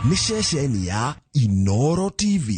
Nĩ ceceni ya Inoro TV.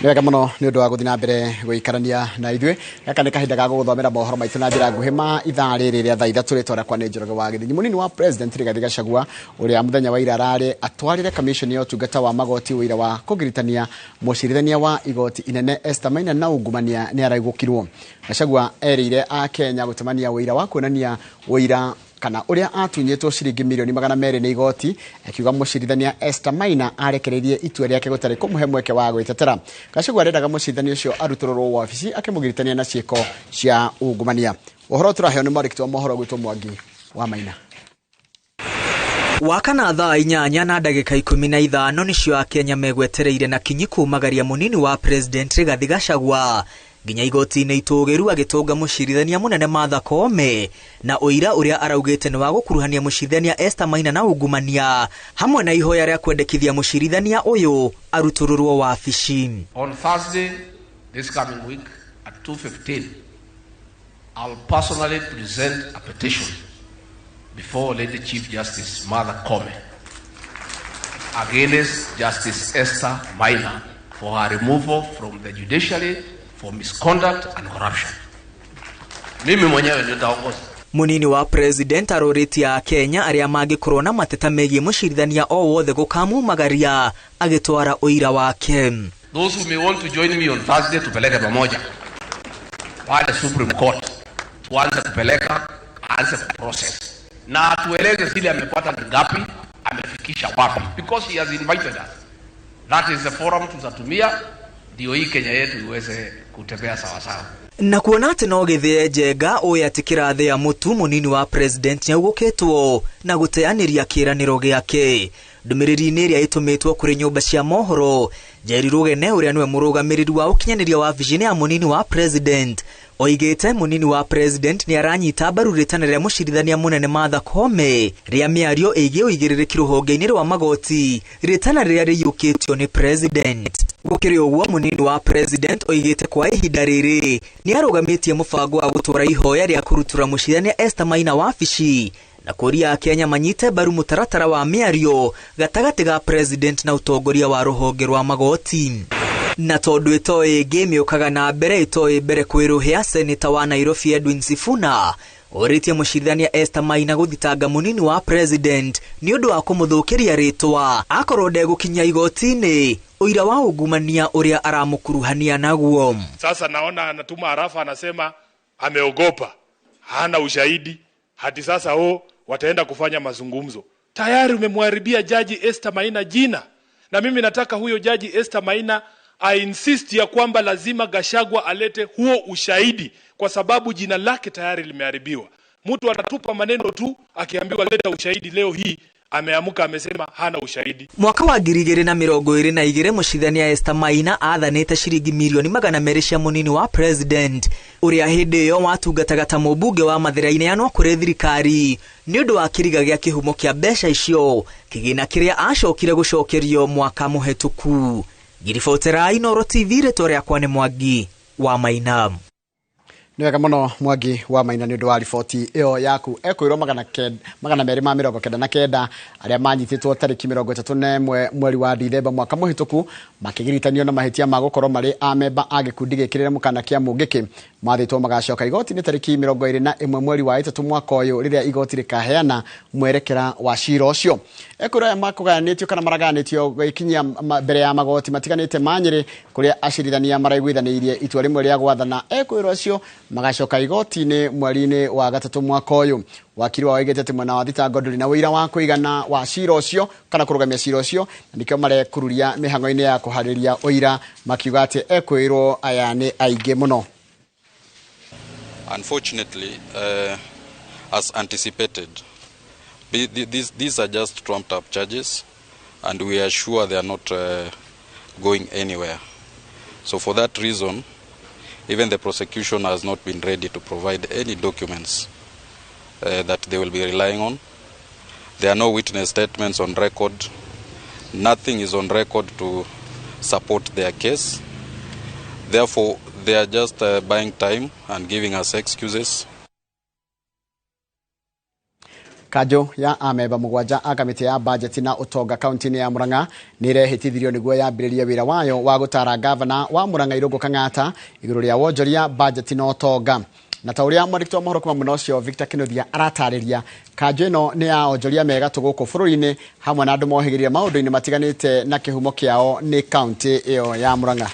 Nĩ wega mũno nĩ ũndũ wa gũthiĩ na mbere gũikarania na ithuĩ. Gaka nĩ kahinda ga gũgũthomera mohoro maitũ na njĩra nguhĩ ma ithaa rĩrĩ rĩa thaa 3. Rĩtwa rĩakwa nĩ Njoroge wa Gĩthĩnji. Mũnini wa President Rigathĩ Gachagua, ũrĩa mũthenya wa ira ararĩ atwarĩre kamishoni ya ũtungata wa magoti ũira wa kũgiritania mũcirithania wa igoti inene Esther Maina na ungumania, nĩ araigũkirwo. Gachagua erĩire a Kenya gũtemania ũira wa kuonania ũira kana ũrĩa atunyĩtwo ciringi mirioni 200 nĩ igoti, akiuga mũcirithania Esther Maina arekereirie itua rĩake gũtarĩ kũmũhe mweke wa gwĩtetera. Gachagua arendaga mũcirithania ũcio arutũrũrwo wabici akĩmũgiritania na ciĩko cia ungumania. Ũhoro tũraheo nĩ mwandĩki wa mohoro gwĩtwo Mwangi wa Maina. Wakana thaa 8:15 nĩcio Akenya megwetereire na kinyi kumagaria mũnini wa President Rigathi Gachagua nginya igoti-inĩ itũgĩru agĩtũnga mũcirithania mũnene Martha Koome na ũira ũrĩa araugĩte nĩ wa gũkuruhania mũcirithania Esther Maina na ungumania, hamwe na ihoya rĩa kwendekithia mũcirithania ũyũ arutũrũrwo wabici. On Thursday this coming week at 2:15, I'll personally present a petition before Lady Chief Justice Martha Koome against Justice Esther Maina for her removal from the judiciary for misconduct and corruption. Mimi mwenyewe nitaongoza. Munini wa President arorĩtie Akenya arĩa mangĩkorwo na mateta megiĩ mũcirithania o wothe gũkamumagaria agĩtwara ũira wake. Those who may want to join me on Thursday, tupeleke pamoja pale Supreme Court, tuanze kupeleka, aanze process na atueleze zile amepata ni ngapi, amefikisha wapi, because he has invited us. That is the forum tutatumia ndio hii Kenya yetu iweze kutembea sawa sawa. Na kuona atĩ no gĩthĩe njenga ũyũ atĩ kĩrathĩa mũtu, mũnini wa President nĩaugũkĩtwo na gũteanĩria kĩĩranĩro gĩake. Ndũmĩrĩri-inĩ ĩrĩa ĩtũmĩtwo kũrĩ nyũmba cia mohoro, Njeri Rũgene ũrĩa nĩwe mũrũgamĩrĩri wa ũkinyanĩria wa vision ya mũnini wa President oigĩte mũnini wa President nĩ aranyita mbaru rĩtana rĩa mũcirithania mũnene Martha Koome rĩa mĩario ĩgiĩ ũigĩrĩrĩki rũhonge-inĩ rwa magoti, rĩtana rĩrĩa rĩiyũkĩtio nĩ President. Gũkĩrĩ ũguo, mũnini wa President oigĩte kwa ihinda rĩrĩ nĩ arũgamĩtie mũbango wa gũtwara ihoya rĩa kũrutũra mũcirithania Esther Maina wabici na kũria Akenya manyite mbaru mũtaratara wa mĩario gatagatĩ ga President na ũtongoria wa rũhonge rwa magoti. Na tondũ ĩtoĩ ĩngĩ mĩũkaga na mbere ĩtoĩ mbere kwĩrũhĩa, Seneta wa Nairobi Edwin Sifuna orĩtie mũcirithania Esther Maina gũthitanga mũnini wa President nĩ ũndũ wa kũmũthũkĩria rĩtwa akorwo ndegũkinya igoti-inĩ ũira wa ungumania ũrĩa aramũkuruhania naguo. Sasa naona anatuma arafa, anasema ameogopa, hana ushahidi hadi sasa wataenda kufanya mazungumzo. Tayari umemharibia Jaji Esther Maina jina, na mimi nataka huyo Jaji Esther Maina I insist ya kwamba lazima Gachagua alete huo ushahidi, kwa sababu jina lake tayari limeharibiwa. Mtu anatupa maneno tu akiambiwa leta ushahidi, leo hii ameamuka amesema hana ushahidi. Mwaka wa 2022 mũcirithania Esther Maina aathanĩte ciringi mirioni 200 cia mũnini wa President ũrĩa hĩndĩ ĩyo watungataga ta mũmbunge wa Mathĩra-inĩ yanwo kũrĩ thirikari nĩ ũndũ wa kĩriga gĩa kĩhumo kĩa mbeca icio, kĩgĩna kĩrĩa acokire gũcokerio mwaka mũhetũku. Ngiribotera Inooro TV, rĩtwa rĩakwa nĩ Mwangi wa Maina. Nĩ wega mũno Mwangi wa Maina nĩ ũndũ wa riboti ĩyo yaku. Ekwĩrwo 299 arĩa manyitĩtwo tarĩki 31 mweri wa Dithemba mwaka mũhĩtũku makĩgiritanio na mahĩtia ma gũkorwo marĩ amemba a gĩkundi gĩkĩrĩre mũkana kĩa Mũngĩkĩ mathĩtwo magacoka igoti-inĩ tarĩki 21 mweri wa 3 mwaka ũyũ rĩrĩa igoti rĩkaheana mwerekera wa cira ũcio. Ekwĩrwo aya makũgayanĩtio kana maragayanĩtio gũkinyia mbere ya magoti matiganĩte ma Nyĩrĩ kũrĩa acirithania maraiguithanĩirie itua rĩmwe rĩa gwathana ekwĩrwo acio magacoka igoti-inĩ mweri-inĩ wa 3 mwaka ũyũ. Wakiri wao oigĩte atĩ mwena wa thitango ndũrĩ na ũira wa kũigana wa cira ũcio kana kũrũgamia cira ũcio, na nĩkĩo marekururia mĩhang'o-inĩ ya kũharĩria ũira makiuga atĩ ekwĩrwo aya nĩ aingĩ mũno. Unfortunately, as anticipated, these are just trumped up charges. And we are sure they are not going anywhere. So for that reason, even the prosecution has not been ready to provide any documents that they will be relying on. There are no witness statements on record. Nothing is on record to support their case. Therefore, they are just buying time and giving us excuses. Kanjũ ya amemba 7 a kamĩtĩ ya bajeti na ũtonga kaunti-inĩ ya Murang'a nĩ ĩrehĩtithirio nĩguo yambĩrĩrie wĩra wayo wa gũtara gavana wa Murang'a Irũngũ Kang'ata igũrũ rĩa wonjoria bajeti na ũtonga. Na ta ũrĩa mwandĩki wa mohoro kuma mwena ũcio Victor Kinuthia aratarĩria, kanjũ ĩno nĩ ya onjoria mega tũ gũkũ bũrũri-inĩ hamwe na andũ mohĩgĩrĩire maũndũ-inĩ matiganĩte na kĩhumo kĩao nĩ kaunti ĩyo ya Murang'a.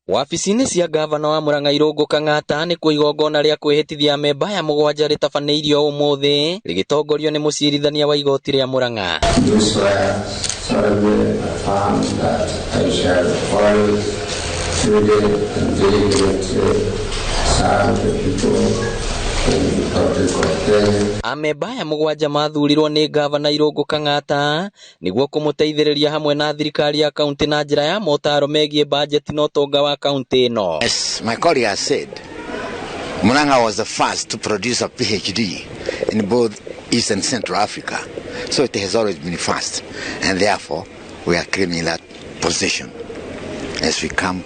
Wabici-inĩ cia gavana wa Murang'a Irũngũ Kang'ata nĩkuo igongona rĩa kwĩhĩtithia amemba aya 7 rĩtabanĩirio ũmũthĩ rĩgĩtongorio nĩ mũcirithania wa igoti rĩa Murang'a. Do swear solemnly affirm that I shall always truly and diligently serve the people in the public of Kenya. Amemba aya 7 mathurirwo nĩ gavana Irũngũ Kang'ata nĩguo kũmũteithĩrĩria hamwe na thirikari ya kaunti na njĩra ya motaro megiĩ bajeti na ũtonga wa kaunti ĩno. As my colleague has said, Murang'a was the first to produce a PhD in both East and Central Africa. So it has always been first, and therefore we are claiming that position as we come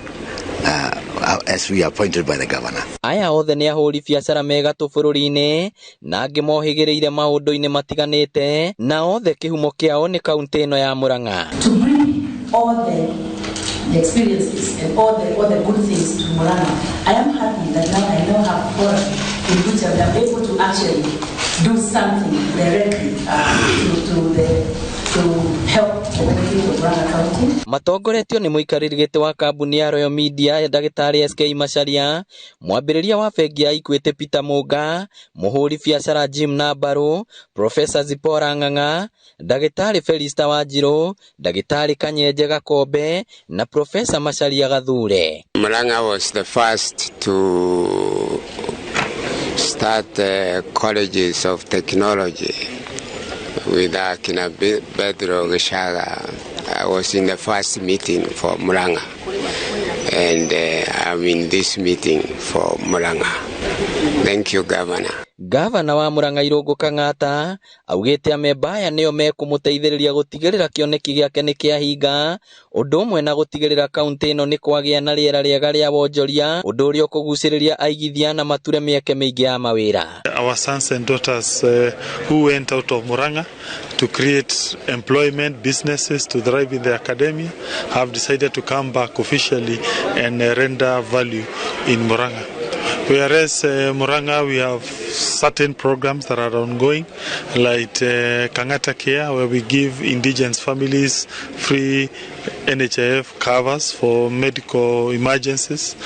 as we are appointed by the governor. Aya othe nĩ ahũri biacara megatũ bũrũri-inĩ na angĩ mohĩgĩrĩire maũndũ-inĩ matiganĩte na othe kĩhumo kĩao nĩ kaunti ĩno ya Murang'a. To bring all the experiences and all the good things to Murang'a, I am happy that now I now have forum in which I am able to actually do something directly to help the benefit of Murang'a County. Matongoretio nĩ mũikarĩri gĩtĩ wa kambuni ya Royal Media Ndagĩtarĩ SK Macharia, mwambĩrĩria wa bengi ya Equity Peter Mũnga, mũhũri biacara Jim Nambarũ, Professor Zipporah Ng'ang'a, Ndagĩtarĩ Felista Wanjirũ, Ndagĩtarĩ Kanyenje Gakombe na Professor Macharia Gathure. Murang'a was the first to start colleges of technology with Akina Pedro Gĩchaga. I was in the first meeting for Murang'a, and I'm in this meeting for Murang'a. Thank you, Governor. Gavana wa Murang'a Irũngũ Kang'ata augĩte amemba aya nĩo mekũmũteithĩrĩria gũtigĩrĩra kĩoneki gĩake nĩ kĩahinga, ũndũ ũmwe na gũtigĩrĩra kaunti ĩno nĩ kwagĩa na rĩera rĩega rĩa wonjoria, ũndũ ũrĩa ũkũgucĩrĩria aigithia na mature mĩeke mĩingĩ ya mawĩra. Our sons and daughters who went out of Murang'a to create employment, businesses, to thrive in the academia, have decided to come back officially and render value in Murang'a. Whereas Murang'a, we have certain programs that are ongoing, like Kang'ata Care, where we give indigent families free NHIF covers for medical emergencies.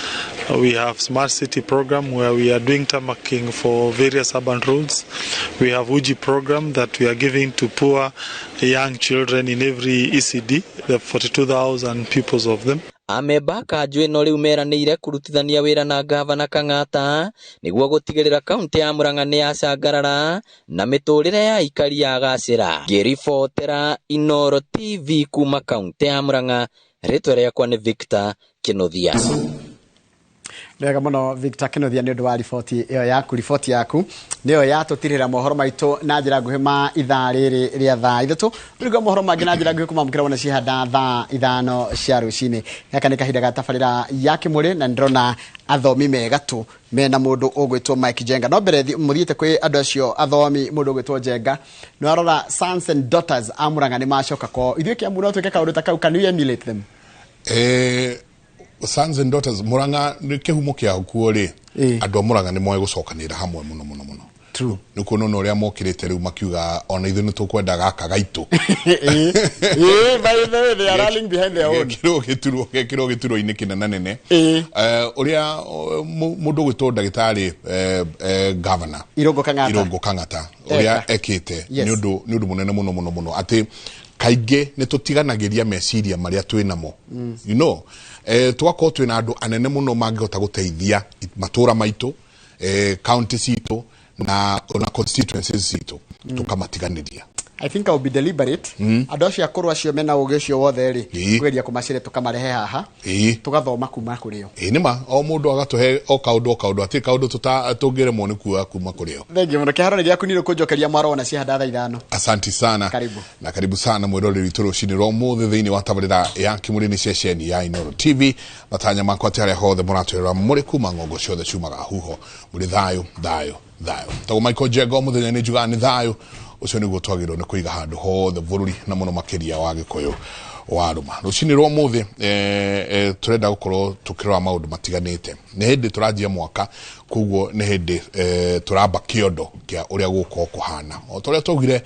We have Smart City program, where we are doing tarmacking for various urban roads. We have Uji program that we are giving to poor young children in every ECD, the 42,000 pupils of them. Amemba kanjũ ĩno rĩu meranĩire kũrutithania wĩra na gavana Kang'ata nĩguo gũtigĩrĩra kaunti ya Murang'a nĩ yacangarara na mĩtũrĩre ya aikari yagacĩra. Ngĩribotera Inooro TV kuma kaunti ya Murang'a, rĩtwa rĩakwa nĩ Victor Kinuthia. Wega mũno Victor Kinuthia nĩ ũndũ wa riboti ĩyo yaku. Riboti yaku nĩyo yatũtirĩra mohoro maitũ na njĩra nguhĩ ma ithaa rĩrĩ rĩa thaa 3. Rĩu mohoro mangĩ na njĩra nguhĩ kũmamũkĩra wona cihanda thaa 5 cia rũcinĩ. Gaka nĩ kahinda ga tabarĩra ya Kĩmũrĩ na ndĩrona athomi megatũ mena mũndũ ũgwĩtwo Mike Njenga. No mbere mũthiĩte kwĩ andũ acio athomi, mũndũ ũgwĩtwo Njenga nĩ warora sons and daughters a Murang'a nĩ macoka kwao. Ithuĩ Kĩambu no twĩke kaũndũ ta kau, can we emulate them? Sons and daughters Murang'a nĩ kĩhumo kĩao kuo rĩ, andũ a Murang'a nĩ moĩ gũcokanĩrĩra hamwe mũno mũno mũno. True. Nĩ kuona ũrĩa mokĩrĩte rĩu makiuga ona ithuĩ nĩ tũkwenda gaka gaitũ. By the way, they are rallying behind their own. Gekĩrwo gĩturwa-inĩ kĩnene nene. Ũrĩa mũndũ ũgwĩtwo ndagĩtarĩ governor Irũngũ Kang'ata, Irũngũ Kang'ata ũrĩa ekĩte nĩ ũndũ mũnene mũno mũno mũno, atĩ kaingĩ nĩ tũtiganagĩria meciria marĩa twĩ namo. You know, tũgakorwo twĩna andũ anene mũno mangĩhota gũteithia matũra maitũ, county citũ na ona constituencies citũ, tũkamatiganĩria. I think I'll be deliberate. Andũ acio akũrũ acio mena ũgĩ ũcio wothe rĩ, kũgeria kũmacĩre tũkamarehe haha, tũgathoma kuma kũrĩ o. Ĩĩ nĩma, o mũndũ agatũhe o kaũndũ o kaũndũ, hatirĩ kaũndũ tũngĩremwo nĩ kuoya kuma kũrĩ o. Thengiũ mũno. Kĩharo nĩ gĩaku nĩ kũnjokeria mwaro wona ciahanda thaa 5. Asanti sana. Karibu. Na karibu sana mwĩroreri witũ rũcinĩ rwa ũmũthĩ thĩinĩ wa tabarĩra ya Kĩmũrĩ nĩ ceceni ya Inooro TV. Matanya makwa atĩ harĩa hothe mũratwĩrora mũrĩ kuma ng'ongo ciothe ciumaga huho, mũrĩ thayũ thayũ thayũ. Tagwo Michael Njenga, o mũthenya nĩ njugaga nĩ thayũ ũcio nĩguo twagĩrĩirwo nĩ kũiga handũ hothe bũrũri na mũno makĩria wa Gĩkũyũ wa rũma. Rũcinĩ rwa ũmũthĩ tũrenda gũkorwo tũkĩrora maũndũ matiganĩte. Nĩ hĩndĩ tũranjia mwaka, koguo nĩ hĩndĩ tũramba kĩondo kĩa ũrĩa gũgũkorwo kũhana. O ta ũrĩa twaugire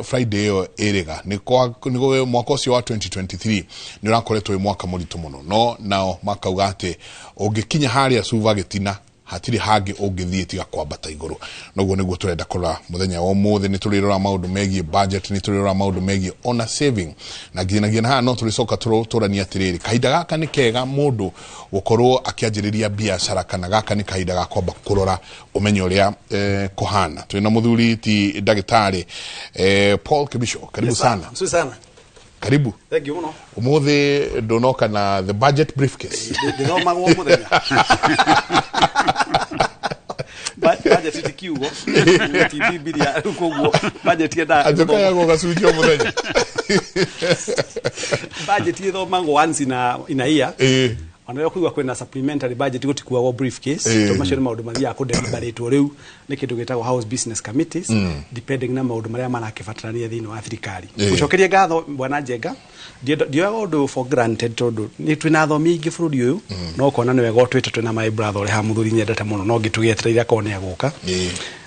Friday ĩyo ĩrĩga nĩ mwaka ũcio wa 2023 nĩ ũrakoretwo wĩ mwaka mũritũ mũno, no nao makauga atĩ ũngĩkinya harĩa cuba gĩtina hatirĩ hangĩ ũngĩthiĩ tiga kwambata igũrũ. Noguo nĩguo tũrenda kũrora mũthenya wa ũmũthĩ. Nĩ tũrĩrora maũndũ megiĩ budget, nĩ tũrĩrora maũndũ megiĩ ona saving, na nginyagia na haha no tũrĩcoka tũranie atĩrĩrĩ, kahinda gaka nĩ kega mũndũ gũkorwo akĩanjĩrĩria biacara, kana gaka nĩ kahinda ga kwamba kũrora ũmenye ũrĩa kũhana. Twĩna mũthuri ti ndagĩtarĩ Paul Kibicho, karibu. Yes, sir. Sana. Mzuri sana. Karibu. Thank you muno. Ũmũthĩ ndũnoka na the budget briefcase. Ndĩthomagwo mũthenya. Budget ti kiugo. Ti Bibilia rĩu, koguo budget yendaga atĩ ũkayagwo gacunjĩ o mũthenya. Budget ĩthomagwo once in a year. Ona rĩrĩa ũkũigua kwĩna supplementary budget gũtikuagwo briefcase, tondũ macio nĩ maũndũ mathiaga kũdeliberatwo rĩu nĩ kĩndũ gĩtagwo house business committees, depending na maũndũ marĩa marakĩbatarania thĩinĩ wa thirikari. Gũcokeria ngatho bwana Njenga, ndioyaga ũndũ for granted, tondũ nĩ twĩna athomi aingĩ bũrũri ũyũ, no ũkona nĩ wega ũtwĩte. Twĩna my brother ũrĩa haha, mũthuri nyendete mũno, no ngĩtũgĩetereire akorwo nĩ agũka,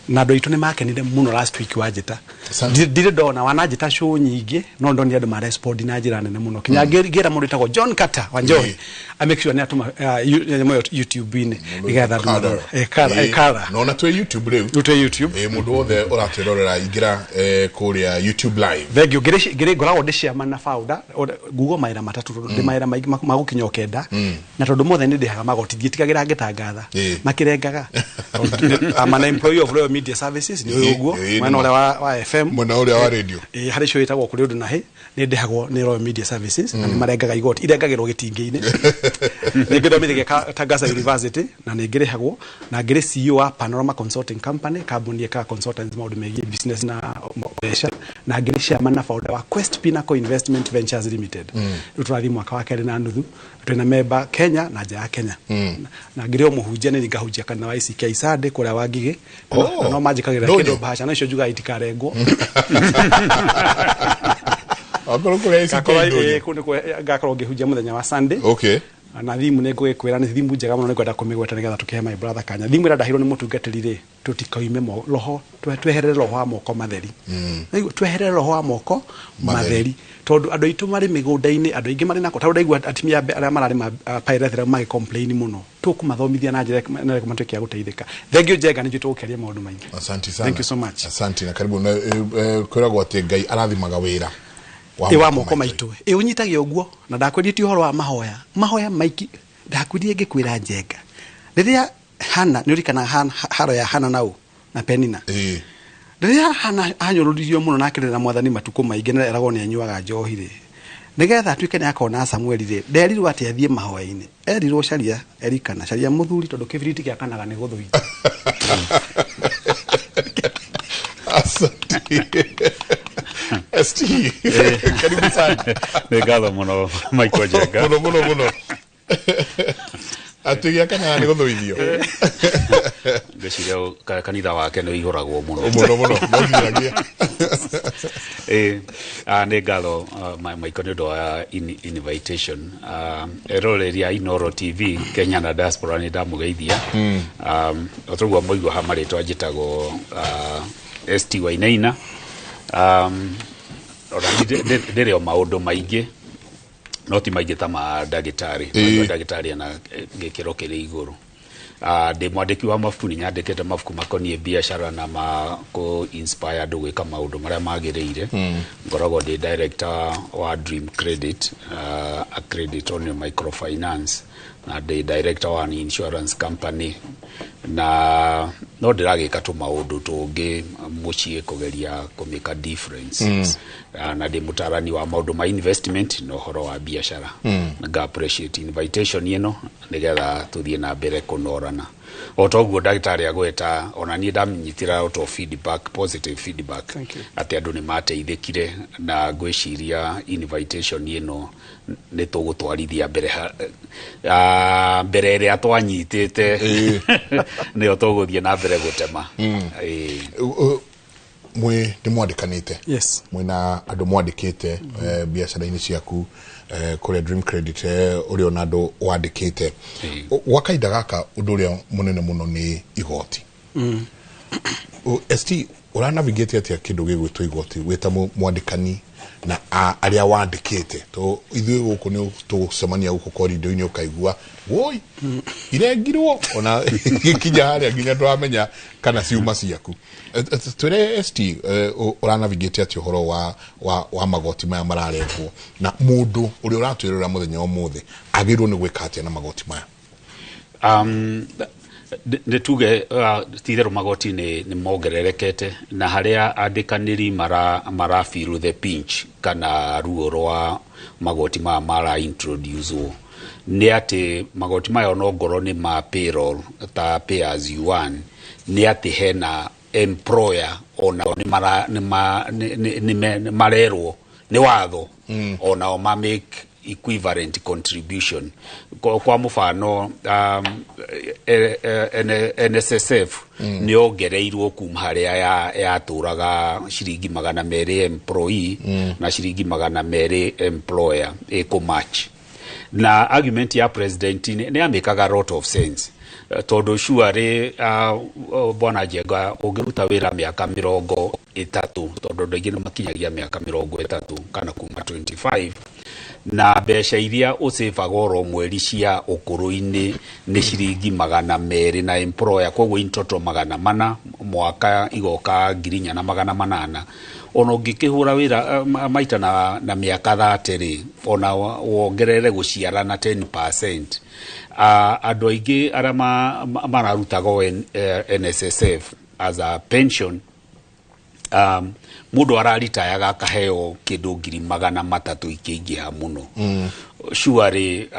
na andũ aitũ nĩ makenire mũno last week wanjĩta. Ndirĩ ndona wananjĩta show nyingĩ, no ndonire andũ marespond na njĩra nene mũno, kinya ngĩra mũndũ wĩtagwo John Carter wa Njohi a make sure nĩ atũma nyamũ ĩyo YouTube-inĩ nĩgetha andũ marore. Kara. Nona twĩ YouTube rĩu. Rĩu twĩ YouTube. Mũndũ wothe ũratwĩrorera, ingĩra kũrĩa YouTube live. Thank you. Ngĩrĩ ngoragwo ndĩ chairman na founder. Ngugo mawĩra matatũ, tondũ ndĩ mawĩra maingĩ magũkinya o 9, na tondũ mothe nĩ ndĩhaga magoti, ndiĩtigagĩra ngĩtangatha makĩrengaga. I'm an employee of Royal Media Services, nĩ ũyũ ũguo mwena ũrĩa wa FM. Mwena ũrĩa wa radio. Ĩĩ, harĩ show ĩtagwo Kũrĩ Ũndũ na Hĩ, nĩ ndĩhagwo nĩ Royal Media Services na nĩ marengaga igoti, irengagĩrwo gĩtingĩ-inĩ. Nĩ ngĩthomithagia Tangaza University na nĩ ngĩrĩhagwo, na ngĩrĩ CEO wa Panorama Consulting Company, kambuni ĩkaga consultants maũndũ megiĩ business na mbeca, na ngĩrĩ chairman na founder wa Quest Pinnacle Investment Ventures Limited. Rĩu tũrathiĩ mwaka wa kerĩ na nuthu, twĩna memba Kenya na nja ya Kenya, na ngĩrĩ o mũhunjia, nĩ ngahunjia kanitha wa ICK Sunday kũrĩa wa Ngigĩ. Na no manjĩkagĩra Ndũnyũ. kĩndũ bahasha, na icio njugaga itikarengwo. Akorwo kũrĩa ICK Ndũnyũ. Kũu nĩkuo ngakorwo ngĩhunjia mũthenya wa Sunday. Na thimu nĩ ngũgĩkwĩra nĩ thimu njega mũno, nĩ ngwenda kũmĩgweta nĩgetha tũkĩhe my brother kanya. Thimu ĩrĩa ndahirwo nĩ mũtungatĩri rĩ, tũtikoime roho, tweherere roho wa moko matheri. Naigua, tweherere roho wa moko matheri, tondũ andũ aitũ marĩ mĩgũnda-inĩ, andũ aingĩ marĩ nako, tondũ ndaigua atumia arĩa mararĩma pyrethrum magĩ complain mũno, tũkũmathomithia na njĩra na matuĩke a gũteithĩka. Thank you Njenga, nĩ njũĩ tũgũkĩaria maũndũ maingĩ. Asante sana. Thank you so much. Asante na karibu. Na kwĩragwo atĩ Ngai arathimaga wĩra ĩ wa moko maitũ, ĩ ũnyitagia ũguo, na ndakwĩrire ti ũhoro wa mahoya, mahoya maingĩ ndakwĩrire ngĩkwĩra Njenga, rĩrĩa Hana, nĩ ũririkanaga haro ya Hana na ũ na Penina, rĩrĩa Hana anyũrũririo mũno na akĩrĩra Mwathani matukũ maingĩ na eragwo nĩ anyuaga njohi rĩ, nĩgetha atuĩke nĩ akona Samueli rĩ, nderirwo atĩ athiĩ mahoya-inĩ, erirwo caria Elikana, caria mũthuri, tondũ kĩbiriti gĩakanaga nĩ gũthũithia. Asante. ST, karibu sana. Nĩ ngatho mũno Michael Njenga. Mũno mũno mũno, atĩ gĩakanaga nĩ gũthũithio. Ngwĩciria kanitha wake nĩ ũihũragwo mũno. Mũno mũno, no nginyagia. Ĩ, nĩ ngatho Michael nĩ ũndũ wa invitation. Eroreri a Inooro TV Kenya na diaspora, nĩ ndamũgeithia. O toguo mũigua ha marĩtwa, njĩtagwo ST Wainaina. Ona ndĩrĩ o maũndũ maingĩ, no ti maingĩ ta ma ndagĩtarĩ. Najua ndagĩtarĩ ena gĩkĩro kĩrĩ igũrũ. Ndĩ mwandĩki wa mabuku, nĩ nyandĩkĩte mabuku makoniĩ biacara na ma kũ inspire andũ gwĩka maũndũ marĩa magĩrĩire. Ngoragwo ndĩ director wa Dream Credit, a credit on microfinance. Na ndĩ director wa an insurance company, na no ndĩragĩka tũmaũndũ tũngĩ mũciĩ kũgeria kũmĩka difference. Na ndĩ mũtarani wa maũndũ ma investment na ũhoro wa biacara. Na nga appreciate invitation ĩno nĩgetha tũthiĩ na mbere kũnorana. O toguo ndagĩtarĩ agweta, ona niĩ ndamnyitĩra out of feedback, positive feedback. Thank you. Atĩ andũ nĩ mateithĩkire, na ngwĩciria invitation ĩno nĩ tũgũtwarithia mbere mbere ĩrĩa twanyitĩte nĩyo tũgũthiĩ na mbere gũtema. Ĩĩ. Mwĩ nĩ mwandĩkanĩte? Yes. Mwĩna andũ mwandĩkĩte biacara-inĩ ciaku kũrĩa Dream Credit, ũrĩa ona andũ wandĩkĩte. Gwa kahinda gaka, ũndũ ũrĩa mũnene mũno nĩ igoti. ST, ũranavigate atĩa kĩndũ gĩgwĩtwo igoti wĩta mwandĩkani na arĩa wandĩkĩte? To ithuĩ gũkũ nĩ tũgũcemania gũkũ korindo-inĩ, ũkaigua woi irengirwo ona gĩkinya harĩa nginya ndũramenya kana ciuma ciaku. Twĩre ST, ũranavigate atĩa ũhoro wa magoti maya mararengwo, na mũndũ ũrĩa ũratwĩrora mũthenya wa ũmũthĩ agĩrĩirwo nĩ gwĩka atĩa na magoti maya? Nĩ tuge ti-itherũ magoti nĩ mongererekete, na harĩa andĩkanĩri mara feel the pinch kana ruo rwa magoti maya mara introduce nĩ atĩ magoti maya onongorwo nĩ ma payroll ta pay as you earn, nĩ atĩ hena employer ona nĩ mara nĩ ma nĩ- nĩ- nĩ me- nĩ marerwo nĩ watho onao ma make equivalent contribution. Kwa mũbano, NSSF nĩ yongereirwo kuma harĩa yatũraga ciringi 200 employee na ciringi 200 employer, ĩkũ na argument ya president nĩ yamĩkaga lot of sense. Tondũ surely, bwana Njenga, ũngĩruta wĩra mĩaka 30, tondũ andũ aingĩ nĩ makinyagia mĩaka 30 kana kuma 25, na mbeca iria ũcĩbaga oro mweri cia ũkũrũ-inĩ nĩ ciringi 200 na employer, koguo in total 400, mwaka igoka 4,800. Ona ũngĩkĩhũra wĩra maita na mĩaka 30 rĩ, ona wongerere gũciara na 10%, andũ aingĩ arĩa mararutaga NSSF as a pension, mũndũ araritayaga akaheo kĩndũ 300,000 ikĩingĩha mũno. Surely,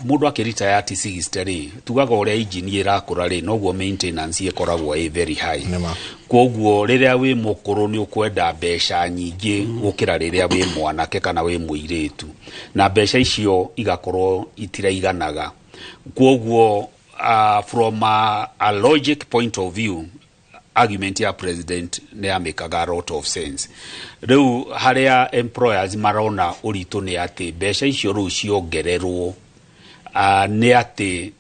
mũndũ akĩritaya ati 60 rĩ, tugaga ũrĩa engine ĩrakũra rĩ, noguo maintenance ĩkoragwo ĩ very high. Nĩma. Koguo rĩrĩa wĩ mũkũrũ nĩ ũkwenda mbeca nyingĩ gũkĩra rĩrĩa wĩ mwanake kana wĩ mũirĩtu, na mbeca icio igakorwo itiraiganaga. Koguo from a logic point of view, argument ya president nĩ yamĩkaga a lot of sense. Rĩu harĩa employers marona ũritũ nĩ atĩ mbeca icio rĩu ciongererwo, nĩ atĩ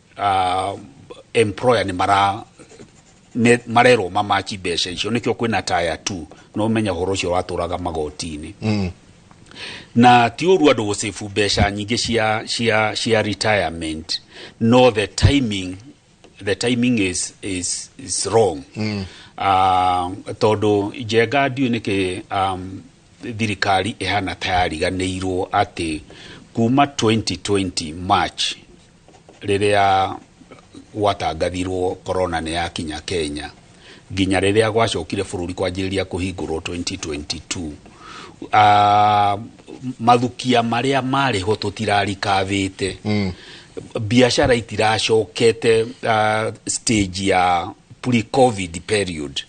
employer nĩ mara nĩ marerwo mamachi mbeca icio, nĩkĩo kwĩna tier 2. No ũmenye ũhoro ũcio watũraga magoti-inĩ. Na ti ũru andũ gũcĩbu mbeca nyingĩ cia retirement, no the timing is wrong. Tondũ Njenga, ndiũĩ nĩkĩ thirikari ĩhana ta yariganĩirwo atĩ kuma 2020 March, rĩrĩa gwatangathirwo corona nĩ yakinya Kenya, nginya rĩrĩa gwacokire bũrũri kwanjĩrĩria kũhingũrwo 2022, mathukia marĩa marĩ ho tũtirarikavĩte. Biacara itiracokete stage ya pre-COVID period.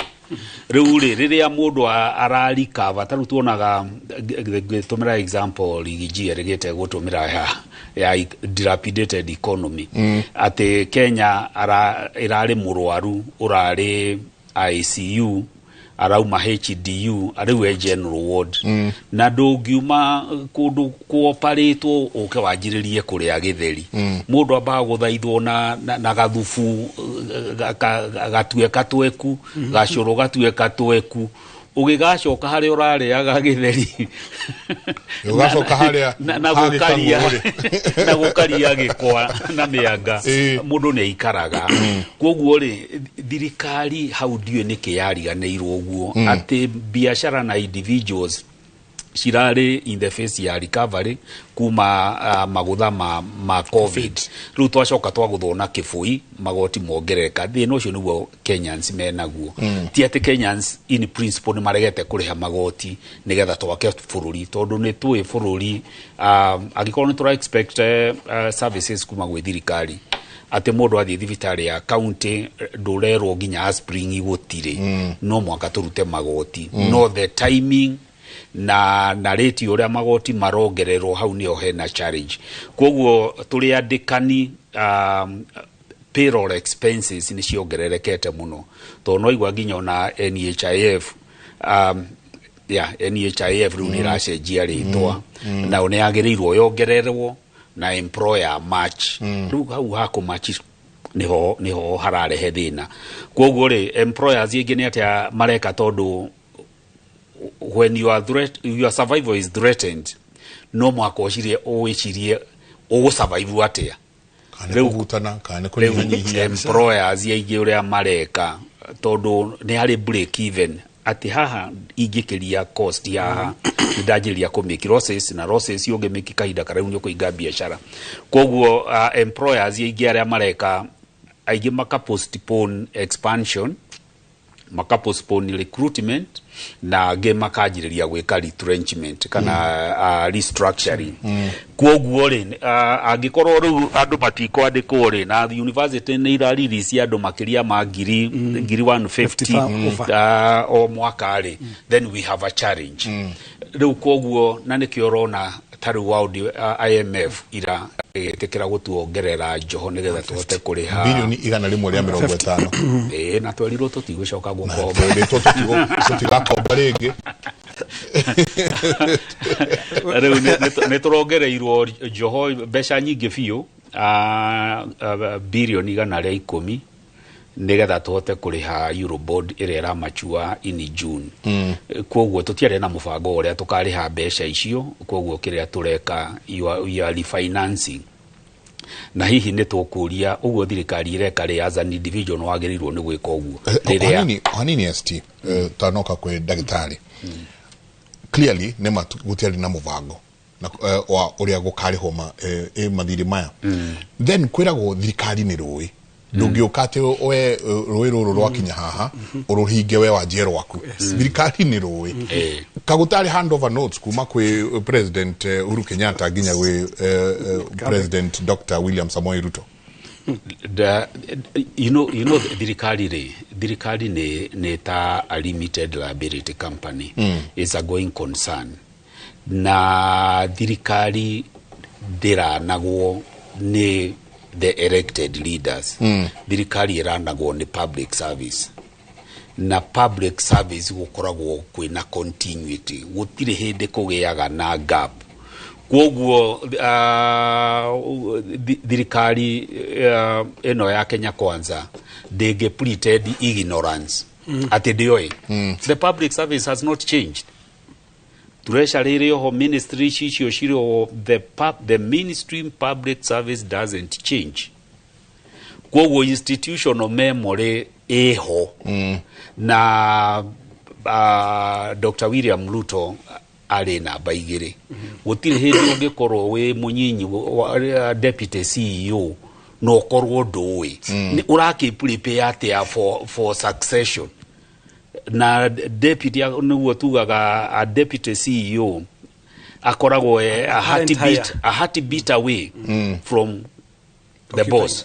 Rĩu rĩ, rĩrĩa mũndũ ararikava, ta rĩu tuonaga ngĩtũmĩra example Rigiji erĩgĩte gũtũmĩra ya dilapidated economy, atĩ Kenya ĩrarĩ mũrwaru ũrarĩ ICU arauma HDU, rĩu e general ward. Na ndũngiuma kũndũ kũoparĩtwo ũke wanjĩrĩrie kũrĩa gĩtheri. Mũndũ ambaga gũthaithwo na gathubu gatue katweku, gacũrũ gatue katweku, ũgĩgacoka harĩa ũrarĩaga gĩtheri. Ũgacoka harĩa na gũkaria hagĩkagwo. Na gũkaria gĩkwa na mĩanga. Mũndũ nĩ aikaraga. Koguo rĩ, thirikari hau ndiũĩ nĩkĩ yariganĩirwo ũguo atĩ biacara na individuals Cirarĩ in the face ya recovery kuma magũtha ma COVID. Rĩu twacoka twagũthwo na kĩbũi, magoti mongerereka. Thĩna ũcio nĩguo Kenyans menaguo. Ti atĩ Kenyans in principle nĩ maregete kũrĩha magoti nĩgetha twake bũrũri, tondũ nĩ tũĩ bũrũri angĩkorwo nĩ tũra expect services kuma gwĩ thirikari, atĩ mũndũ athiĩ thibitarĩ ya county ndũrerwo nginya aspirin gũtirĩ, no mwaka tũrute magoti. No the timing na rate ũrĩa magoti marongererwo, hau nĩho hena challenge. Koguo tũrĩ andĩkani, payroll expenses nĩ ciongererekete mũno, tondũ no igua nginya ona NHIF, yeah, NHIF rĩu nĩ ĩracenjia rĩtwa. Nao nĩ yagĩrĩirwo yongererwo na employer match. Rĩu hau ha match niho hararehe thĩna. Koguo rĩ, employers ingĩ nĩ atĩa mareka? Tondũ when you are threat, your survival is threatened, no mwaka ũcirie, ũwĩcirie ũgũsurvive atĩa. Kana nĩ kũhutana kana nĩ Rĩu kũnyihanyihia. Employers aingĩ ũrĩa mareka, tondũ nĩ harĩ break even, atĩ haha ingĩkĩria cost haha nĩ ndanjĩrĩria kũ make losses, na losses ũngĩmĩki kahinda karaihu nĩ ũkũhinga biacara. Koguo employers aingĩ arĩa mareka, aingĩ maka postpone expansion, maka postpone recruitment, na angĩ makanjĩrĩria gwĩka retrenchment kana restructuring. Koguo rĩ, angĩkorwo rĩu andũ matikwandĩkwo rĩ, na university nĩ irarelease andũ makĩria ma ngiri 150 o mwaka rĩ, then we have a challenge rĩu. Koguo na nĩkĩo ũrona ta rĩu World, IMF ira ĩgĩtĩkĩra gũtuongerera njoho nĩgetha tũhote kũrĩha. Birioni 150. Ĩĩ, na twerirwo tũtigũcoka gũkomba. Twĩrĩtwo tũtigakomba rĩngĩ. Rĩu nĩ tũrongereirwo njoho mbeca nyingĩ biũ, birioni 110, nĩgetha tũhote kũrĩha Eurobond ĩrĩa ĩramachua in June. Koguo tũtiarĩ na mũbango ũrĩa tũkarĩha mbeca icio. Koguo kĩrĩa tũreka, you are refinancing, na hihi nĩ tũkũria ũguo thirikari ĩreka rĩ, as an individual nĩ wagĩrĩirwo nĩ gwĩka ũguo rĩrĩa Hanini hanini, ST, tanoka kwĩ ndagĩtarĩ, clearly nĩ ma gũtiarĩ na mũbango na, wa ũrĩa gũkarĩhwo mathirĩ maya. Then kwĩragwo thirikari nĩ rũĩ, ndũngĩũka atĩ we rũĩ rũrũ rwakinya haha ũrũhinge we wanjie rwaku. Thirikari nĩ rũĩ. Kagũtarĩ handover notes kuma kwĩ President Uhuru Kenyatta nginya gwĩ President Dr. William Samoei Ruto. You know thirikari rĩ, thirikari nĩ ta a limited liability company. It's a going concern, na thirikari ndĩranagwo nĩ the elected leaders. Thirikari ĩranagwo nĩ public service, na public service gũkoragwo kwĩna continuity, gũtirĩ hĩndĩ kũgĩaga na gap. Koguo thirikari ĩno ya Kenya Kwanza ndĩngĩ pretend ignorance atĩ ndĩoĩ. The public service has not changed. Treasury ĩrĩ oho, ministry icio cirĩ oho. The ministry public service doesn't change. Koguo institutional memory ĩho. Na Dr. William Ruto arĩ namba 2. Gũtirĩ hĩndĩ ũngĩkorwo wĩ mũnyinyi wa deputy CEO na ũkorwo ndũĩ. Nĩ ũrakĩ prepare atĩa for succession? Na deputy, nĩguo tugaga a deputy CEO akoragwo a heartbeat, a heartbeat away from the boss.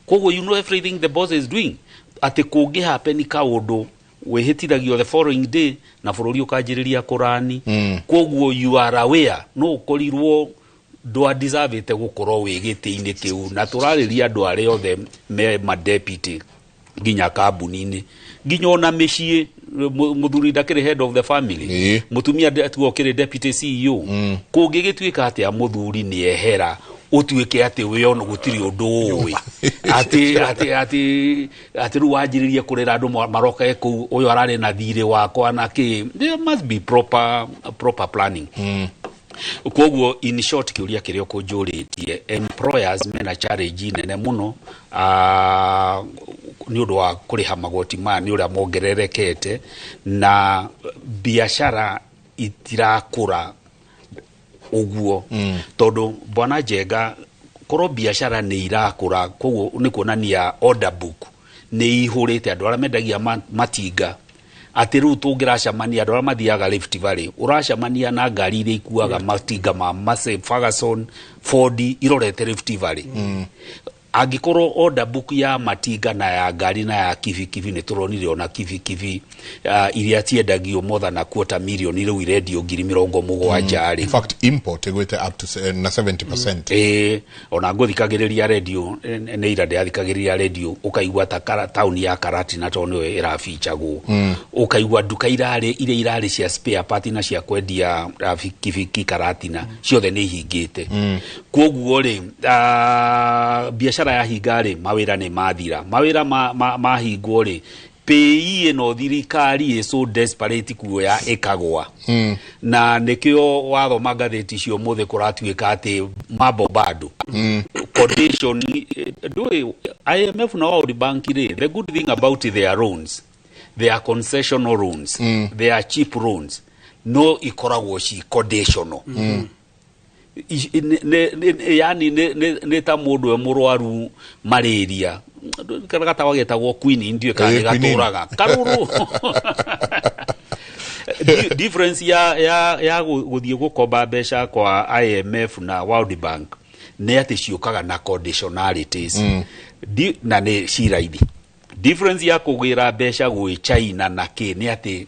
Koguo you know everything the boss is doing, atĩ kũngĩ happen kaũndũ wĩhĩtithagio the following day na bũrũri ũkanjĩrĩria kũrani. Koguo you are aware no ũkorirwo ndwa-deservĩte gũkorwo wĩ gĩtĩ-inĩ kĩu. Na tũrarĩria andũ arĩa othe me madeputy, nginya kambuni-inĩ, nginya ona mĩciĩ. Mũthuri ndakĩrĩ head of the family, mũtumia tuga ũkĩrĩ deputy CEO. Kũngĩgĩtuĩka atĩa mũthuri nĩ ehera, ũtuĩke atĩ we ona gũtirĩ ũndũ ũĩ, atĩ rĩu wanjĩrĩrie kũrĩra andũ maroke kũu, ũyũ ararĩ na thirĩ wakwa na kĩ. There must be proper planning. Koguo in short, kĩũria kĩrĩa ũkũnjũrĩtie, employers mena challenge nene mũno nĩ ũndũ wa kũrĩha magoti maya nĩ ũrĩa mongererekete, na biacara. itirakũra ũguo, tondũ bwana Njenga, korwo biacara nĩ irakũra, koguo nĩ kuonania order book nĩ ihũrĩte andũ arĩa mendagia matinga, atĩ rĩu tũngĩracemania andũ arĩa mathiaga Rift Valley, ũracemania na ngari iria ikuaga matinga ma Massey Ferguson, Ford irorete Rift Valley. Angĩkorwo order book ya matinga na ya ngari na ya kibikibi, nĩ tũronire ona kibikibi iria ciendagio more than a quarter million rĩu irendio 70,000 rĩ. In fact, import ĩgwĩte up to na 70%. Ĩĩ, ona ngũthikagĩrĩria redio nĩ ira ndĩrathikagĩrĩria redio, ũkaigua ta taũni ya Karatina tondũ nĩyo ĩrabichagwo, ũkaigua nduka irarĩ iria irarĩ cia spare part na cia kwendia bikibiki Karatina ciothe nĩ ihingĩte. Koguo rĩ, biacara yahinga rĩ, mawĩra nĩ mathira, mawĩra mahingwo rĩ, pay ĩno thirikari ĩ so desperate kuoya ĩkagwa. Na nĩkĩo wathoma ngathĩti cio ũmũthĩ kũratuĩka atĩ mambo bado condition ndũĩ IMF na World Bank rĩ, the good thing about their loans, they are concessional loans, they are cheap loans, no ikoragwo ci conditional. Yani nĩ ta mũndũ e mũrwaru malaria, kana gatawa getagwo quinine, ndiũĩ kana nĩ quinine. Gatũraga karũrũ. Difference ya gũthiĩ gũkomba mbeca kwa IMF na World Bank nĩ atĩ ciũkaga na conditionalities. Na nĩ ci raithi. Difference ya kũgĩra mbeca gwĩ China na kĩ nĩ atĩ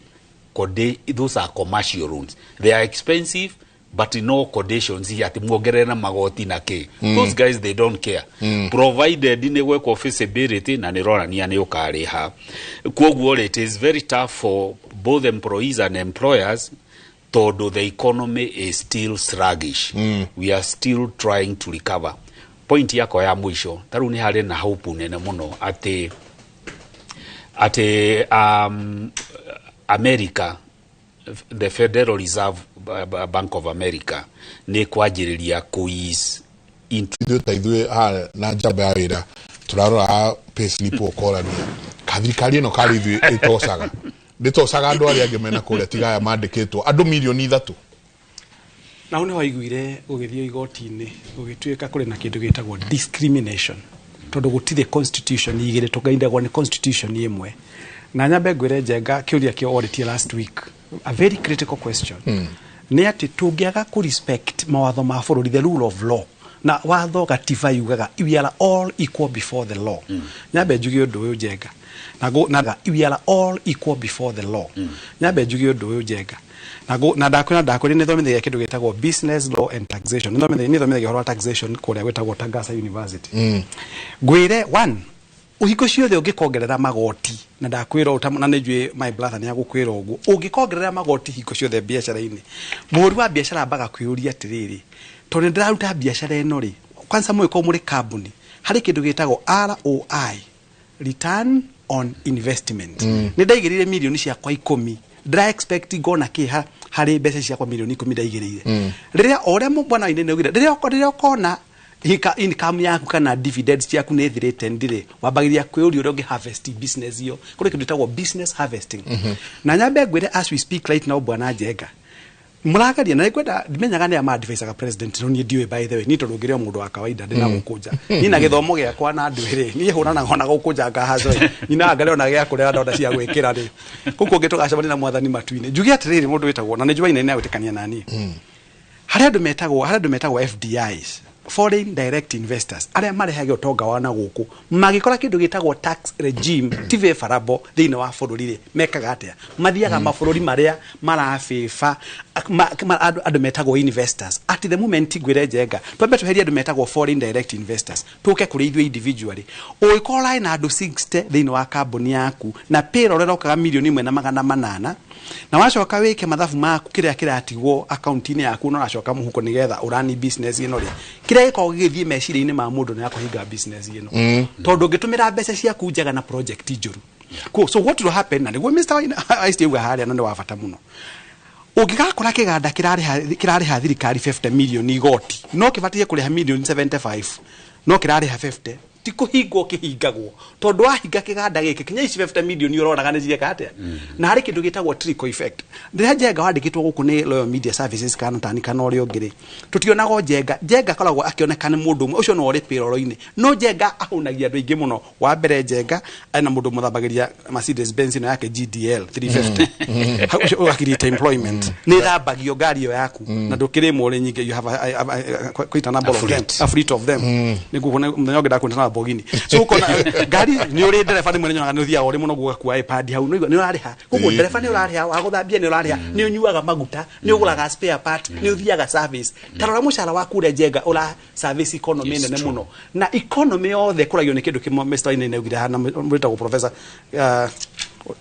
those are commercial loans, they are expensive but no conditions atĩ muongerere na magoti na kĩ. Those guys, they don't care, provided nĩ gwekwo feasibility na nĩ ronania nĩ ũkarĩha. Koguo rĩ, it is very tough for both employees and employers tondũ the economy is still sluggish. We are still trying to recover. Point yakwa ya mũico, ta rĩu nĩ harĩ na hope nene mũno atĩ America, the Federal Reserve Bank of America nĩ kwanjĩrĩria kũ-ease into Ithuĩ ta ithuĩ haha na njamba ya wĩra tũrarora payslip, ũkorania ka thirikari ĩno karĩ ithuĩ ĩtocaga, ndĩtocaga andũ arĩa angĩ mena kũrĩa tiga aya mandĩkĩtwo andũ 3 milioni. Na hau nĩho waiguire gũgĩthiĩ igoti-inĩ, gũgĩtuĩka kũrĩ na kĩndũ gĩtagwo discrimination, tondũ gũtirĩ constitution igĩrĩ, tũgaindagwo nĩ constitution ĩmwe. Na nyambe ngwĩre Njenga, kĩũria kĩo orĩtie last week, a very critical question, nĩ atĩ tũngĩaga kũ respect mawatho ma bũrũri, the rule of law, na watho gatiba yugaga we are all equal before the law. Nyambe njuge ũndũ ũyũ, Njenga, na we are all equal before the law. Nyambe njuge ũndũ ũyũ, Njenga, na ndakwĩra nĩ thomithagia kĩndũ gĩtagwo business law and taxation, nĩ thomithagia ũhoro wa taxation kũrĩa gwĩtagwo Tagasa University. Ngwĩre one, ũhingo ciothe ũngĩkongerera magoti, na ndakwĩra ũũ na nĩ njũĩ my brother nĩ agũkwĩra ũguo, ũngĩkongerera magoti hingo ciothe biacara-inĩ, mũhũri wa biacara ambaga kwĩyũria atĩrĩrĩ, tondũ nĩ ndĩraruta biacara ĩno rĩ, kwanza mũgĩkorwo mũrĩ kambuni, harĩ kĩndũ gĩtagwo ROI, return on investment. Nĩ ndaigĩrĩire 10 milioni ciakwa ndĩra expect ngona kĩ harĩ mbeca ciakwa 10 milioni ndaigĩrĩire. Rĩrĩa o ũrĩa bwana Wainaina augire, rĩrĩa ũkona income yaku kana dividends ciaku nĩ thirĩte ndirĩ, wambagĩrĩria kwĩyũria ũrĩa ũngĩ harvest business ĩyo. Kũrĩ kĩndũ gĩtagwo business harvesting. Na nyambe ngwĩre, as we speak right now, bwana Njenga, mũrageria na nĩngwenda ndimenyaga nĩ ama-advisaga president, no niĩ ndiũĩ, by the way, niĩ tondũ ngĩrĩ o mũndũ wa kawaida ndĩ na gũkũ nja, niĩ na gĩthomo gĩakwa na andũ rĩ, niĩ hũranaga ona gũkũ nja ngahaco nyinaga ngarĩ ona gĩa kũrĩa ndonda cia gwĩkĩra rĩ, kũu kũngĩ tũgacemania na mwathani matu-inĩ. Njuge atĩrĩrĩ, mũndũ wĩtagwo na nĩ njũĩ Wainaina nĩagwĩtĩkania na niĩ, harĩ andũ metagwo FDIs, foreign direct investors, arĩa marehaga ũtonga wa na gũkũ, magĩkora kĩndũ gĩtagwo tax regime ti favorable thĩinĩ wa bũrũri rĩ, mekaga atĩa? Mathiaga mabũrũri marĩa marabĩba andũ metagwo investors. At the moment, ngwĩre Njenga, twambe tweherie andũ metagwo foreign direct investors, tũke kũrĩ ithuĩ individually. Ũngĩkorwo ũrarĩ na andũ 60 thĩinĩ wa kambuni yaku na payroll ĩrokaga 1,800,000, na wacoka wĩke mathabu maku, kĩrĩa kĩratigwo akaunti-inĩ yaku na ũracoka mũhuko nĩgetha ũrani business ĩno rĩ, kĩrĩa gĩkoragwo gĩgĩthiĩ meciria-inĩ ma mũndũ nĩ akũhinga business ĩno, tondũ ũngĩtũmĩra mbeca ciaku njega na project njũru. Cool. So what will happen, na nĩguo Mr. Waina auga harĩa, na nĩ wa bata mũno, ũngĩgakora kĩganda kĩrarĩha thirikari 50 million igoti, no kĩbataire kũrĩha 75 million, no kĩrarĩha 50. Ti kũhingwo kĩhingagwo tondũ wahinga kĩganda gĩkĩ kinya ici 50 million ũronaga nĩ cireka atĩa. Na harĩ kĩndũ gĩtagwo trickle effect. Rĩrĩa Njenga wandĩkĩtwo gũkũ nĩ Royal Media Services kana tani kana ũrĩa ũngĩ rĩ, tũtionaga Njenga. Njenga akoragwo akĩoneka nĩ mũndũ ũmwe ũcio no ũrĩ payroll-inĩ, no Njenga ahũnagia andũ aingĩ mũno. Wa mbere Njenga ena mũndũ mũthambagĩria Mercedes Benz ĩno yake GDL 350. Hau ũcio ũga create employment. Nĩ ĩthambagio ngari ĩyo yaku na ndũkĩrĩmwo ũrĩ nyingĩ. You have quite a number of them, a fleet of them. Nĩguo mũthenya ũngĩ ndakwenda na Lamborghini, so ũkona ngari nĩ ũrĩ ndereba rĩmwe nĩnyonaga nĩ ũthiaga ũrĩ mũno gũgakua iPad hau nĩ ũrarĩha. Koguo ndereba nĩ ũrarĩha, wa gũthambia nĩ ũrarĩha, nĩ ũnyuaga maguta, nĩ ũgũraga spare part, nĩ ũthiaga service. Ta rora mũcara waku ũrĩa Njenga ũra service economy nene mũno. Na economy yothe ĩkũragio nĩ kĩndũ kĩmwe Mr. Wainaina augire haha na mwĩtagwo Professor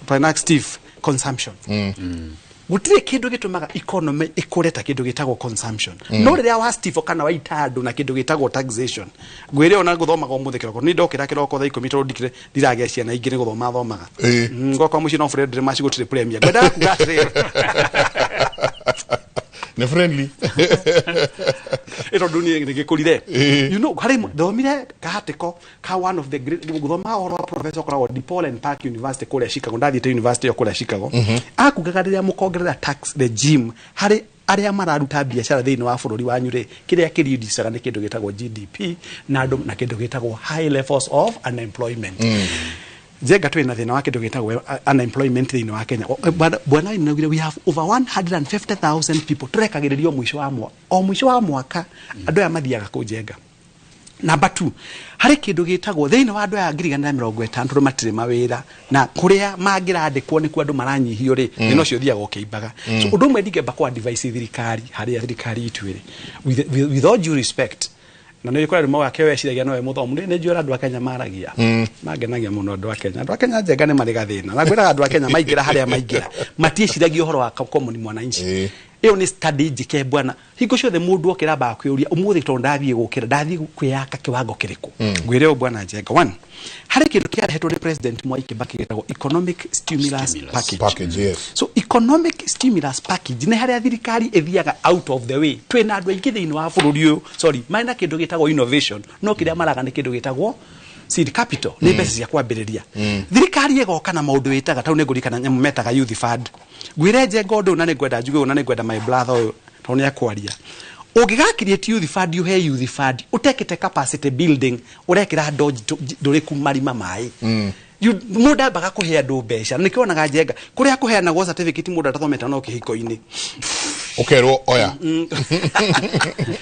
Pinax Steve, consumption. Gũtirĩ kĩndũ gĩtũmaga economy ĩkũre ta kĩndũ gĩtagwo consumption. No rĩrĩa wa Steve kana waita andũ na kĩndũ gĩtagwo taxation, ngwĩre ona gũthomaga ũmũthĩ kĩroko nĩ ndokĩra kĩroko thaa 10 tondũ ndikĩrĩ ndiragĩa ciana ingĩ nĩ gũthoma thomaga. Ngokwa mũciĩ no Fred maci gũtirĩ premier. Ngwendaga kuga atĩrĩrĩ, nĩ friendly. Ĩ tondũ niĩ nĩgĩkũrire, harĩ thomire kahatĩko ka one of the great gũthoma ũhoro wa professor ũkoragwo DePaul and Park University kũrĩa Chicago. Ndathiĩte university ĩyo kũrĩa Chicago. Akugaga rĩrĩa mũkongerera tax regime harĩ arĩa mararuta biacara thĩinĩ wa bũrũri wanyu rĩ, kĩrĩa kĩridicaga nĩ kĩndũ gĩtagwo GDP na andũ na kĩndũ gĩtagwo high levels of unemployment. Njenga twĩ na thĩna wa kĩndũ gĩtagwo unemployment thĩinĩ wa Kenya. Bwana Wainaina augire we have over 150,000 people tũrekagĩrĩrio mũico wa mwaka, o mũico wa mwaka andũ aya mathiaga kũ Njenga? Number two, harĩ kĩndũ gĩtagwo thĩinĩ wa andũ aya 150,000 tondũ matirĩ mawĩra na kũrĩa mangĩrandĩkwo nĩkuo andũ maranyihio rĩ, thĩna ũcio ũthiaga ũkĩimbaga. So ũndũ ũmwe ndingĩamba kũ advise thirikari harĩa thirikari itũ ĩrĩ, with all due respect, na nĩ kũrĩ andũ mauga weciragia nowe mũthomu, nĩ njũĩ andũ a Kenya maragia mangenagia mũno. Andũ a Kenya Njenga nĩ marĩ gathĩna na ngwĩraga andũ a Kenya maingĩra harĩa maingĩra matiĩciragia ũhoro wa common mwananchi. Ĩyo nĩ study njĩke bwana. Hingo ciothe mũndũ okĩra ambaga kwĩyũria ũmũthĩ tondũ ndathiĩ gũkĩra ndathiĩ kwĩyaka kĩwango kĩrĩkũ. Ngwĩre ũũ bwana Njenga, one, harĩ kĩndũ kĩarehetwo nĩ President Mwai Kibaki gĩtagwo economic stimulus package. Package, yes. So economic stimulus package nĩ harĩa thirikari ĩthiaga out of the way. Twĩna andũ aingĩ thĩinĩ wa bũrũri ũyũ, sorry, marĩ na kĩndũ gĩtagwo innovation, no kĩrĩa maraga nĩ kĩndũ gĩtagwo seed capital, nĩ mbeca cia kwambĩrĩria. Thirikari ĩgoka na maũndũ ĩtaga tau nĩ ngũririkana nyamũ metaga youth fund. Ngwĩre Njenga ũndũ ũyũ na nĩ ngwenda njuge ũũ na nĩ ngwenda my brother ũyũ tondũ nĩ akwaria. Ũngĩga create youth fund, ũhe youth fund ũtekĩte capacity building, ũrekĩra andũ ndũrĩku marima maĩ. Mũndũ ambaga kũhe andũ mbeca na nĩkĩo wonaga Njenga kũrĩa kũheanagwo certificate mũndũ atathomete no kĩhiko-inĩ. Ũkerwo oya.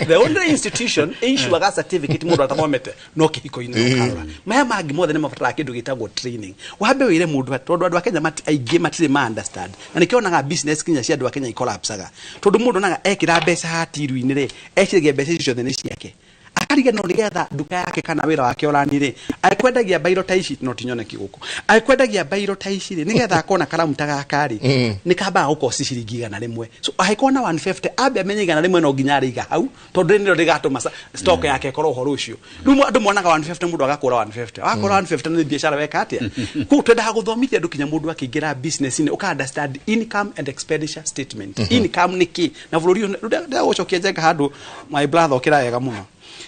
The only institution ĩissuaga certificate mũndũ atathomete no kĩhiko-inĩ. Ũkarora maya mangĩ mothe nĩ mabataraga kĩndũ gĩtagwo training. Wambe wĩre mũndũ tondũ andũ a Kenya aingĩ matirĩ ma understand na nĩkĩo wonaga business kinya cia andũ a Kenya ikolapsaga tondũ mũndũ onaga ekĩra mbeca hatiru-inĩ rĩ, eciragia mbeca icio ciothe nĩ ciake, akariganĩrwo nĩgetha nduka yake kana wĩra wake ũrani rĩ, akwendagia bairo ta ici no tinyoneki gũkũ, akwendagia bairo ta ici rĩ, nĩgetha akona karamu ta gaka rĩ, nĩ kambaga gũkosti ciringi 100. So angĩkorwo na 150, ambe amenye 100 no nginya arĩiga hau tondũ rĩrĩ nĩrĩo rĩgatũma stock yake ĩkorwo ũhoro ũcio. Rĩu andũ monaga 150, mũndũ agakũra 150, wakũra 150 nĩ biacara weka atĩa? Koguo twendaga gũthomithia andũ kinya mũndũ akĩingĩra business-inĩ ũka understand income and expenditure statement. Income nĩ kĩ na bũrũri ũyũ ndĩragũcokia Njenga handũ, my brother, ũkĩra wega mũno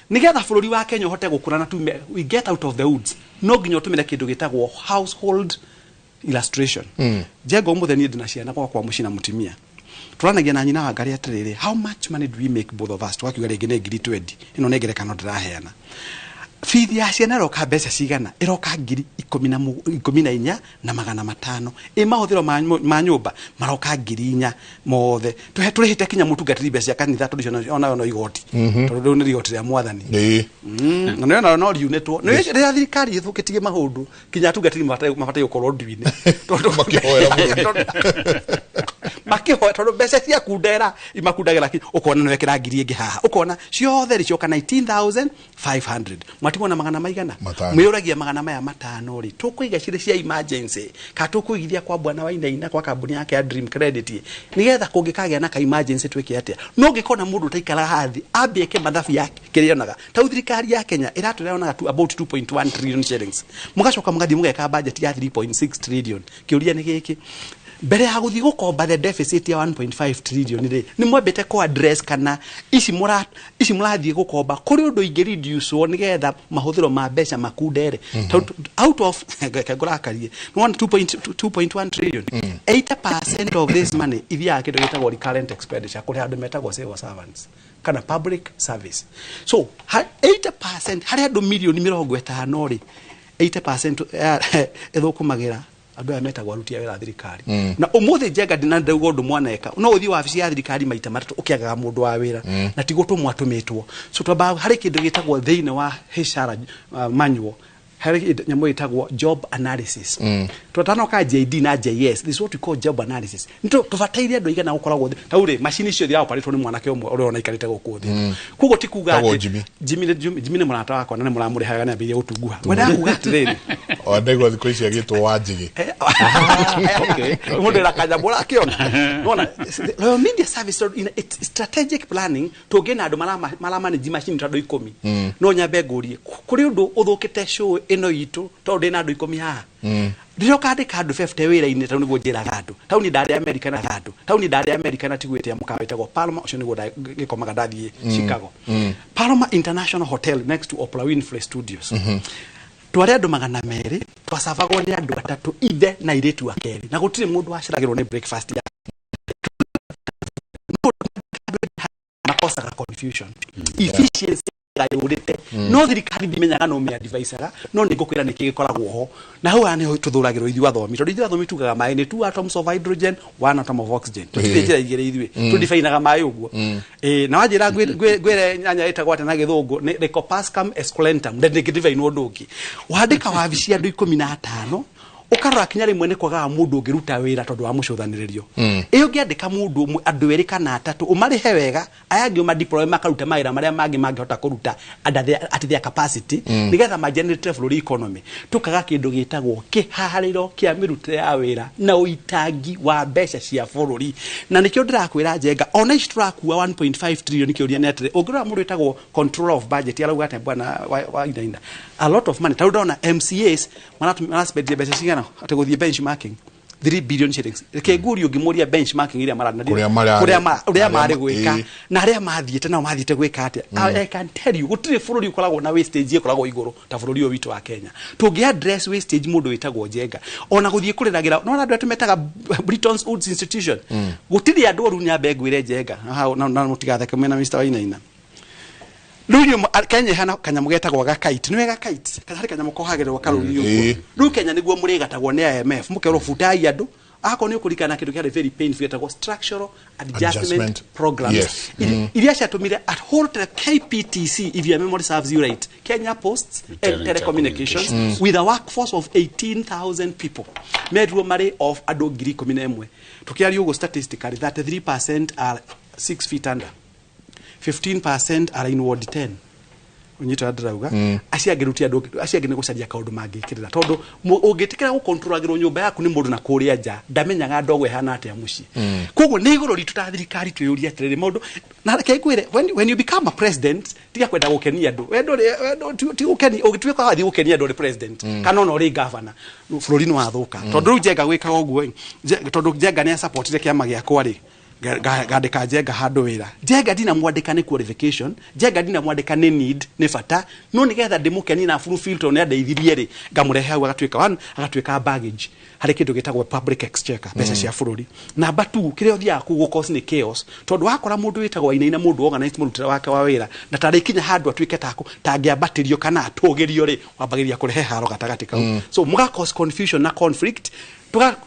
nigetha bũrũri wa Kenya ũhote gũkũra na tume we get out of the woods, no nginya ũtũmĩre kĩndũ gĩtagwo household illustration. Njenga ũmũthĩ niĩ ndĩna ciana gwakwa mũciĩ na mũtumia tũranagia na nyina wa ngari atĩrĩrĩ, how much money do we make both of us? Twakiuga rĩngĩ nĩ ngiri 20. Ĩno nĩ ngerekano ndĩraheana. Bithi ya ciana ĩroka mbeca cigana? Ĩroka ngiri 14,500. Ĩ mahũthĩro ma nyũmba maroka 4,000 mothe. Tũrĩhĩte kinya mũtungatĩri mbeca cia kanitha tondũ icio onayo no igoti, tondũ rĩu nĩ igoti rĩa mwathani. Na nĩyo nayo no riunĩtwo. Nĩ rĩrĩa thirikari ĩthũkĩtie maũndũ kinya atungatĩri mabataire gũkorwo nduinĩ tondũ Makĩhoera bũrũri. Makĩhoya tondũ mbeca ciaku ndera imakundagĩra ki ũkona nĩ wekĩra ngiri ĩngĩ haha, ũkona ciothe rĩ cioka 19,500, mwatigwo na magana maigana? Matano. Mwĩyũragia magana maya matano rĩ, tũkũiga cirĩ cia emergency ka tũkũigithia kwa bwana Wainaina kwa kambuni yake ya Dream Credit nĩgetha kũngĩkagĩa na ka emergency twĩke atĩa? No ũngĩkona mũndũ ũtaikaraga thĩ ambie eke mathabu yake kĩrĩa onaga tau thirikari ya Kenya ĩratwĩra yonaga tu about 2.1 trillion shillings, mũgacoka mũgathiĩ mũgeka budget ya 3.6 trillion. Kĩũria nĩ gĩkĩ. Mbere ya gũthiĩ gũkomba the deficit ya 1.5 trillion rĩ, nĩ mwambĩte kũ address kana ici mũrathiĩ gũkomba kũrĩ ũndũ ingĩ reduce nĩgetha mahũthĩro ma mbeca makundere. Out of ngũrakarie 2.1 trillion, 80% of this money ithiaga kĩndũ gĩtagwo recurrent expenditure kũrĩ andũ metagwo civil servants kana public service. So 80% harĩ andũ milioni 50 rĩ, 80% ĩthũkũmagĩra andũ aya metagwo aruti a wĩra a thirikari. Na ũmũthĩ Njenga ndina ndauga ũndũ mwaneka, no ũthiĩ wabici ya thirikari maita matatũ ũkĩagaga mũndũ wa wĩra, na ti gũtũmwo atũmĩtwo. So twambaga harĩ kĩndũ gĩtagwo thĩinĩ wa HR manual, harĩ nyamũ ĩtagwo job analysis. Twatanoka JD na JS, this is what we call job analysis. Tũbataire andũ aigana gũkoragwo ta rĩ macini icio iraoparĩtwo nĩ mwanake ũmwe ũrĩa ona aikarĩte gũkũ thĩ. Koguo ti kuga atĩ Jimmy nĩ mũrata wakwa na nĩ mũramũrĩhaga nĩ ambĩrĩrie gũtunguha. Ngwendaga kuga atĩrĩrĩ, o ndaigua thikũ ici agĩtwo Wanjigi. Mũndũ ĩra kanyamũ ũrakĩona. Nĩwona, Royal Media Service in its strategic planning tũngĩ na andũ maramanage macini ta andũ 10. No nyambe ngũrie kũrĩ ũndũ ũthũkĩte show ĩno itũ tondũ ndĩna andũ 10 haha. Rĩrĩa ũkandĩka andũ 50 wĩra-inĩ tondũ nĩguo njĩraga andũ. Taũni ndarĩ America na andũ. Taũni ndarĩ America na tiguĩte ya mũkawa wĩtagwo Paloma, ũcio nĩguo ngĩkomaga ndathiĩ Chicago. Paloma International Hotel next to Oprah Winfrey Studios. Twarĩ andũ 200, twacabagwo nĩ andũ atatũ, ithe na airĩtu ake erĩ, na gũtirĩ mũndũ waceragĩrwo nĩ breakfast ya makosaga confusion. Efficiency yũrĩte. No thirikari ndimenyaga no mĩadvisaga, no nĩ ngũkwĩra nĩkĩ gĩkoragwo ho. Na hau haha nĩho tũthũragĩrwo ithuĩ athomi, tondũ ithuĩ athomi tugaga maĩ nĩ 2 atoms of hydrogen, 1 atom of oxygen. Tũtirĩ njĩra igĩrĩ ithuĩ, tũdifainaga maĩ ũguo. Na wanjĩra ngwĩre nyanya ĩtagwo atĩa na gĩthũngũ, nĩ Lycopersicum esculentum, ndĩngĩdifainwo ũndũ ũngĩ. Wandĩka wabici andũ 15, ũkarora kinya rĩmwe nĩ kwagaga mũndũ ũngĩruta wĩra tondũ wa mũcũthanĩrĩrio. Ĩ ũngĩandĩka mũndũ ũmwe, andũ erĩ kana atatũ, ũmarĩhe wega, aya angĩ ũmadeploy makaruta mawĩra marĩa mangĩ mangĩhota kũruta at their capacity, nĩgetha magenerate bũrũri economy. Tũkaga kĩndũ gĩtagwo kĩharĩro kĩa mĩrutĩre ya wĩra na ũitangi wa mbeca cia bũrũri. Na nĩkĩo ndĩrakwĩra Njenga, ona ici tũrakua 1.5 trillion, kĩũria nĩ atĩrĩ, ũngĩrora mũndũ wĩtagwo controller of budget arauga atĩa bwana wa Inaina, a lot of money. Ta rĩu ndona MCAs maraspendia mbeca cigana atĩ gũthiĩ benchmarking 3 billion shillings. Reke ngurio ngĩmũria benchmarking iria ũrĩa marĩ gwĩka na arĩa mathiĩte nao mathiĩte gwĩka atĩa. I can tell you gũtirĩ bũrũri ũkoragwo na wastage ĩkoragwo igũrũ ta bũrũri ũyũ witũ wa Kenya. Tũngĩ address wastage mũndũ wĩtagwo Njenga ona gũthiĩ kũrĩragĩra, no andũ arĩa tũmetaga Bretton Woods Institution, gũtirĩ andũ oru. Nyambe ngwĩre Njenga na mũtigatheke mwena Mr. Wainaina. Rĩu Kenya ĩhana kanyamũ getagwo gakaiti. Nĩwe gakaiti, harĩ kanyamũ kohagĩrĩrwo karũri ũguo. Rĩu Kenya nĩguo mũrĩgatagwo nĩ IMF, mũkerwo butai andũ. Akorwo nĩ ũkũririkana kĩndũ kĩarĩ very painful gĩtagwo structural adjustment programs. Iria ciatũmire at whole KPTC, if your memory serves you right, Kenya Posts and Telecommunications, with a workforce of 18,000 people, merirwo marĩ off andũ 11,000. Tũkĩaria ũguo statistically 33% are 6 feet under, 15% are in ward 10. Ũnyita ndĩrauga acio angĩ rutia andũ acio angĩ nĩ gũcaria kaũndũ mangĩkĩrĩra, tondũ ũngĩtĩkĩra gũkontrolagĩrwo nyũmba yaku nĩ mũndũ na kũrĩa nja ndamenyaga ndogo ĩhana atĩa mũciĩ. Koguo nĩ igũrũ ritũ ta thirikari twĩyũrie atĩrĩrĩ, mũndũ na reke ngwĩre, when you become a president, tiga kwenda gũkenia andũ. Wendo ti gũkenia, ũngĩtuĩka wathiĩ gũkenia andũ ũrĩ president kana ona ũrĩ governor, bũrũri nĩ wathũka. Tondũ rĩu Njenga gwĩkaga ũguo, tondũ Njenga nĩ asupportire kĩama gĩakwa rĩ, ngandĩka Njenga handũ wĩra. Njenga ndinamwandĩka nĩ qualification, Njenga ndinamwandĩka nĩ need, nĩ bata, no nĩgetha ndĩmũkenie na fulfill tondũ nĩandeithirie rĩ, ngamũrehe hau agatuĩka one, agatuĩka baggage harĩ kĩndũ gĩtagwo public exchequer, mbeca cia bũrũri. Number 2, kĩrĩa ũthiaga kũu gũcause nĩ chaos, tondũ wakora mũndũ wĩtagwo Wainaina, mũndũ organized mũrutĩre wake wa wĩra, na tarĩkinya handũ atuĩke tangĩambatĩrio kana atũgĩrio rĩ, wambagĩrĩria kũrehe haro gatagatĩ kau. So mũga cause confusion na conflict.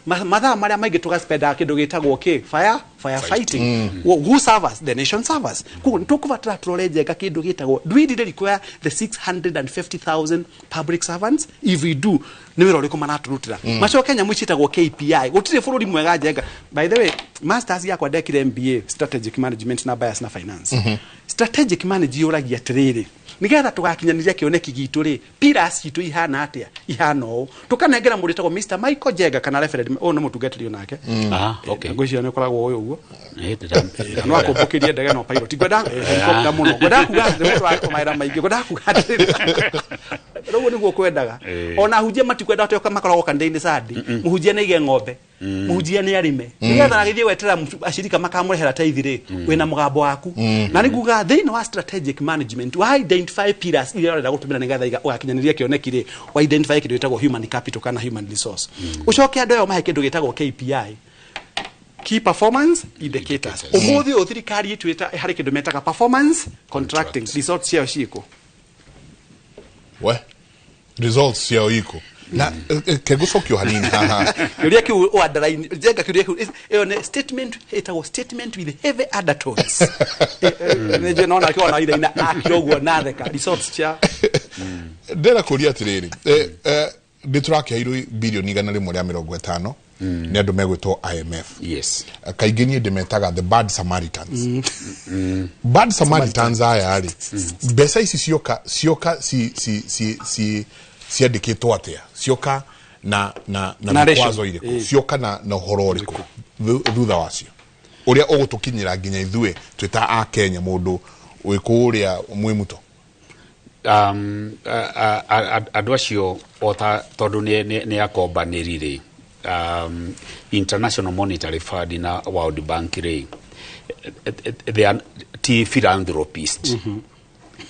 Mathaa marĩa maingĩ tũgaspendaga kĩndũ gĩtagwo kĩ fire fighting. Who serve us? The nation serve us. Koguo nĩtũkũbatara tũrore Njenga kĩndũ gĩtagwo, do we really require the 650,000 public servants? If we do, nĩ wĩra ũrĩkũ maratũrutĩra? Macoke nyamũ ici ciĩtagwo KPI. Gũtirĩ bũrũri mwega Njenga. By the way, masters yakwa ndekire MBA strategic management na bias na finance. Strategic management yũragia atĩrĩrĩ, nĩgetha tũgakinyanĩria kĩoneki gitũ rĩ, pillars citũ ihana atĩa? Ihana ũũ. Tũkanengera mũndũ wĩtagwo Mr. Michael Njenga kana referend, ũyũ nĩ mũtungatĩri onake. Ngwĩciria nĩ ũkoragwo ũyũ ũguo. No akũmbũkĩrie ndege no pilot. Ngwenda helicopter mũno. Ngwenda kuga atĩ mũndũ wa mawĩra maingĩ. Ngwenda kuga atĩrĩrĩ, rĩu nĩguo kwendaga. Ona ahunjia matikwenda atĩ makoragwo kanitha-inĩ Sunday. Mũhunjia nĩ aige ng'ombe. Mũhunjia nĩ arĩme nĩgetha agĩthiĩ gwetera acirika makamũrehera taithi rĩ, wĩna mũgambo waku. Na nĩ nguga thĩinĩ wa strategic management wa identify pillars iria ũrenda gũtũmĩra nĩgetha ũgakinyanĩria kĩoneki rĩ, wa identify kĩndũ gĩtagwo human capital kana human resource. Ũcoke andũ aya mahe kĩndũ gĩtagwo KPI, key performance indicators. Ũmũthĩ ũyũ thirikari ĩtuĩte harĩ kĩndũ metaga performance contracting. Results ciayo ciĩkũ? We results ciao iko na kegũcokio hanini haha. Kĩũria kĩu ũ underline njenga kĩũria kĩu, ĩyo nĩ statement ĩtagwo statement with heavy undertones. Nĩ nona kĩona iraina akira ũguo na theka results cia. Ndĩrenda kũria atĩrĩrĩ, nĩ tũrakĩheirwo birioni 150 nĩ andũ megwĩtwo IMF. Yes. Kaingĩ niĩ ndĩmetaga the bad Samaritans. Bad Samaritans aya rĩ, mbeca ici cioka cioka ci ci ci ci ciandĩkĩtwo atĩa? Cioka na Narration. mĩkwazo irĩkũ? Cioka na ũhoro ũrĩkũ thutha wacio ũrĩa ũgũtũkinyĩra nginya ithuĩ twĩ ta a Kenya, mũndũ wĩ kũrĩa mwĩ muto? Andũ acio ota tondũ nĩ akombanĩri rĩ, International Monetary Fund na World Bank rĩ, they are ti philanthropist.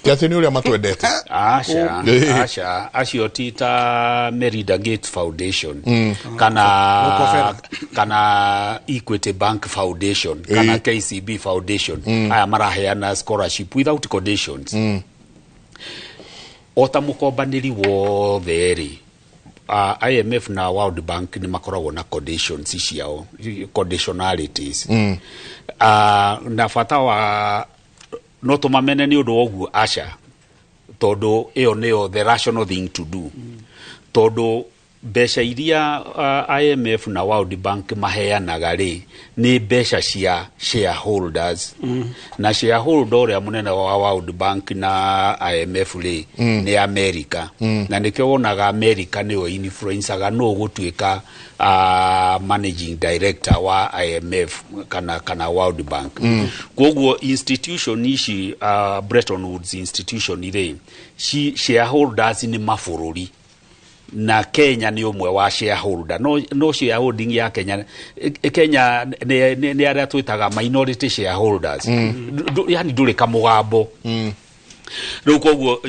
Ti atĩ nĩ ũrĩa matwendete. Aca. Aca, acio ti ta Melinda Gates Foundation kana Equity Bank Foundation kana KCB Foundation. Aya maraheana scholarship without conditions. O ta mũkombanĩri wothe rĩ, IMF na World Bank nĩ makoragwo na conditions ciao, conditionalities. Na bata wa no tũmamene nĩ ũndũ wa ũguo? Aca, tondũ ĩyo nĩyo the rational thing to do, tondũ mbeca iria IMF na World Bank maheanaga rĩ, nĩ mbeca cia shareholders. Na shareholder ũrĩa mũnene wa World Bank na IMF rĩ, nĩ America. Na nĩkĩo wonaga America nĩyo influencaga nũ gũtuĩka managing director wa IMF kana World Bank. Koguo institution ici, Bretton Woods institution rĩ, shareholders nĩ mabũrũri, na Kenya nĩ ũmwe wa shareholder. No shareholding ya Kenya, Kenya nĩ arĩa twĩtaga minority shareholders. Yani ndũrĩ kamũgambo. Rĩu koguo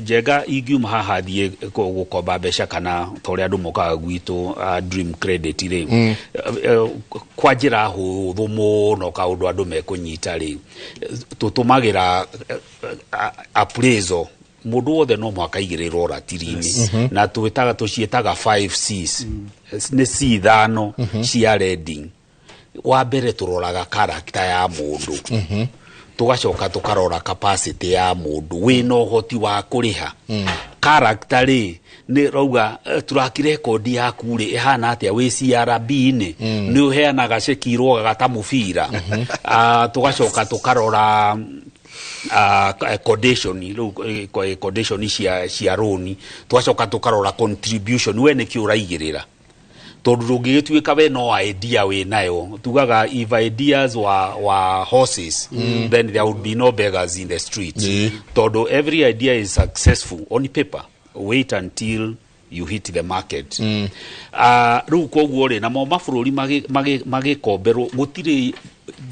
Njenga ingiuma haha thiĩ gũkomba mbeca kana ta ũrĩa andũ mokaga gwitũ, Dream Credit rĩ, kwa njĩra hũthũ mũno, kaũndũ andũ mekũnyita rĩ, tũtũmagĩra appraisal. Mũndũ wothe no mũhaka aigĩrĩrwo ratiri-inĩ. Na twĩtaga, tũciĩtaga 5 Cs. Nĩ C ithano cia lending. Wa mbere tũroraga character ya mũndũ, tũgacoka tũkarora capacity ya mũndũ, wĩna ũhoti wa kũrĩha. Character rĩ, nĩ rauga track record yaku rĩ ĩhana atĩa wĩ CRB-inĩ, nĩ ũheanaga ceki irũgaga ta mũbira. Tũgacoka tũkarora condition rĩu, condition cia rũni. Tũgacoka tũkarora contribution, we nĩkĩ ũraigĩrĩra, tondũ ndũngĩgĩtuĩka we no idea wĩ nayo. Tugaga if ideas were horses, then there would be no beggars in the streets, tondũ every idea is successful on paper, wait until you hit the market. Rĩu koguo rĩ, namo mabũrũri magĩkomberwo, gũtirĩ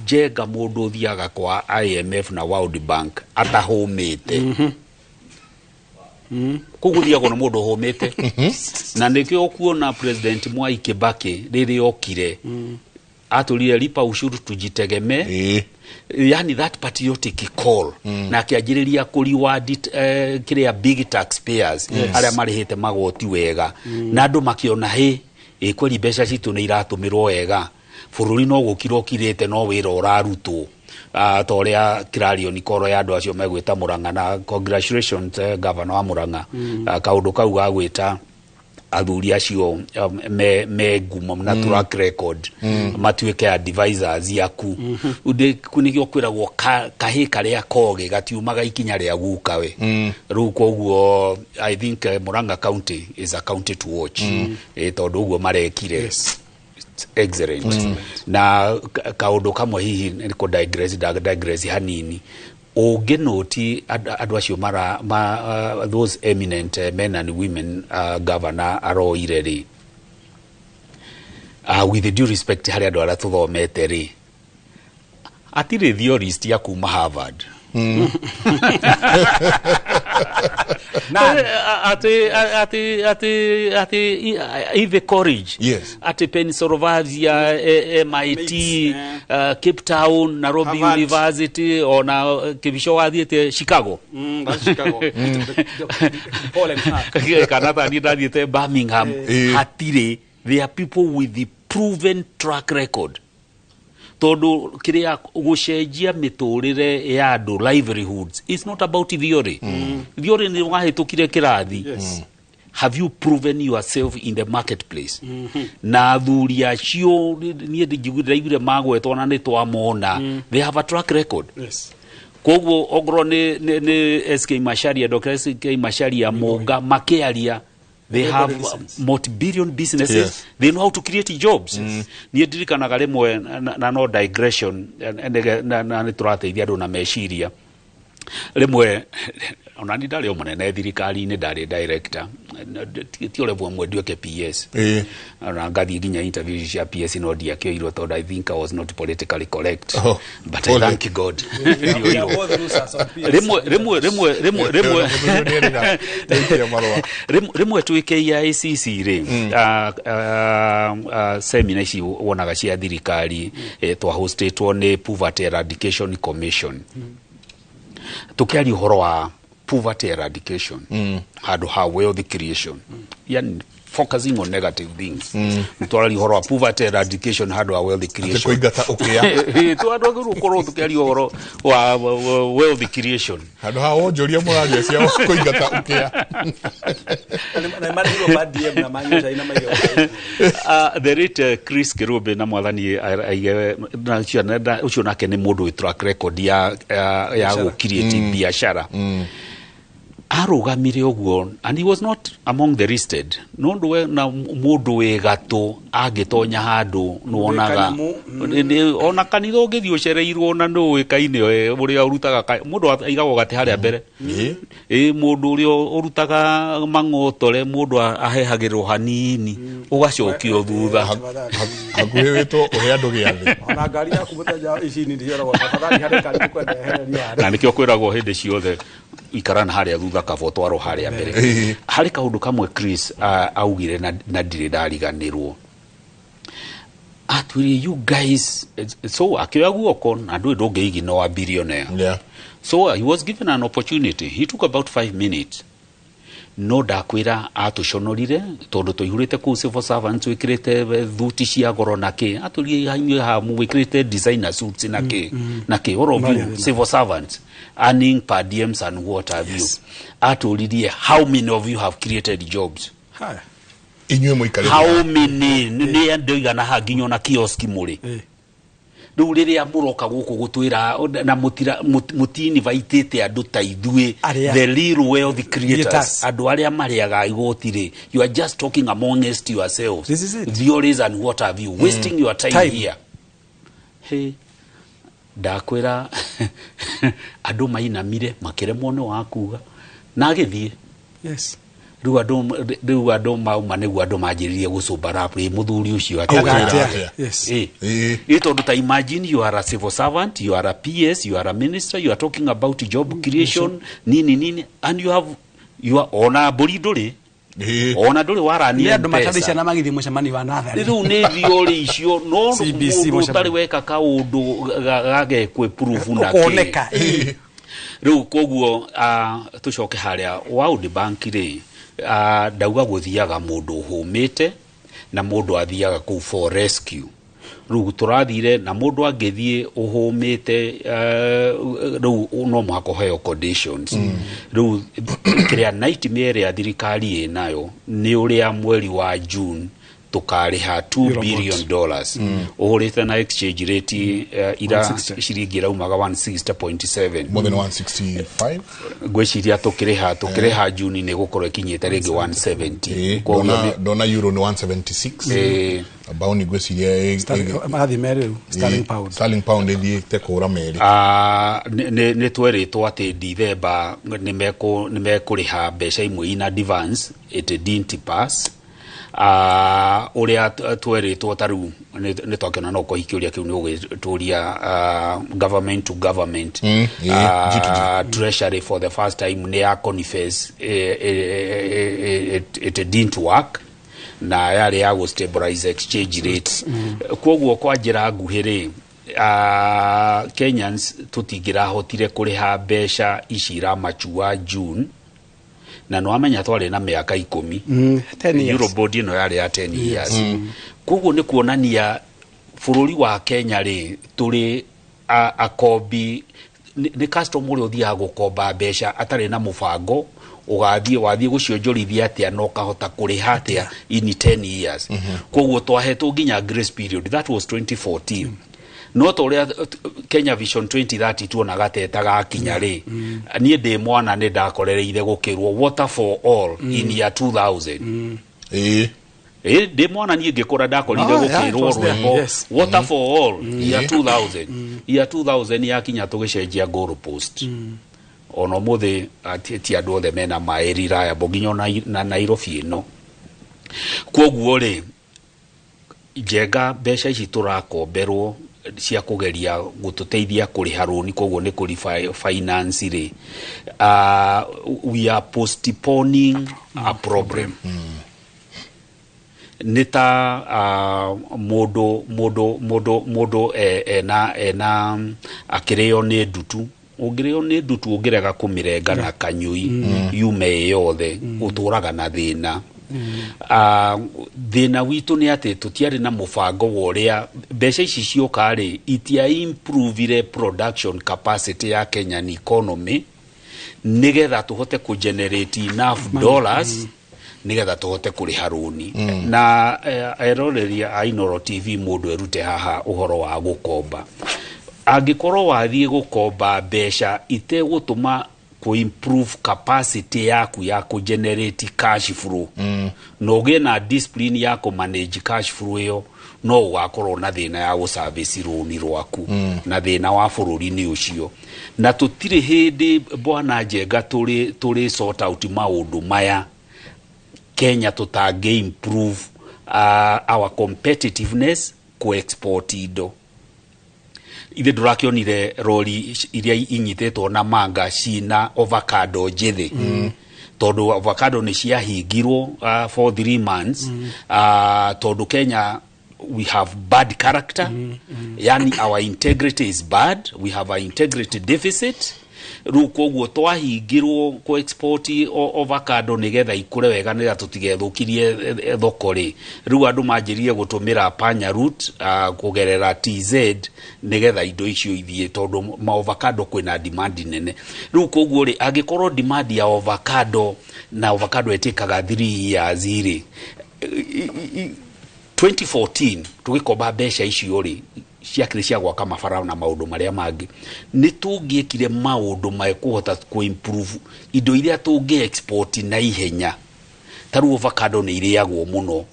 Njenga mũndũ ũthiaga kwa IMF na World Bank atahũmĩte. Kũu gũthiagwo na mũndũ ũhũmĩte, na nĩkĩo ũkuona President Mwai Kibaki rĩrĩa okire atũrire "lipa ushuru tujitegemee", yani that patriotic call, na akĩanjĩrĩria kũ-reward kĩrĩa big taxpayers, arĩa marĩhĩte magoti wega, na andũ makĩona hĩ ĩ kweri mbeca citũ nĩ iratũmĩrwo wega, bũrũri no gũkira ũkirĩte, no wĩra ũrarutwo. Ta ũrĩa clarion call ya andũ acio megwĩta Murang'a, na congratulations, governor wa Murang'a. Kaũndũ kau ga gwĩta athuri acio me ngumo na track record matuĩke advisors aku. Nĩkĩo kwĩragwo kahĩ karĩa kogĩ gatiumaga ikinya rĩa gukawe. Rĩu koguo I think Murang'a County is a county to watch, tondũ ũguo marekire. It's excellent. Na kaũndũ kamwe hihi nĩ kũ digress, digress hanini, ũngĩnũti andũ acio mara those eminent men and women, governor aroire rĩ, With due respect harĩ andũ arĩa tũthomete rĩ, atirĩ theorist ya kuma Harvard. Ati Ivy College, yes, ati Pennsylvania, MIT, Cape Town, Nairobi Harvard. University, ona Kibicho wathiĩte Chicago. That's Chicago. Paul and Clark. Kana tani ndathiĩte Birmingham. Hatirĩ. They are people with the proven track record. Tondu kiria gucenjia miturire ya andu, livelihoods, it's not about theory. Theory ni wahitukire kirathi. Have you proven yourself in the marketplace? Na athuri acio niĩ ndiraiguire magwetwo na nĩ twamona, they have a track record. Koguo ongorwo nĩ SK Macharia, Dr. SK Macharia, Mũnga makĩaria, they have multi-billion businesses. They know how to create jobs. Niĩ ndirikanaga rĩmwe na no digression, na nĩ tũrateithia andũ na meciria. Rĩmwe ona ni ndarĩ o mũnene thirikari-inĩ, ndarĩ director, ti o level ĩmwe nduĩke PS. Ona ngathiĩ nginya interview cia PS no ndiakĩoirwo tondũ I think I was not politically correct. Oh, but I pole. thank God. We are both losers on PS. Rĩmwe rĩmwe rĩmwe rĩmwe rĩmwe Ndaikia marũa. Rĩmwe twĩ KICC rĩ, seminar ici wonaga cia thirikari, twahostĩtwo nĩ Poverty Eradication Commission, tukiaria ũhoro wa poverty eradication handũ ha wealth creation, yani focusing on negative things. Twararia ũhoro wa poverty eradication handũ ha wealth creation. Kũingata ũkĩa. Twagĩrĩirwo gũkorwo tũkĩaria ũhoro wa wealth creation handũ ha wonjoria mũraria cia kũingata ũkĩa. Na marĩhirwo ma DM na manyua cai na maigeo. The late Chris Kirubi, na mwathani aige na ũcio nake nĩ mũndũ wĩ track record ya Biacara. gũ create biacara. Arũgamire ũguo and he was not among the listed, no ũndũ we na mũndũ wĩ gatũ angĩtonya handũ nĩwonaga. Kanyamũ. Ona kanitha ũngĩthiĩ ũcereirwo na nĩũĩkaine ũrĩa ũrutaga mũndũ aigagwo gatĩ harĩa mbere. Ĩ mũndũ ũrĩa ũrutaga mang'otore, mũndũ ahehagĩrwo hanini ũgacokio thutha. Hakuhĩ wĩtwo ũhe andũ gĩathĩ. Ona ngari yaku mũthenya ici nini cioragwo tafadhali harĩ ngari tũkwenda ehererio harĩa. Na nĩkĩo kwĩragwo hĩndĩ ciothe ikara na harĩa thutha kaba ũtwarwo harĩa mbere. Harĩ kaũndũ kamwe Chris augire na ndirĩ ndariganĩrwo. Atwĩrire, "You guys," so akĩoya guoko na ndũĩ ndũngĩiginoa billionaire. So he was given an opportunity. He took about 5 minutes, no ndakwĩra atũconorire tondũ tũihũrĩte kũu civil servants wĩkĩrĩte thuti cia goro na kĩ, atũrie inyuĩ haha wĩkĩrĩte designer suits na kĩ na kĩ, all of you civil servants earning per diems and what have you. Atũririe, "How many of you have created jobs?" Haya. Inyuĩ mũikarĩte How many? Nĩ andũ igana haha nginya ona kioski mũrĩ rĩu rĩrĩa mũroka gũkũ gũtwĩra na mũtinibaitĩte andũ ta ithuĩ, Arĩa- the real wealth creators, Creators. andũ arĩa marĩaga igoti rĩ, you are just talking amongst yourselves. This is it. Theories and what have you, wasting your time, Time. here. Hey, ndakwĩra andũ mainamire makĩremwo nĩ wa kuga na agĩthiĩ. Rĩu andũ mauma nĩguo andũ manjĩrĩrie gũcũmbara ĩ mũthuri ũcio Auga atĩa. atĩa? Yes. Ĩ tondũ ta imagine you are a civil servant, you are a PS, you are a minister, you are talking about job creation nini nini, and you have you are ona mbũri ndũrĩ, ona ndũrĩ warania Nĩ andũ matarĩ ciana magĩthiĩ mũcemanio wa natharĩ. Rĩu nĩ theory icio no CBC mũndũ mũcemanio. ũtarĩ weka kaũndũ gagekwe proof na kĩ. Ũkoneka, ĩ. Rĩu koguo tũcoke harĩa World Bank rĩ, ndauga gũthiaga mũndũ ũhũmĩte na mũndũ athiaga kũu for rescue. Rĩu tũrathire na mũndũ angĩthiĩ ũhũmĩte, rĩu no mũhaka ũheo conditions. Rĩu kĩrĩa nightmare ĩrĩa thirikari ĩnayo nĩ ũrĩa mweri wa June tũkarĩha 2 Eurobond. billion dollars ũhũrĩte na exchange rate ira 160. ciringi ĩraumaga 160.7. More than 165. Ngwĩciria tũkĩrĩha Juni nĩ gũkorwo ĩkinyĩte rĩngĩ 170. Koguo Ndona euro nĩ 176. Baoni ngwĩciria Magathiĩ merĩ rĩu, sterling pound. Sterling pound ĩthiĩte kũra merĩ. Ah, nĩ twerĩtwo atĩ Dithemba nĩ mekũrĩha mbeca imwe in advance. It didn't pass. Uria tweritwo ta riu ni twakiona no ko ikiuria kiu ni ugituria government to government, treasury for the first time ni ya confess it didn't work na yari ya go stabilize exchange rate. Koguo kwa njira nguhi ri, Kenyans tutingirahotire kuriha mbeca ici iramachua June, na no amenya twari na miaka 10. 10 years. Eurobond ino yari ya 10 years. Koguo ni kuonania bururi wa Kenya ri turi akombi ni customer uria uthiaga gukomba mbeca atari na mubango ugathie wathie gucionjorithia atia na ukahota kuriha atia in 10 years. Koguo twahetwo nginya grace period, that was 2014. No toria Kenya Vision 2030 tuonaga tetagakinya ri, niĩ ndĩ mwana nĩ ndakorereire gũkĩrwo water for all in year 2000. Ndĩ mwana niĩ ngĩkũra ndakorire gũkĩrwo rwĩmbo water for all year 2000. Year 2000 yakinya tũgĩcenjia goal post. Ona ũmũthĩ ti andũ othe mena maĩ reliable nginya na Nairobi ĩno. Kwoguo rĩ, Njenga mbeca ici tũrakomberwo cia kugeria gututeithia kuriha rũni, koguo nĩ kũri finance rĩ, we are postponing a problem. Nĩ ta mũndũ ena akĩrĩo nĩ ndutu. Ũngĩrĩo nĩ ndutu ũngĩrega kũmĩrenga na kanyũi yume yothe, ũtũraga na thĩna. Thĩna witũ nĩ atĩ tũtiarĩ na mũbango wa ũrĩa mbeca ici cioka rĩ, itia improvire production capacity ya Kenyan economy nĩgetha tũhote kũ generate enough dollars nĩgetha tũhote kũrĩha rũni. Na eroreri a Inooro TV mũndũ erute haha ũhoro wa gũkomba. Angĩkorwo wathiĩ gũkomba mbeca itegũtũma ku improve capacity yaku ya ku generate cash flow, no ũgĩe na discipline ya ku manage cash flow ĩyo, no ũgakorwo na thĩna ya gũ service rũni rwaku. Na thĩna wa bũrũri nĩ ũcio. Na tũtirĩ hĩndĩ bwana Njenga tũrĩ sort out maũndũ maya Kenya tũtangĩ improve our competitiveness ku export indo. Ithe ndũrakĩonire rori iria inyitĩtwo na manga cina avocado njĩthĩ, tondũ avocado nĩ ciahingirwo for 3 months, tondũ Kenya we have bad character. Yani our integrity is bad, we have an integrity deficit. Rĩu koguo twahingirwo ku export avocado nĩgetha ikũre wega nĩgetha tũtigethũkirie thoko rĩ. Rĩu andũ manjĩrĩrie gũtũmĩra panya route kũgerera TZ nĩgetha indo icio ithiĩ, tondũ ma avocado kwĩna demand nene. Rĩu koguo rĩ, angĩkorwo demand ya avocado na avocado ĩtĩkaga 3 years rĩ, 2014 tũgĩkomba mbeca icio rĩ ciakĩrĩ cia gwaka mabara na maũndũ marĩa mangĩ, nĩ tũngĩekire maũndũ mekũhota kũ improve indo iria tũngĩ export na ihenya. Ta rĩu avocado nĩ irĩagwo mũno,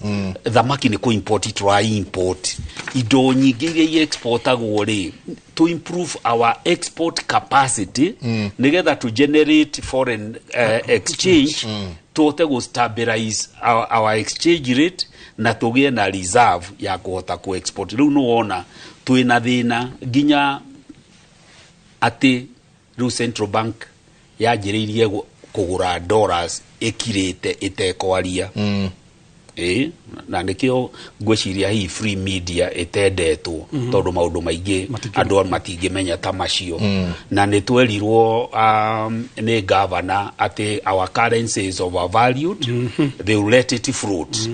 thamaki nĩ kũ import tũra import, indo nyingĩ iria exportagwo rĩ, to improve our export capacity nĩgetha to generate foreign exchange, tũhote gũ stabilize our exchange rate na tũgĩe na reserve ya kũhota kũ export. Rĩu nĩwona twĩna thĩna nginya atĩ rĩu Central Bank yanjĩrĩirie kũgũra dollars ĩkirĩte ĩtekwaria. Na nĩkĩo ngwĩciria hihi free media ĩtendetwo, tondũ maũndũ maingĩ andũ matingĩmenya ta macio. Na nĩ twerirwo nĩ governor atĩ our currency is overvalued, they will let it float.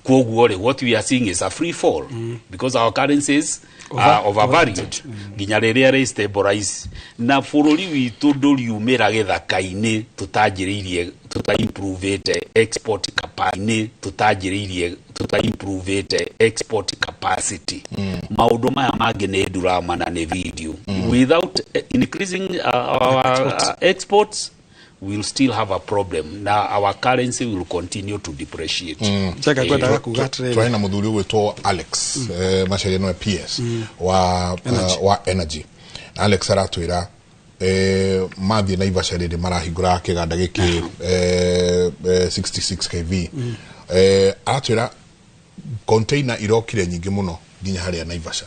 Koguo rĩ, what we are seeing is a free fall because our currencies are overvalued nginya rĩrĩa rĩ stabilize. Na bũrũri witũ ndũriumĩra gĩthaka-inĩ tũtanjĩrĩirie tũta-improvĩte export capacity, tũtanjĩrĩirie tũta-improvĩte export capacity. Maũndũ maya mangĩ nĩ drama na nĩ video. Without increasing our exports, we'll still have a problem. Now our currency will continue to depreciate. Twaĩ na mũthuri ũgwĩtwo Alex Macharia, no PS wa Energy. Alex aratwĩra mathiĩ Naivasha rĩrĩ marahingũra kĩganda gĩkĩ 66 kV. Aratwĩra container irokire nyingĩ mũno nginya harĩa Naivasha.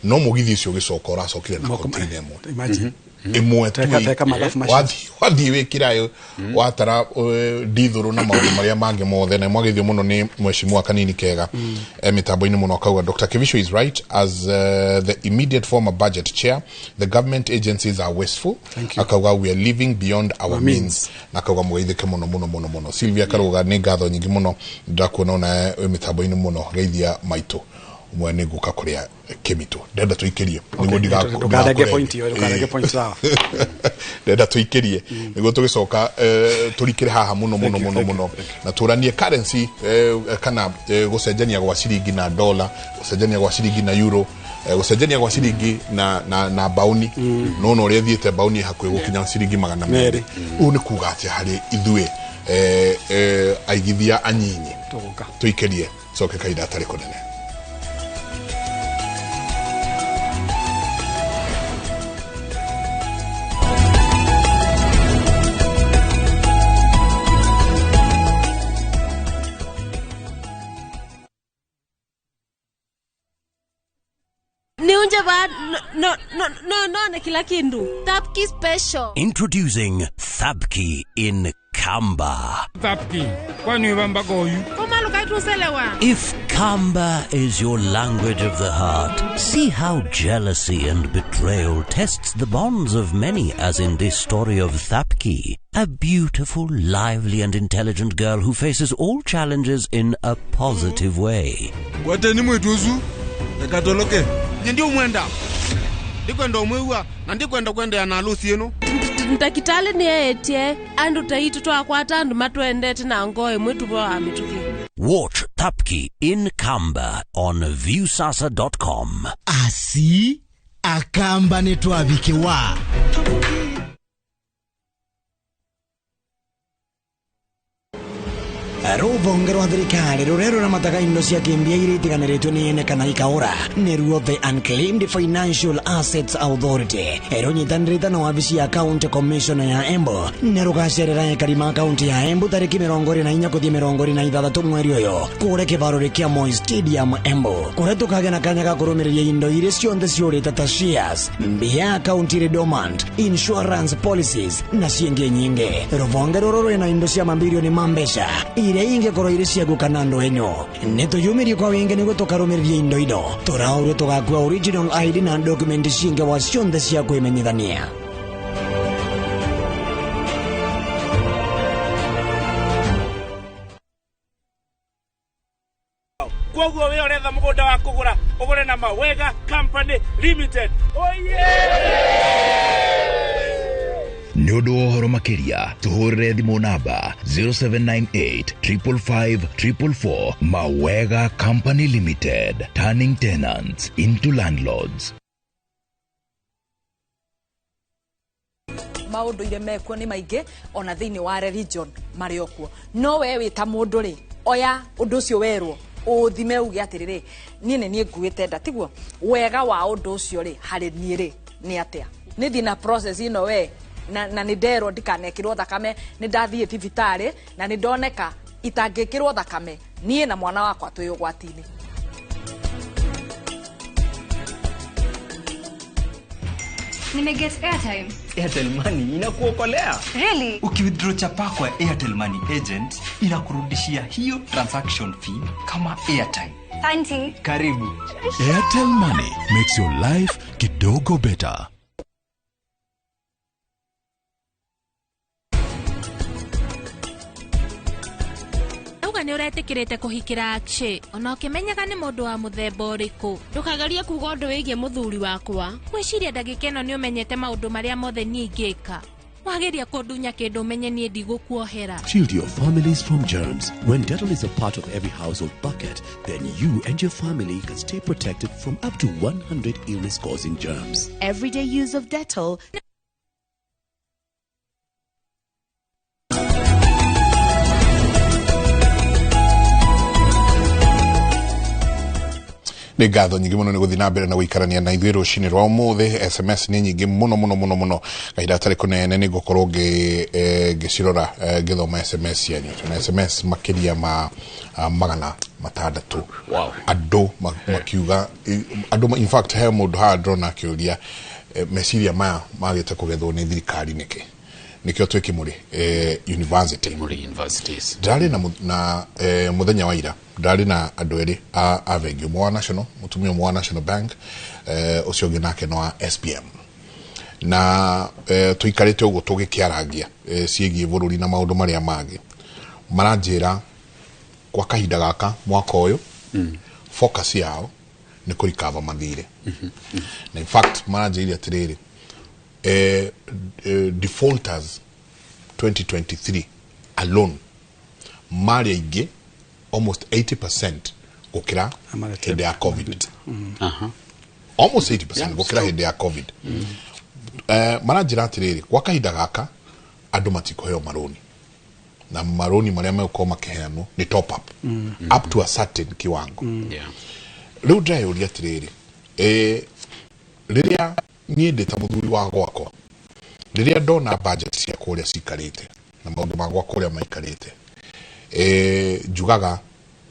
No mũgithi ũcio ũgĩcoka ũracokire na container ĩmwe. Ĩmwe tu wathiĩ wĩkĩrayo watara ndithũrũ na maũndũ marĩa mangĩ mothe na mwagĩthio mũno nĩ mheshimiwa Kanini Kega mĩtambo-inĩ mũno akauga Dr. Kibicho is right as the immediate former budget chair, the government agencies are wasteful. Akauga we are living beyond our means na akauga mũgeithĩke mũno mũno mũno mũno. Sylvia Karuga nĩ ngatho nyingĩ mũno ndakuona ona mĩtambo-inĩ mũno geithia maitũ mwe nĩ ngũka kũrĩa Kĩmitũ ndenda tũikĩrie nĩguo ndũkarenge point ĩyo, ndũkarenge point sawa ndenda tũikĩrie nĩguo tũgĩcoka tũrikĩre haha mũno mũno mũno mũno na tũranie currency kana gũcenjania gwa ciringi na dollar, gũcenjania gwa ciringi na euro, gũcenjania gwa ciringi na bauni no no ũrĩa thiĩte bauni hakuhĩ gũkinya ciringi 200. Ũũ nĩ kuga atĩa harĩ ithuĩ aigithia anyinyi tũikĩrie coke kahinda atarĩ kũnene. No kila kindu. Thapki special. Introducing Thapki in Kamba. Thapki. Kwani wamba goyu? If Kamba is your language of the heart, see how jealousy and betrayal tests the bonds of many, as in this story of Thapki, a beautiful, lively and intelligent girl who faces all challenges in a positive way. Ndio mwenda ndikwenda omwiwa na ndikwenda kwendea na alusi ino ndakitali ni etie andu taitu twakwata andu matwendete na ngoo imwe tuboa mituki. Watch Thapki in Kamba on viewsasa.com. Asi akamba ni twabikewa. Rũhonge rwa thirikari rũrĩa rũramataga indo cia kĩmbia iria itiganĩrĩtio nĩ ene kana ikaũra nĩruo The Unclaimed Financial Assets Authority rũnyitanĩrĩte na wabici ya County Commissioner ya Embu nĩ rũgacerera ekari ma kaunti ya Embu tarĩki 24 gũthiĩ 26 mweri ũyũ kũrĩa kĩbaro kĩa Moi Stadium Embu kũrĩa tũkagĩa na kanya ga kũrũmĩrĩria indo iria cionthe ciũrĩte ta shares, mbia akaunti irĩ dormant, insurance policies na ciĩngĩ nyingĩ. Rũhonge rũrũ rwĩna indo cia mambirioni ma mbeca iria ingĩkorwo irĩ ciaku kana andũ enyu. Nĩ tũyumĩrie kwa wingĩ nĩguo tũkarũmĩrĩria indo ino tũraũrio tũgakua original ID na document ciingĩ wa cionthe cia kwĩmenyithania. Koguo we ũretha mũgũnda wa kũgũra ũgũre na Mawega Company Limited. Oye! Nĩ ũndũ wa ũhoro makĩria tũhũrĩre thimũ namba 0798 555 444. Mawega Company Limited, turning tenants into landlords. Maũndũ ire mekuo nĩ maingĩ ona thĩinĩ wa religion marĩ okuo no we wĩ ta mũndũ rĩ oya ũndũ ũcio werwo ũthime uge atĩrĩrĩ niĩ nĩ niĩ nguĩte nda tiguo wega wa ũndũ ũcio rĩ harĩ niĩ rĩ nĩ atĩa nĩ thiĩ na process ĩno we na nĩ nderwo ndikanekĩrwo thakame nĩ ndathiĩ thibitarĩ na nĩ ndoneka itangĩkĩrwo thakame niĩ na mwana wakwa twĩ ũgwati-inĩ. Nimeget airtime. Airtel Money inakuokolea. Really? Ukiwithdraw chapa kwa Airtel Money agent inakurudishia hiyo transaction fee kama airtime. Thank. Karibu. Airtel Money makes your life kidogo better. Nĩ ũretĩkĩrĩte kũhikĩra Akshay ona ũkĩmenyaga nĩ mũndũ wa mũthemba ũrĩkũ. Ndũkagarie kuga ũndũ wĩgiĩ mũthuri wakwa. Ngwĩciria ndagĩka ĩno nĩ ũmenyete maũndũ marĩa mothe niĩ ingĩka. Wageria kũndunya kĩndũ ũmenye niĩ ndigũkuohera. Shield your families from germs. When Dettol is a part of every household bucket, then you and your family can stay protected from up to 100 illness-causing germs. Everyday use of Dettol. Nĩ ngatho nyingĩ mũno nĩ gũthiĩ na mbere na gũikarania na ithuĩ rũcinĩ rwa ũmũthĩ. SMS nĩ nyingĩ mũno mũno mũno mũno, kahinda gatarĩ kũnene nĩ ngũkorwo ngĩcirora, ngĩthoma SMS cianyu. Tuna SMS makĩria ma 600. Wow. Andũ makiuga, andũ in fact he mũndũ haha ndĩrona akĩũria, meciria maya magĩte kũgethwo nĩ thirikari nĩkĩ? Nĩkĩo twĩ Kĩmũrĩ University. Kĩmũrĩ Universities. Ndĩrarĩ na mũthenya wa ira, ndĩrarĩ na andũ erĩ a bengi, ũmwe wa National, mũtumia ũmwe wa National Bank, ũcio ũngĩ nake no wa SPM. Na tũikarĩte ũguo tũgĩkĩarangia ciĩgiĩ bũrũri na maũndũ marĩa mangĩ. Maranjĩra kwa kahinda gaka mwaka ũyũ, focus yao nĩ kũrikava mathirĩ. Na in fact maranjĩire atĩrĩrĩ, defaulters 2023 alone marĩ aingĩ almost 80% gũkĩra hĩndĩ ya COVID. Almost 80% gũkĩra hĩndĩ ya COVID. Maranjĩra atĩrĩrĩ, kwa kahinda gaka andũ matikũheo marũni, na marũni marĩa megũkorwo makĩheanwo nĩ top up up to a certain kiwango. Rĩu ndĩreyũria atĩrĩrĩ, rĩrĩa niĩ ndĩ ta mũthuri wa gwakwa, rĩrĩa ndona budget ciakwa ũrĩa cikarĩte na maũndũ ma gwakwa ũrĩa maikarĩte, njugaga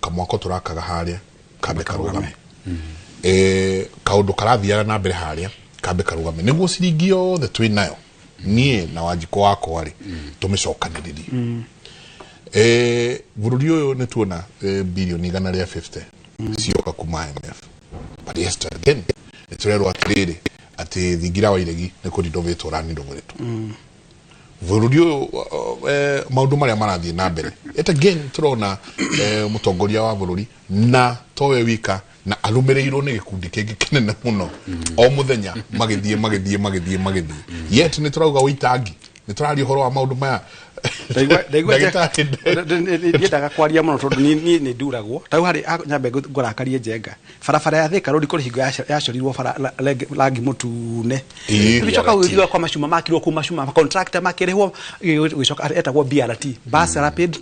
kamwako tũrakaga harĩa kambe karũgame, kaũndũ karathiaga na mbere harĩa kambe karũgame, nĩguo ciringi yothe twĩ nayo niĩ na Wanjikũ wakwa rĩ, tũmĩcokanĩrĩrie. Bũrũri ũyũ nĩ tuona bilioni 150 cioka kuma IMF, but yes, again nĩ tũrerwo atĩrĩrĩ atĩ thingira wa iregi nĩ kũrinovĩtwo ũraninovĩtwo. Bũrũri ũyũ maũndũ marĩa marathiĩ na mbere, yet again tũrona mũtongoria wa bũrũri na towe wika na arũmĩrĩirwo nĩ gĩkundi kĩngĩ kĩnene mũno o mũthenya magĩthiĩ magĩthiĩ magĩthiĩ magĩthiĩ, yet nĩ tũrauga ũitangi, nĩ tũraria ũhoro wa maũndũ maya. Ndiendaga kwaria mũno tondũ niĩ nĩ nduragwo tau harĩ nyambe ngũrakarie Njenga. Barabara ya Thika Road kũrĩ hingo yacorirwo rangi mũtune, gĩcoka gũgĩthiĩ kwa macuma makirwo kũu macuma contractor makĩrĩhwo, gĩcoka etagwo BRT, Bus Rapid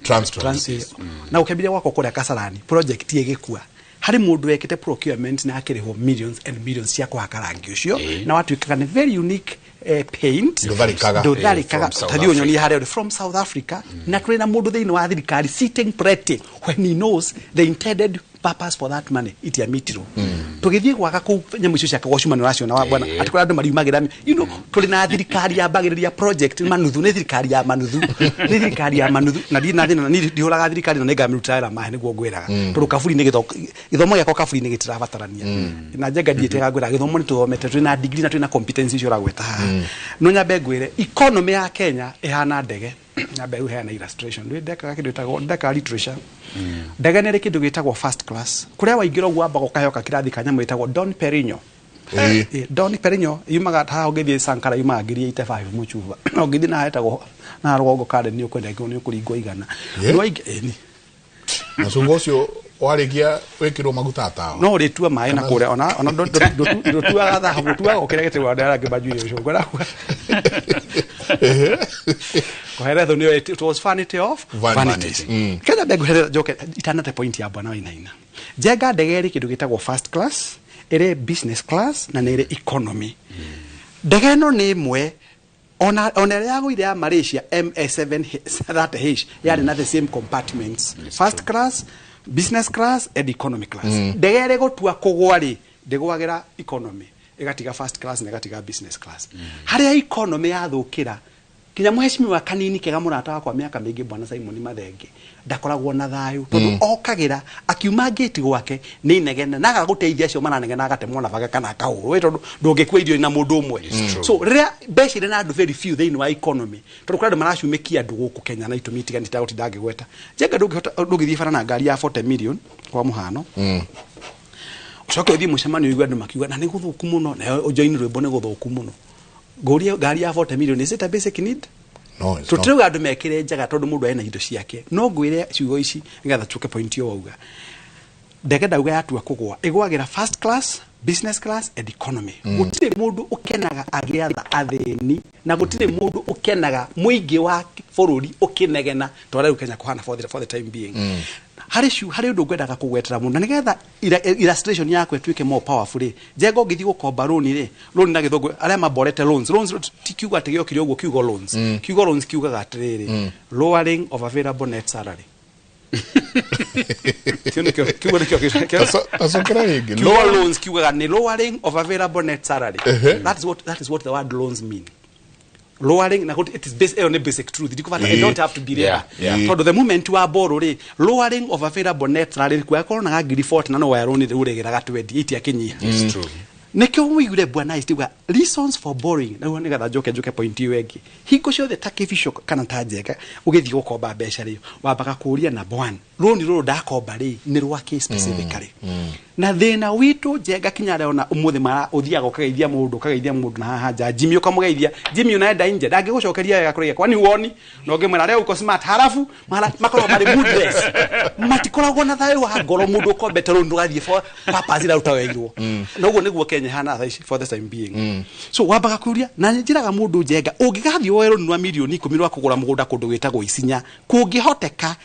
Transit, na ũkĩambĩrĩria gwakwo kũrĩa Kasarani project ĩgĩkua. Harĩ mũndũ wekĩte procurement na akĩrĩhwo millions and millions cia kũhaka rangi ũcio, na watuĩkaga nĩ very unique paint ndũtharĩkaga tathi ũnyonie harĩa ũrĩ from South Africa. Na tũrĩ na mũndũ thĩinĩ wa thirikari sitting pretty when he knows the intended purpose for that money itiamitirwo. Tũgĩthiĩ gwaka kũu nyamũ icio ciakagwo cuma nĩ ũraciona wa bwana, atĩ kũrĩ andũ mariumagĩra, you know, tũrĩ na thirikari yambagĩrĩria project manuthu, nĩ thirikari ya manuthu, nĩ thirikari ya manuthu, na ndirĩ na thĩna, niĩ ndihũraga thirikari na nĩngamĩrutĩra wĩra mahe nĩguo ngwĩraga, tondũ kaburi nĩ gĩthomo gĩakwa kaburi nĩ gĩtirabatarania. Na Njenga ndiĩtega ngwĩraga gĩthomo nĩ tũthomete, twĩ na degree na twĩ na competence icio ũragweta haha. No nyambe ngwĩre economy ya Kenya ĩhana ndege. Nyambe rĩu heana illustration, ndekaga kĩndũ gĩtagwo ndekaga literature. Ndege nĩ ĩrĩ kĩndũ gĩtagwo first class, kũrĩa waingĩra ũguo wambaga ũkaheo kakirathi ka nyamũ ĩtagwo Don Perignon. Don Perignon yumaga haha ũngĩthiĩ Sankara yumaga 85 mũcuba, ũngĩthiĩ na hetagwo na rũgongo karen nĩ ũkwenda nĩ ũkũringwo 100. Mũcungwa ũcio warĩkia wĩkĩrwo maguta tawa no ũrĩtua maĩ na kũrĩa ona ndũtuaga thahabu, ũtuaga o kĩrĩa gĩtagwo andũ arĩa angĩ manjuire ũcũngũ. Kũheretho nĩyo it was vanity of vanities. Kenya mbegũ njoke itanate point ya bwana Wainaina. Njenga ndege ĩrĩ kĩndũ gĩtagwo first class, ĩrĩ business class na nĩ ĩrĩ economy. Ndege ĩno nĩ ĩmwe ona ĩrĩa yagũire ya Malaysia MS730H yarĩ na the same compartments, first class, business class and economy class. Ndege ĩrĩ gũtua kũgwa rĩ, ndĩgwagĩra economy, ĩgatiga first class na ĩgatiga business class. Harĩa economy yathũkĩra, kinya mũhecimiwa kanini kega mũrata wakwa mĩaka mĩingĩ bwana Simon Mathenge ndakoragwo na thayũ tondũ okagĩra akiuma ngĩti gwake nĩ inegene na agagũteithia acio maranegena agatemwo na baga kana akahũrwo tondũ ndũngĩkua irio na mũndũ ũmwe. So rĩrĩa mbeca irĩ na andũ very few thĩinĩ wa economy, tondũ kũrĩ andũ maracumĩkia andũ gũkũ Kenya na itũmi itiganĩte gũtinda ngĩgweta. Njenga ndũngĩthiĩ bara na ngari ya 40 million kwa mũhano, ũcoke ũthiĩ mũcemanio ũigue andũ makiuga na nĩ gũthũku mũno, na ũjoini rwĩmbo nĩ gũthũku mũno. Ngũrie ngari ya 40 million, is it a basic need? No, it's not. Tũtirauga andũ mekĩre njaga tondũ mũndũ ena indo ciake. No ngwĩre ciugo ici nĩgetha tuke point ĩyo wauga. Ndege ndauga yatua kũgwa, ĩgwagĩra first class, business class and economy. Gũtirĩ mũndũ ũkenaga agĩatha athĩni, na gũtirĩ mũndũ ũkenaga mũingĩ wa bũrũri ũkĩnegena ta ũrĩa rĩu Kenya kũhana for the time being. Harĩ ũndũ ngwendaga kũgwetera mũno na nĩgetha illustration yakwa ĩtuĩke more powerful rĩ, Njenga ũngĩthiĩ gũkomba loan rĩ, loan na gĩthũngũ arĩa maborete loans ti kiugo atĩ gĩokire ũguo kiugo loans. Kiugo loans kiugaga atĩrĩrĩ, lowering of available net salary. Kiugo loans kiugaga nĩ lowering of available net salary. That is what the word loans mean. Lowering, na it is based on a basic truth. I don't have to be there. So the moment you are borrow, lowering of available net salary, kwa korona ga ngiri 40 na no wa loan uregeraga 20 itiakinyia. It's true. Nikio muigure bwana istiwa reasons for borrowing na nigetha njoke point iyo ĩngĩ. Hingo ciothe ta kĩbico kana ta Njenga ũgĩthiĩ gũkomba mbeca rĩ, wambaga kũũria number 1, loan rũrũ ndakomba rĩ nĩ rwa kĩ specifically. Na thĩna witũ Njenga kinya arĩa ona ũmũthĩ mara ũthiaga ũkageithia mũndũ na haha nja Jimmy ũkamũgeithia Jimmy unaenda nje ndangĩgũcokeria wega kũrĩa kwani huoni na ũngĩmwĩra rĩu uko smart halafu makoragwo marĩ moodless matikoragwo na thayũ wa ngoro mũndũ ũkombete rũni ndũgathiĩ for purpose ira ũtaweirwo na ũguo nĩguo Kenya hana thaa ici for the time being. So wambaga kũria na njĩraga mũndũ Njenga ũngĩgathiĩ woe rũni rwa mirioni 10 rwa kũgũra mũgũnda kũndũ gwĩtagwo Isinya kũngĩhoteka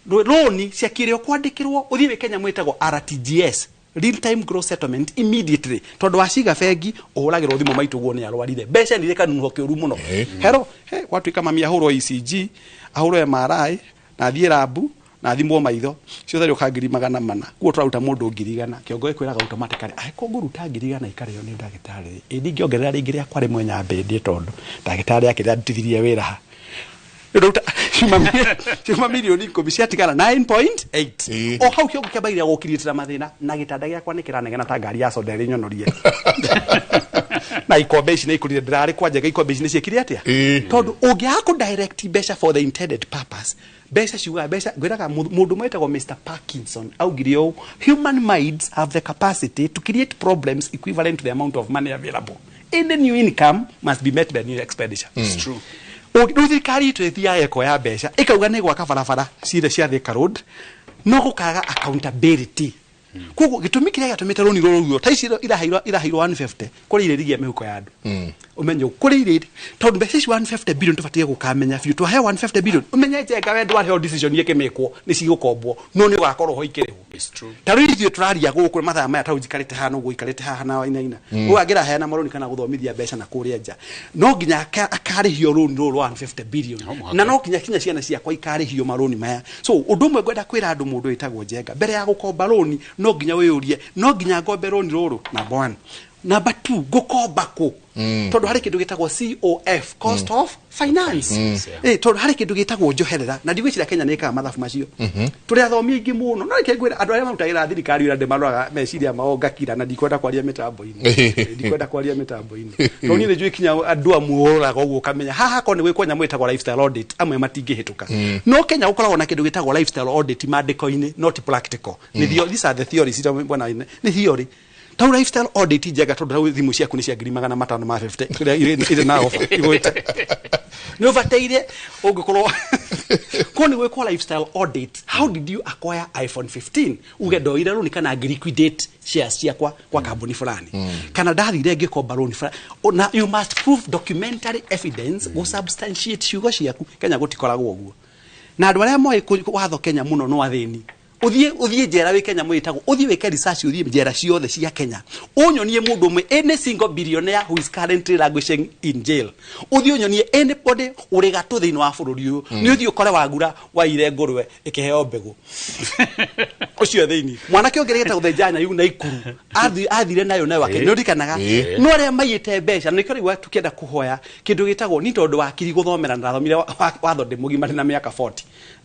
rũni ciakĩrĩo kwandĩkĩrwo ũthiĩ wĩ Kenya mwĩtagwo RTGS, real time gross settlement immediately, tondu waciga bengi uhuragirwo thimu maitu guo ni arwarire mbeca ni kanunuho kiuru muno hero gwatuika mami ahurwo ECG ahurwo MRI na thiĩ rabu na thimwo maitho ciothe rĩũka 400 kuo tũraruta mũndũ 100,000 kĩongo ĩkwĩraga automatically angĩkorwo ngũruta 100,000 ikarĩo nĩ ndagĩtarĩ ĩ ndingĩongerera rĩngĩ rĩakwa rĩmwe nyambĩndie tondũ ndagĩtarĩ akĩrĩa ndutithirie wĩra ha ciuma mirioni 10 ciatigara 9.8 o hau kĩongo kĩambagia gũkirĩtĩra mathĩna na gĩtanda gĩakwa nĩ kĩranegena ta ngari ya soda ĩrĩ nyonorie na ikombe ici nĩ ikũrire ndĩrarĩ kwa Njenga ikombe ici nĩ ciĩkire atĩa tondũ ũngĩaga kũ direct mbeca for the intended purpose mbeca ciugaga mbeca ngwĩraga mũndũ mwetagwo Mr Parkinson augire ũũ, human minds have the capacity to create problems equivalent to the amount of money available. Any new income must be met by new expenditure. It's true. Rĩu thirikari itũ ĩthiaga ĩkoya mbeca ĩkauga nĩ gwaka barabara cire cia Thika Road no gũkaga accountability. Koguo gĩtũmi kĩrĩa gĩatũmĩte rũni rũrũ ta ici iraheirwo 150 kũrĩ irĩrigia mĩhuko ya andũ ũmenye kũrĩ irĩ tondũ mbeca ici 150 billion tũbatiĩ gũkamenya biũ twahe 150 billion ũmenye Njenga we ndwareheo decision ĩkĩmĩkwo nĩ cigũkombwo no nĩ ũgakorwo ho ikĩrĩhwo. Ta rĩu ithuĩ tũraria gũkũ mathaa maya tau njikarĩte haha ũguo ikarĩte haha na Wainaina ũyũ angĩraheana marũni kana gũthomithia mbeca na kũrĩa nja no nginya akarĩhio rũni rũrũ rwa 150 billion na no nginya kinya ciana ciakwa ikarĩhio marũni maya. So ũndũ ũmwe ngwenda kwĩra andũ mũndũ wĩtagwo Njenga mbere ya gũkomba rũni no nginya wĩyũrie no nginya ngombe rũni rũrũ number 1 number 2 ngũkomba kũ tondũ harĩ kĩndũ gĩtagwo COF, cost of finance. Tondũ harĩ kĩndũ gĩtagwo njoherera na ndigwĩciria Kenya nĩ ĩkaga mathabu macio tũrĩ athomi aingĩ mũno no reke ngwĩre andũ arĩa marutagĩra thirikari wĩra ndĩmaroraga meciria mao ngakira na ndikwenda kwaria mĩtambo-inĩ tondũ niĩ nĩ njũĩ kinya andũ amwe ũroraga ũguo ũkamenya haha korwo nĩ gwĩkwo nyamũ ĩtagwo lifestyle audit amwe matingĩhĩtũka. No Kenya gũkoragwo na kĩndũ gĩtagwo lifestyle audit maandĩko-inĩ not practical. These are the theories bwana, nĩ theory. Tau lifestyle audit njega tondũ rĩu thimũ ciaku nĩ cia 550 irĩ na offer igwĩte nĩ ũbataire ũngĩkorwo ko nĩ gwĩkwo lifestyle audit, how did you acquire iPhone 15 uge ndoire rũni kana ngĩ-liquidate shares ciakwa kwa kambuni fulani kana ndathire ngĩkomba rũni fulani na you must prove documentary evidence gũ substantiate ciugo ciaku. Kenya gũtikoragwo ũguo na andũ arĩa moĩ watho Kenya mũno no athĩni. Uthie njera wĩ Kenya mwĩtagwo uthie wĩke research uthie njera ciothe cia Kenya ũnyonie mũndũ ũmwe any single billionaire who is currently languishing in jail uthie ũnyonie anybody ũrĩ gatũ thĩinĩ wa bũrũri ũyũ nĩ ũthiĩ ũkore wagura waire ngũrwe ĩkĩheo mbegũ ũcio thĩinĩ mwanake ũngĩ gĩtagwo Thenjanya yu Naikuru athire nayo nayo wake nĩ ũririkanaga no arĩa maiyĩte mbeca nĩkĩo rĩu tũkĩenda kũhoya kĩndũ gĩtagwo ni tondũ wakiri gũthomera ndathomire watho ndĩ mũgima ndĩ na mĩaka 40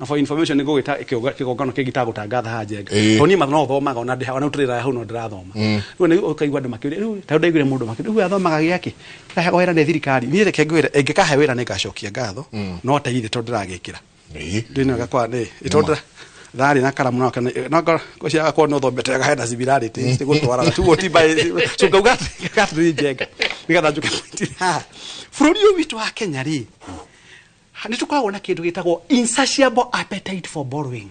na for information nĩ ngũgĩta kĩgongano kĩngĩ gĩtagũtangatha haha Njenga tondũ niĩ no thomaga ona ndĩ ona tũrĩ hau no ndĩrathoma rĩu nĩ ũkaigua andũ makĩũria rĩu ta ndaiguire mũndũ makĩũria rĩu athomaga gĩakĩ kĩraheo wĩra nĩ thirikari niĩ reke ngwĩre ĩngĩkahe wĩra nĩ ngacokia ngatho no teithe tondũ ndĩragĩkĩra ndĩ gakwa nĩ tondũ thari na karamu no no ko no thomete hena similarity gutwara tu ti by so ngauga atĩ Njenga nigetha njuke point haha bũrũri ũyũ witũ wa Kenya rĩ nĩ tũkoragwo na kĩndũ gĩtagwo insatiable appetite for borrowing.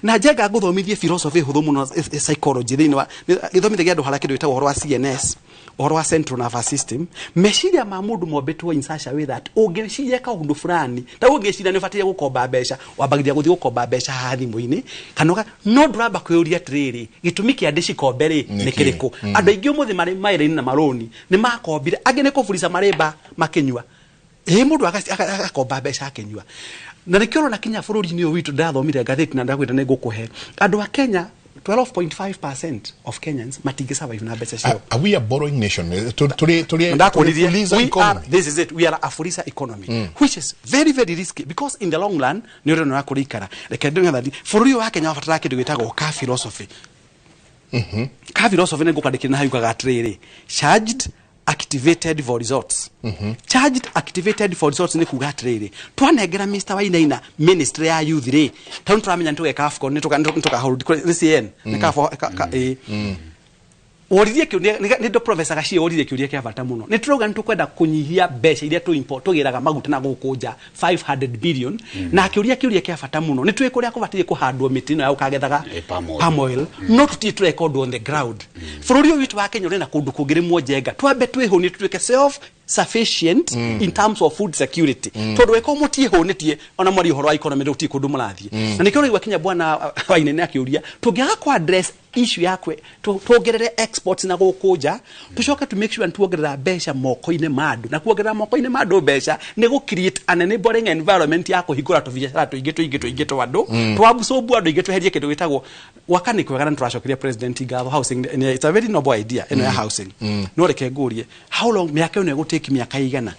Na njenga nguthomithie philosophy huthu muno, psychology thiini wa githomithagia andu haria kindu gitagwo uhoro wa CNS, uhoro wa central nervous system. Meciria ma mundu mombĩtwo in such a way that ũngĩciria kaũndũ fulani, ta ũngĩciria nĩ ũbataire gũkomba mbeca, wambagĩrĩria gũthiĩ gũkomba mbeca haha thimũ-inĩ kana no ndũramba kwĩyũria atĩrĩrĩ, gĩtũmi kĩa ndĩcikombe rĩ nĩ kĩrĩkũ. Andũ aingĩ ũmũthĩ marĩ mawĩra-inĩ na marũni nĩ makombire, angĩ nĩ kũburica marĩmba makĩnyua. Ĩ mũndũ agakomba mbeca akĩnyua. Na nĩkĩo ũrona kinya bũrũri-inĩ ũyũ witũ, ndathomire ngathĩti na ndakwĩra nĩ ngũkũhe, andũ a Kenya 12.5% of Kenyans matingĩ survive na mbeca ciao. Are we a borrowing nation? This is it. We are a Fuliza economy, which is very, very risky because in the long run nĩ ũrĩa ũra kũrĩikara. Reke ndĩmwe bũrũri ũyũ wa Kenya wabatara kĩndũ gĩtagwo ka philosophy. Ka philosophy nĩ ngũkandĩkĩra na hayugaga atĩrĩrĩ, charged activated for results. Charged activated for results nĩ kuga atĩrĩrĩ, twanengera Mr. Wainaina ministry ya youth rĩ, tondũ tũramenya nĩtũgeka AFCON, nĩtũkahold nĩ CN nĩ ka woririe kĩũria nĩ ndo Professor Gachie woririe kĩũria kĩa bata mũno. Nĩ tũrauga nĩ tũkwenda kũnyihia mbeca iria tũ import tũgĩraga maguta na gũkũ nja 500 billion, na akĩũria kĩũria kĩa bata mũno, nĩ tũĩ kũrĩa kũbatiĩ kũhandwo mĩtĩ ĩno ya gũkagethaga palm oil, no tũtirĩ tũreka ũndũ on the ground. Bũrũri ũyũ witũ wa Kenya ũrĩ na kũndũ kũngĩrĩmwo njenga, twambe twĩhũnie tũtuĩke self sufficient in terms of food security. Tondu weko mutiihunitie ona mwari uhoro wa economy ndu kundu murathie. Na nikio uraigua kinya bwana Wainaina akiuria tungiaga ku address issue yakwe tuongerere exports na guku nja, tucoke to make sure tuongerera mbeca moko-inĩ ma andu, na kuongerera moko-inĩ ma andu mbeca ni gu create an enabling environment ya kuhingura tubiacara tuingi tuingi tuingi twa andu, twabsorb andu ingi, tweherie kindu gitagwo gwaka ni kwega. Na turacokeria president ngatho housing, it's a very noble idea ino ya housing. No reke ngurie, how long miaka ino igutiki miaka igana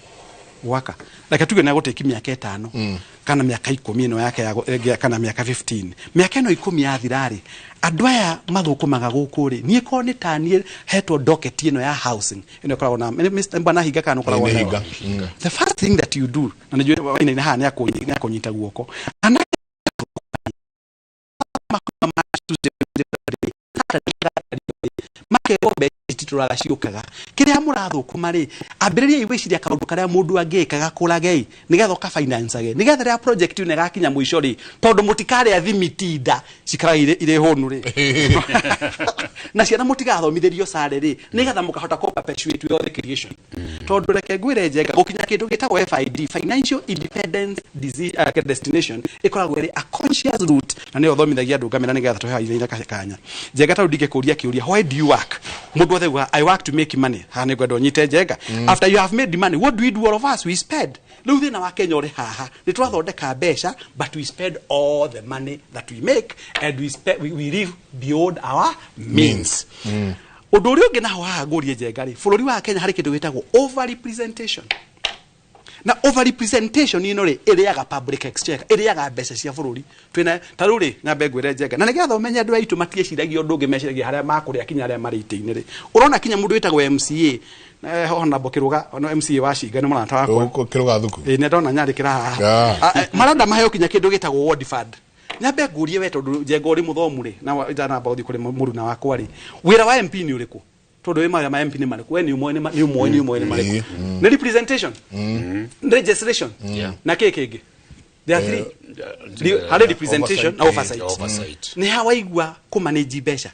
gwaka? Reke tuge na igutiki miaka 5 kana miaka 10 ino yake ya kana miaka 15, miaka ino 10 yathirari andu aya mathukumaga guku ri, nie ko ni tanie hetwo docket ino ya housing ino ikoragwo na Mr. Bwana Hinga kana ukoragwo na the first thing that you do, na nijue Wainaina haha ni akunyita guoko ana makerwo mbeca cititũraga ciũkaga kĩrĩa mũrathũkũma rĩ, ambĩrĩriai gwĩciria kaũndũ karĩa mũndũ angĩkaga kũragei nĩgetha ũkafinance-age, nĩgetha rĩrĩa project ĩno ĩgakinya mũico rĩ, tondũ mũtikarĩa thimitinda cikaraga irĩ hũnu rĩ, na ciana mũtigathomithĩrio sare rĩ, nĩgetha mũkahota kũ perpetuate wealth creation. Tondũ reke ngwĩre njenga, gũkinya kĩndũ gĩtagwo FID, Financial Independence Destination, ĩkoragwo ĩrĩ a conscious route, na nĩyo thomithagia andũ ngamĩra nĩgetha tũhe ithe kanya. Njenga ta rĩu ndingĩkũria kĩũria, why do you work? Mũndũ othe ugaga, I work to make money. Haha nĩ ngwenda ũnyite njenga. After you have made money, what do we do all of us? We spend. Rĩu thĩna wa Kenya ũrĩ haha, nĩ twathondeka mbeca, but we spend all the money that we make, and we spend, we live beyond our means. Ũndũ ũrĩa ũngĩ naho haha ngũrie njenga rĩ, bũrũri wa Kenya harĩ kĩndũ gĩtagwo overrepresentation. Na overrepresentation ino rĩ, ĩrĩaga public exchequer, ĩrĩaga mbeca cia bũrũri. Twĩna ta rĩu rĩ, nyambe ngwĩre njenga, na nĩgetha ũmenye andũ aitũ matieciragia ũndũ ũngĩ, meciragia harĩa makũrĩa kinya harĩa marĩ itĩ-inĩ rĩ. Ũrona kinya mũndũ wĩtagwo MCA, Honorable Kiruga, no MCA wa Cinga nĩ mũrata wakwa. Kiruga Thuku. Ĩ nĩ ndona nyandĩkĩra haha. Marenda maheo kinya kĩndũ gĩtagwo ward fund. Nyambe ngũrie we tondũ njenga ũrĩ mũthomu rĩ, na ndanamba gũthiĩ kũrĩ mũruna wakwa rĩ, wĩra wa MP nĩ ũrĩkũ? Tondũ wĩ mawĩra ma MP nĩ marĩkũ? We nĩ ũmoĩ nĩ ũmoĩ nĩ ũmoĩ nĩ marĩkũ? Nĩ representation, legislation, na kĩ kĩngĩ? There are three. Harĩ representation na oversight. Nĩ ha waigua kũmanage mbeca?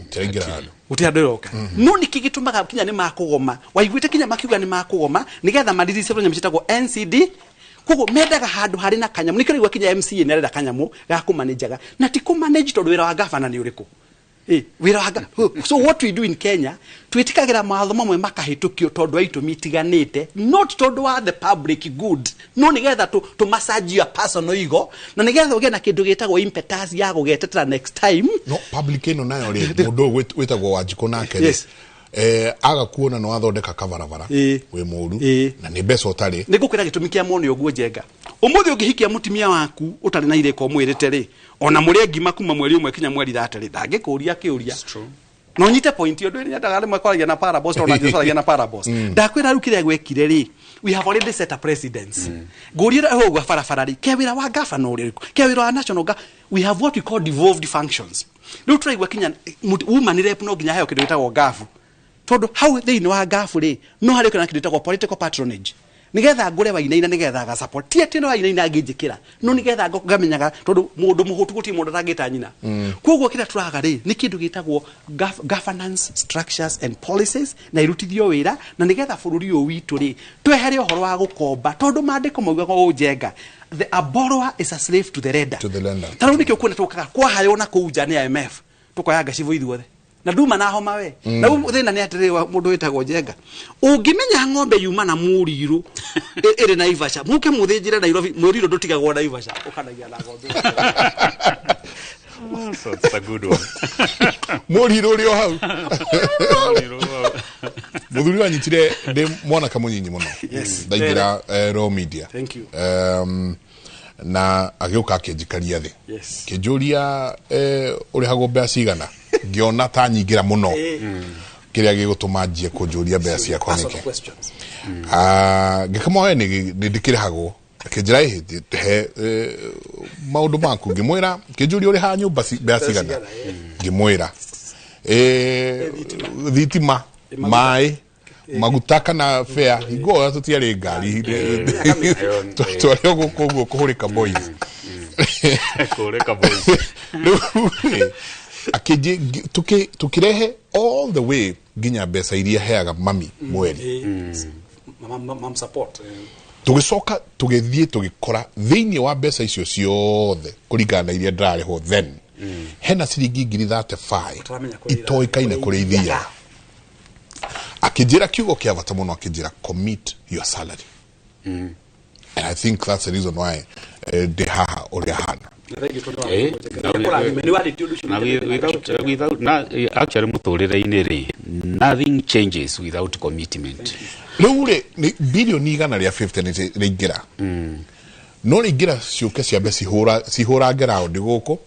Tiraingĩra handũ. Gũtirĩ handũ ĩroka. No nĩkĩ gĩtũmaga kinya nĩ makũgoma? Waiguĩte kinya makiuga nĩ makũgoma nĩgetha maririce nyamũ ciĩtagwo NCD. Koguo mendaga handũ harĩ na kanyamũ. Nĩkĩo ũraigua kinya MCA nĩ arenda kanyamũ ga kũmanĩnjaga. Na ti kũmanage tondũ wĩra wa gavana nĩ ũrĩkũ? Wĩra wa so what we do in Kenya, twĩtĩkagĩra mawatho mamwe makahĩtũkio tondũ wa itũmi itiganĩte, not tondũ wa the public good, no nĩgetha tũ massage your personal ego, na nĩgetha ũgĩe na kĩndũ gĩtagwo impetus ya gũgetetera next time. No public ĩno nayo rĩ, mũndũ ũyũ wĩtagwo Wanjikũ nake rĩ, aga kuona no athondeka kabarabara wĩ mũru na nĩ mbeca ũtarĩ. Nĩ ngũkwĩra gĩtũmi kĩa mone ũguo njenga. Ũmũthĩ ũngĩhikia mũtumia waku ũtarĩ na irĩko ũmwĩrĩte rĩ, ona mũrĩe ngima kuma mweri ũmwe kinya mweri 30 rĩ, ndangĩkũria kĩũria. No nyite point ũndũ nyendaga rĩmwe kwaragia na parables, tondũ na kwaragia na parables. Ndakwĩra rĩu kĩrĩa gwekire rĩ, we have already set a precedence. Ngũrie ũguo barabara rĩ, ke wĩra wa governor ũrĩkũ, ke wĩra wa national, we have what we call devolved functions. Rĩu tũraigua kinya woman rep no nginya heo kĩndũ gĩtagwo ngabu. Tondũ hau thĩinĩ wa ngabu rĩ, no harĩ kĩndũ gĩtagwo political patronage. Nigetha ngure Wainaina nigetha ga support. Ti ati no Wainaina angĩnjĩkĩra. No nigetha ngamenyaga tondu mundu muhutu guti mundu atangĩta nyina. Koguo kĩrĩa tũraga rĩ nĩ kĩndũ gĩtagwo governance structures and policies na irutithio wĩra na nigetha bũrũri ũyũ witũ rĩ twehere ũhoro wa gũkomba tondu maandĩko maugaga ũũ Njenga, the a borrower is a slave to the lender. To the lender. Ta rĩu nĩkĩo kuona tũkaga kwahaywo na kũu nja nĩ IMF tũkoya ngacibũ ithuothe na nduma na homa we. Na thĩna nĩ atĩrĩ mũndũ wĩtagwo Njenga, ũngĩmenya ng'ombe yuma na mũrirũ ĩrĩ Naivasha mũke mũthĩnjĩre Nairobi, mũrirũ ndũtigagwo Naivasha ũkanagia na ng'ombe. So it's a good one. Mũrirũ ũrĩ o hau. Mũthuri wanyitire ndĩ mwanake mũnyinyi mũno. Ndaingĩra Raw Media. Thank you. Na agĩũka akĩnjikaria thĩ. Kĩnjũria ũrĩhagwo mbeca cigana. Ngĩona ta nyingĩra mũno. Kĩrĩa gĩgũtũma njie kũnjũria mbeca ciakwa nĩkĩ. Ngĩkĩmoya nĩ ndĩkĩrĩhagwo. Akĩnjĩra ĩhĩ he maũndũ maku. Ngĩmwĩra kĩnjũria ũrĩhaga nyũmba mbeca cigana. Ngĩmwĩra thitima, maĩ, maguta kana fare. Hingo ĩyo tũtiarĩ ngari. Twarĩ o gũkũ ũguo kũhũrĩka boys. Kũhũrĩka boys. Tukirehe all the way nginya mbeca iria heaga mami mweri. Mam support. Tũgĩcoka tũgĩthiĩ tũgĩkora thĩinĩ wa mbeca icio ciothe kũringana na iria ndĩrarĩhwo then hena ciringi 35,000 itoĩkaine kũrĩa ithiaga. Akĩnjĩra kiugo kĩa bata mũno, akĩnjĩra commit your salary. And I think that's the reason why ndĩ haha ũrĩa hana. Without actually mũtũrĩre-inĩ rĩ, nothing changes without commitment. Rĩu rĩ nĩ bilioni 150 nĩ rĩingĩra. No rĩingĩra ciũke ciambe cihũrange round gũkũ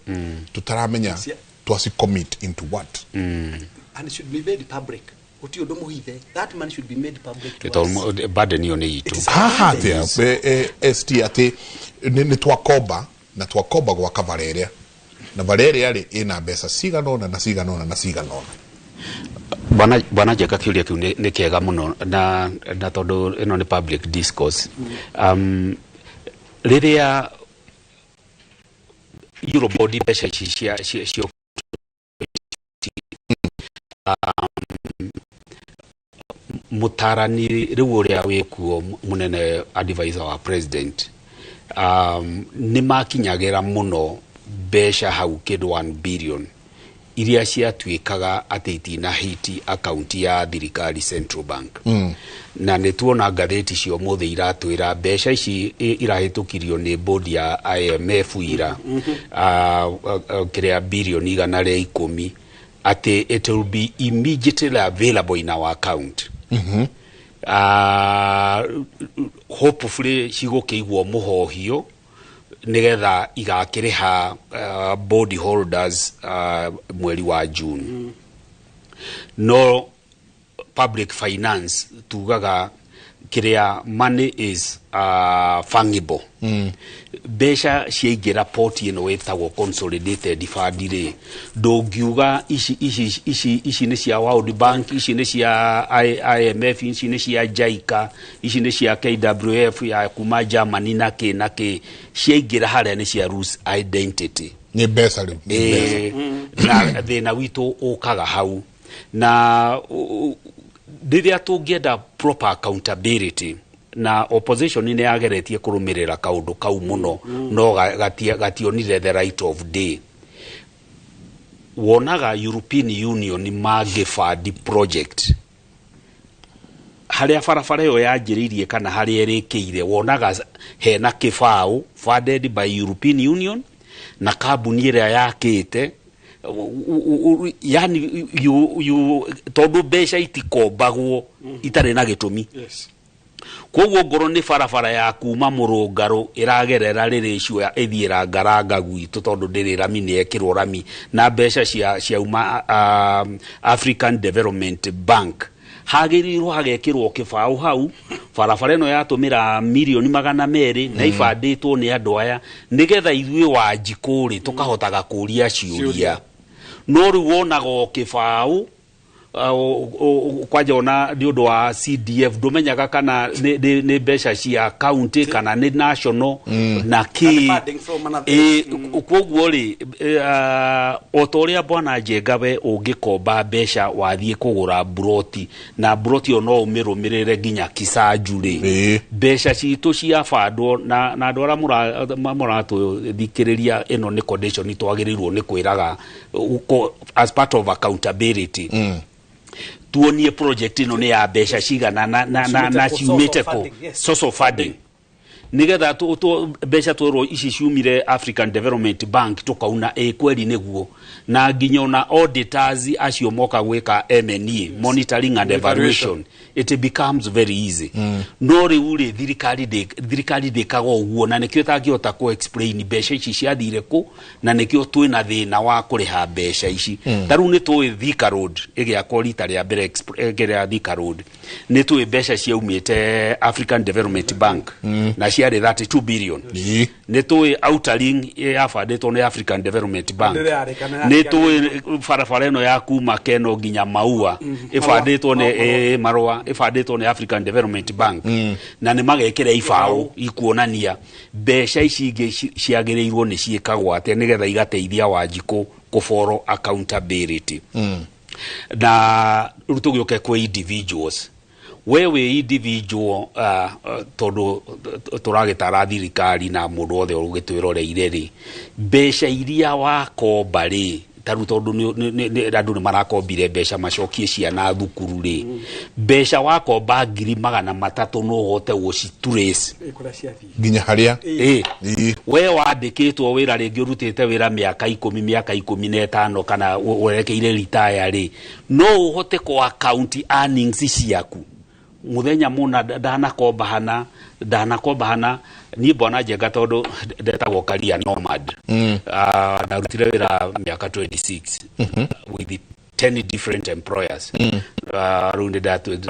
tũtaramenya twaci commit into what. And it should be made public. Gũtirĩ ũndũ mũhithe. That money should be made public to us. Burden ĩyo nĩ itũ. Haha atĩa ST atĩ nĩ twakomba na twakomba gwaka bara ĩrĩa na bara ĩrĩa rĩ ĩna mbeca cigana ũna na cigana ũna na cigana ũna. Bwana Njenga, kĩũria kĩu nĩ kĩega mũno na tondũ ĩno nĩ public discourse. Rĩrĩa Eurobond mbeca ici cia mũtarani rĩu ũrĩa wĩkuo mũnene advisor wa president nĩ makinyagĩra mũno mbeca hau kĩndũ 1 billion iria ciatuĩkaga atĩ itina hiti akaunti ya thirikari Central Bank. Na nĩ tuona ngathĩti cia ũmũthĩ iratwĩra mbeca ici irahĩtũkirio nĩ board ya IMF ira kĩrĩa bilioni 110 atĩ it will be immediately available in our account. Hopefully cigũkĩigwo mũhohio nigetha igakĩrĩha bond holders mweri wa June. No public finance tugaga kĩrĩa money is fungible. Mbeca ciaingĩra poti ĩno ĩtagwo consolidated fund rĩ, ndũngiuga ici ici ici ici nĩ cia World Bank, ici nĩ cia IMF, ici nĩ cia JICA, ici nĩ cia KWF ya kuma Germany na kĩ na kĩ. Ciaingĩra harĩa nĩ cia lose identity. Nĩ mbeca rĩu. Na thĩna witũ ũkaga hau. Na rĩrĩa tũngĩenda proper accountability na opposition nĩ yageretie kũrũmĩrĩra kaũndũ kau mũno no gationire the right of day. Wonaga European Union mangĩbandi project harĩa barabara ĩyo yanjĩrĩirie kana harĩa ĩrĩkĩire, wonaga hena kĩbaũ funded by European Union na kambuni ĩrĩa yakĩte, yani tondũ mbeca itikombagwo itarĩ na gĩtũmi. Koguo ngorwo nĩ barabara ya kuma mũrũngarũ ĩragerera rĩrĩ icio ĩthiĩ rangaranga gwitũ tondũ ndĩrĩ rami nĩ yekĩrwo rami na mbeca ciauma African Development Bank, hagĩrĩirwo hagekĩrwo kĩbaũ hau barabara ĩno yatũmĩra mirioni 200 na ibandĩtwo nĩ andũ aya nĩgetha ithuĩ Wanjikũ rĩ tũkahotaga kũria ciũria. No rĩu wonaga o kĩbaũ Kwanja ona nĩ ũndũ wa CDF ndũmenyaga kana nĩ mbeca cia county kana nĩ national na kĩ. Koguo rĩ, o ta ũrĩa bwana Njenga we ũngĩkomba mbeca wathiĩ kũgũra mburoti na mburoti ĩyo no ũmĩrũmĩrĩre nginya Kisanju rĩ, mbeca citũ ciabandwo na andũ arĩa mũratũthikĩrĩria, ĩno nĩ condition twagĩrĩirwo nĩ kwĩraga as part of accountability. Tuonie project ĩno nĩ ya mbeca cigana na ciumĩte kũ, source of funding, nigetha mbeca twerwo ici ciumire African Development Bank tukauna ĩ kweri nĩguo, na nginya ona auditors acio moka gwĩka M&E, monitoring and evaluation, it becomes very easy. No rĩu rĩ, thirikari ndĩkaga ũguo, na nĩkĩo ĩtangĩhota kũ explain mbeca ici ciathire kũ, na nĩkĩo twĩna thĩna wa kũrĩha mbeca ici. Ta rĩu nĩ tũĩ Thika Road ĩgĩakwo rita rĩa mbere, ĩrĩa Thika Road nĩ tũĩ mbeca ciaumĩte African Development Bank na ciarĩ 32 billion. Nĩ tũĩ Outer Ring yabandĩtwo nĩ African Development Bank. Nĩ tũĩ barabara ĩno ya kuma Keno nginya Maua ĩbandĩtwo nĩ Marũa, ĩbandĩtwo nĩ African Development Bank, na nĩ magekĩra ibaũ ikuonania mbeca ici ingĩ ciagĩrĩirwo nĩ ciĩkagwo atĩa nĩgetha igateithia Wanjikũ kũboro accountability. Na rĩu tũgĩũke kwĩ individuals. We wĩ individual, tondũ tũragĩtara thirikari na mũndũ wothe ũgĩtwĩroreire rĩ, mbeca iria wakomba rĩ, ta rĩu tondũ andũ nĩ marakombire mbeca macokie ciana thukuru rĩ, mbeca wakomba 300,000 no ũhote gũcitrace nginya harĩa we wandĩkĩtwo wĩra rĩngĩ ũrutĩte wĩra mĩaka 10, mĩaka 15 kana werekeire retire rĩ, no ũhote kũ account earnings ciaku muthenya muna ndanakomba hana niĩ bwana Njenga tondũ ndetagwo career nomad. Ndarutire wĩra mĩaka 26 with 10 different employers. Rĩu nĩ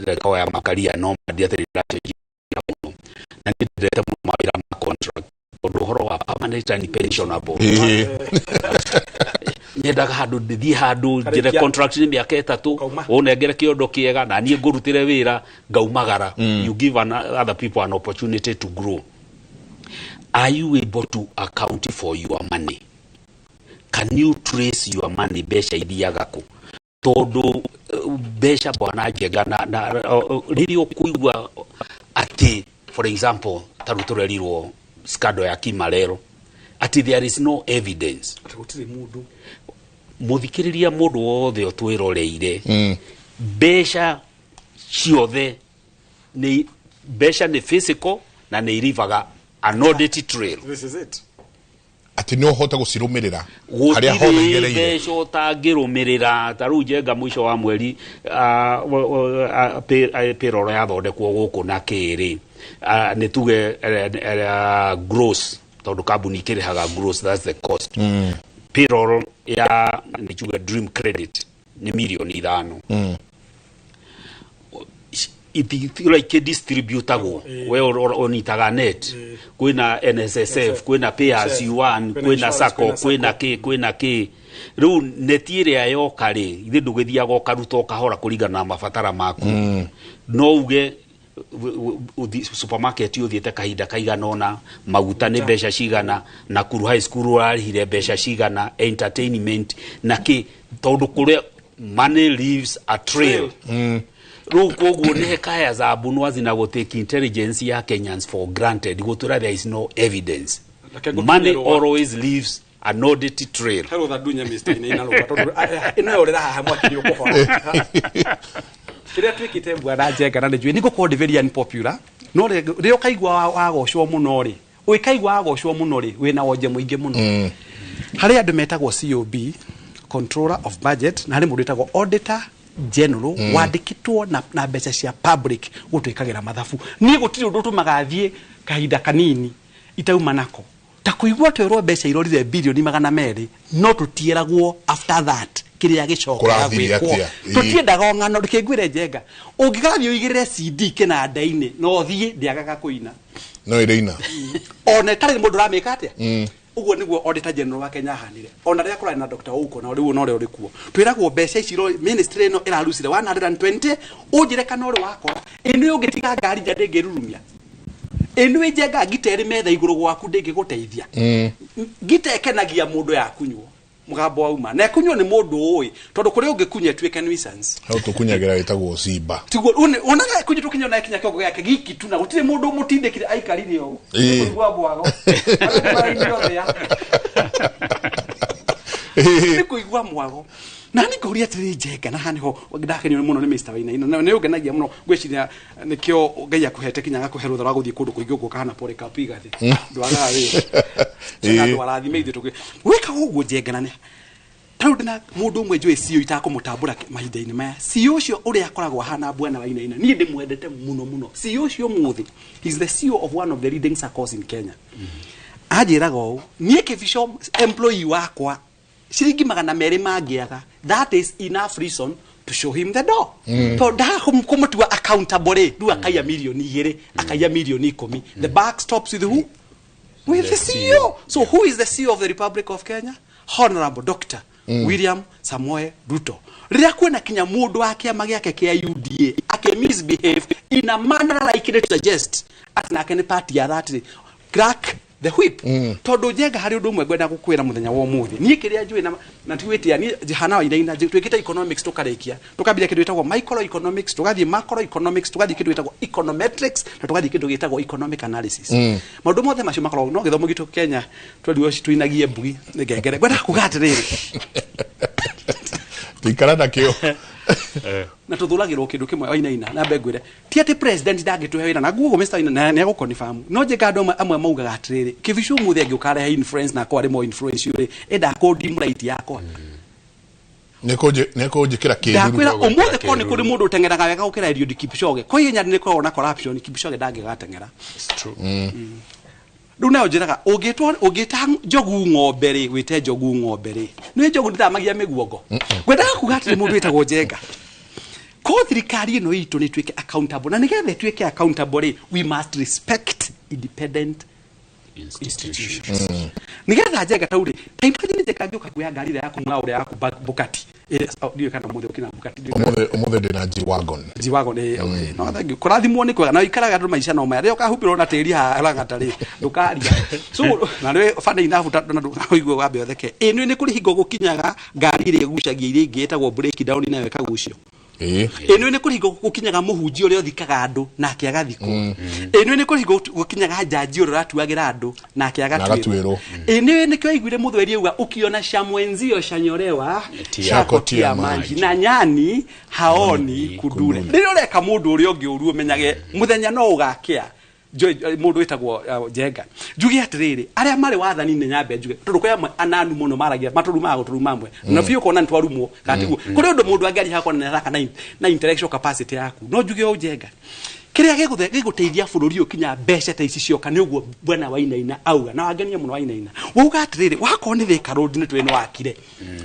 ndatoya makaria nomad atĩ ndĩracenjia mũno, na nĩ ndendete mũno mawĩra ma contract tondũ ũhoro wa permanent and pensionable nyendaga handũ ndĩthiĩ handũ njĩre contract nĩ mĩaka 3 ũnengere kĩondo kĩega na niĩ ngũrutĩre wĩra ngaumagara. You give other people an opportunity to grow. Are you able to account for your money? Can you trace your money? Mbeca ithiaga kũ? Tondũ mbeca bwana Njenga na rĩrĩa ũkũigua atĩ for example ta rĩu tũrerirwo scandal ya Kimarero atĩ there is no evidence, mũthikĩrĩria mũndũ wothe ũtwĩroreire, mbeca ciothe nĩ mbeca nĩ physical na nĩ irivaga an audit trail. This is it. Atĩ nĩ ũhote gũcirũmĩrĩra harĩa hothe igereire. Mbeca ũtangĩrũmĩrĩra. Ta rĩu Njenga mũico wa mweri payroll yathondekwo gũkũ na kĩrĩ, nĩ tuge gross, tondũ kambuni ikĩrĩhaga gross, that's the cost. Payroll ya nĩ tuge Dream Credit nĩ 5 million. Itigira ikĩdistributagwo, we ũnyitaga net, kwĩna NSSF, kwĩna pay as you earn, kwĩna SACCO, kwĩna kĩ, kwĩna kĩ. Rĩu neti ĩrĩa yoka rĩ, ithe ndũgĩthiaga ũkaruta ũkahora kũringana na mabatara maku. No uge supermarket ũthiĩte kahinda kaigana ũna, maguta nĩ mbeca cigana, Nakuru High School ũrarĩhire mbeca cigana, entertainment na kĩ, tondũ kũrĩa money leaves a trail. Rĩu koguo nĩ hekaya za Bunwazi na gũtake intelligence ya Kenyans for granted, gũtũra there is no evidence. Money always leaves an audit trail. Hello tha dunya Mr. Ina rũa tondũ ĩno yorĩra haha mwaki nĩ ũkũhora. Kĩrĩa twĩkĩte bwana Njenga na nĩ njũĩ nĩ ngũkorwo ndĩ very unpopular, no rĩrĩa ũkaigua wagocwo mũno rĩ, ũikaigua wagocwo mũno rĩ, wĩna wonje mũingĩ mũno. Harĩ andũ metagwo COB, Controller of Budget, na harĩ mũndũ wĩtagwo Auditor General, wandĩkĩtwo na mbeca cia public gũtwĩkagĩra mathabu. Niĩ gũtirĩ ũndũ ũtũmaga thiĩ kahinda kanini itauma nako ta kũigua twerwo mbeca irorire 200 billion, no tũtieragwo after that kĩrĩa gĩcokaga gwĩkwo. Tũtiendaga o ng'ano. Reke Njenga, ũngĩgathiĩ ũigĩrĩre CD kĩnanda-inĩ no thiĩ ndĩagaga kũina, no ĩrĩina ona ĩtarĩ mũndũ ũramĩka atĩa. Ũguo nĩguo Auditor General wa Kenya ahanire. Ona rĩrĩa kũrarĩ na Dr. Ouko na rĩu no ũrĩa ũrĩ kuo. Twĩragwo mbeca ici ministry ĩno ĩrarucire 120 ũnjĩre kana ũrĩ wakora. Ĩ nĩ ũngĩtiga ngari nja ndĩngĩrurumia. Ĩ nĩ njenga ngita ĩrĩ metha igũrũ gwaku ndĩngĩgũteithia. Ngita ĩkenagia mũndũ ya kunywo. Mũgambo wauma. Na ĩkunywo nĩ mũndũ ũĩ tondũ kũrĩa ũngĩkunya ĩtuĩke nuisance. Hau tũkunyagĩra wĩtagwo simba. Tiguo onaga kunywa tũkinya na kinya kĩongo gĩake giki tu na gũtirĩ mũndũ mũtindĩkire aikarire ũũ. Kũigua mwago. Nĩ kũigua mwago. Na nĩ ngũria atĩrĩ Njenga na haha nĩho ndakenio mũno nĩ Mr. Wainaina. Na nĩ ũngenagia mũno ngwĩciria nĩkĩo Ngai akũhete kinya agakũhe rũtha rwa gũthiĩ kũndũ kũingĩ ũguo kahana pore kapiga thĩ. Ndwagaga wĩra. Tena andũ arathime ithuĩ tũkĩ. Gwĩka ũguo Njenga na nĩ tarĩu ndĩna mũndũ ũmwe njũĩ CEO itakũmũtambũra mahinda-inĩ maya. CEO ũcio ũrĩa akoragwo ahana bwana Wainaina niĩ ndĩmwendete mũno mũno. CEO ũcio ũmũthĩ he is the CEO of one of the leading SACCOs in Kenya. Anjĩraga ũũ niĩ Kĩbico employee wakwa ciringi 200 mangĩaga, that is enough reason to show him the door. Tondũ ndakũmũtua accountable rĩ, rĩu akaiya mirioni 2, akaiya mirioni 10. The buck stops with who? With the CEO. So who is the CEO of the Republic of Kenya? Honorable Dr. William Samoei Ruto. Rĩrĩa kwĩna kinya mũndũ wa kĩama gĩake kĩa UDA ake misbehave in a manner like it suggest atĩ nake nĩ party ya that rĩ, crack the whip. Tondũ Njenga harĩ ũndũ ũmwe ngwenda gũkwĩra mũthenya wa ũmũthĩ. Niĩ kĩrĩa njũĩ na tiwĩtia niĩ hana Wainaina twĩkĩte economics tũkarĩkia tũkambia kĩndũ gĩtagwo microeconomics tũgathiĩ macroeconomics tũgathiĩ kĩndũ gĩtagwo econometrics na tũgathiĩ kĩndũ gĩtagwo economic analysis. Maũndũ mothe macio makoragwo no gĩthomo gitũ Kenya twerirwo twinagie mbugi nĩ ngengere. Ngwenda kuga atĩrĩrĩ tũikara na kĩo na tũthũragĩrwo kĩndũ kĩmwe Wainaina na mbe ngwĩre ti atĩ president ndangĩtũhe wĩra na guo Mr. Wainaina nĩ egũconfirm no Njenga andũ amwe maugaga atĩrĩrĩ Kĩbico ũmũthĩ angĩũka arehe influence na akorwo arĩ more influential rĩ enda kũndimũraiti yakwa nĩ kũnjĩkĩra kĩruru. Ndakwĩra ũmũthĩ korwo nĩ kũrĩ mũndũ ũteng'eraga wega gũkĩra Eliud Kipchoge kwa ihenya nĩ koragwo na corruption Kipchoge ndangĩgateng'era. Rĩu nayo njĩraga ũngĩta njogu ng'ombe rĩ wĩte njogu ng'ombe rĩ nĩ njogu ndĩthamagia mĩguongo. Ngwendaga kuga atĩrĩ mũndũ wĩtagwo Njenga ko thirikari ĩno itũ nĩ ĩtuĩke accountable na nĩgetha ĩtuĩke accountable rĩ we must respect independent institutions. Nĩgetha Njenga tau rĩ ta imagine Njenga angĩũka kuoya ngari ĩrĩa yaku mwaũrĩa yaku Bugatti ndiũĩ kana ũmũthĩ ũkĩna Bugatti ũmũthĩ ndĩna G-Wagon. G-Wagon ĩ no thank you kũrathimwo nĩ kwega na ũikaraga andũ maica no maya rĩrĩa ũkahumbĩrwo na tĩri haha Lang'ata rĩ ndũkaria so na nĩ funny enough na ndũkaigua wambe ũtheke ĩ nĩ kũrĩ hingo gũkinyaga ngari ĩrĩa ĩgucagia iria ingĩ ĩtagwo break down nayo ĩkagucio. Ĩ nĩ kũrĩ hingo gũkinyaga mũhunjia ũrĩa ũthikaga andũ nake agathikwo. Ĩ nĩ kũrĩ hingo gũkinyaga njanji ũrĩa ũratuagĩra andũ nake agatuĩrwo. Ĩ nĩkĩo aiguire mũthweri auga ukiona cha mwenzio chanyorewa chako tia maji na nyani haoni kudure. Rĩrĩa ũreka mũndũ ũrĩa ũngĩ ũru ũmenyage mũthenya no ũgakĩa. Mũndũ wĩtagwo Njenga njuge atĩrĩrĩ arĩa marĩ wathani-inĩ nyambe njuge tondũ kwĩ amwe ananu mũno maragia matũrumaga gũtũruma amwe na biũ ũkona nĩ twarumwo kana tiguo kũrĩ ũndũ mũndũ angĩaria hakona nĩ araka na intellectual capacity yaku no njuge ũũ Njenga kĩrĩa gĩgũteithia bũrũri ũkinya mbeca ta ici cioka nĩ ũguo bwana Wainaina auga na wangenia mũno Wainaina wauga atĩrĩrĩ wakorwo nĩ Thika Road nĩ twĩ nĩ wakire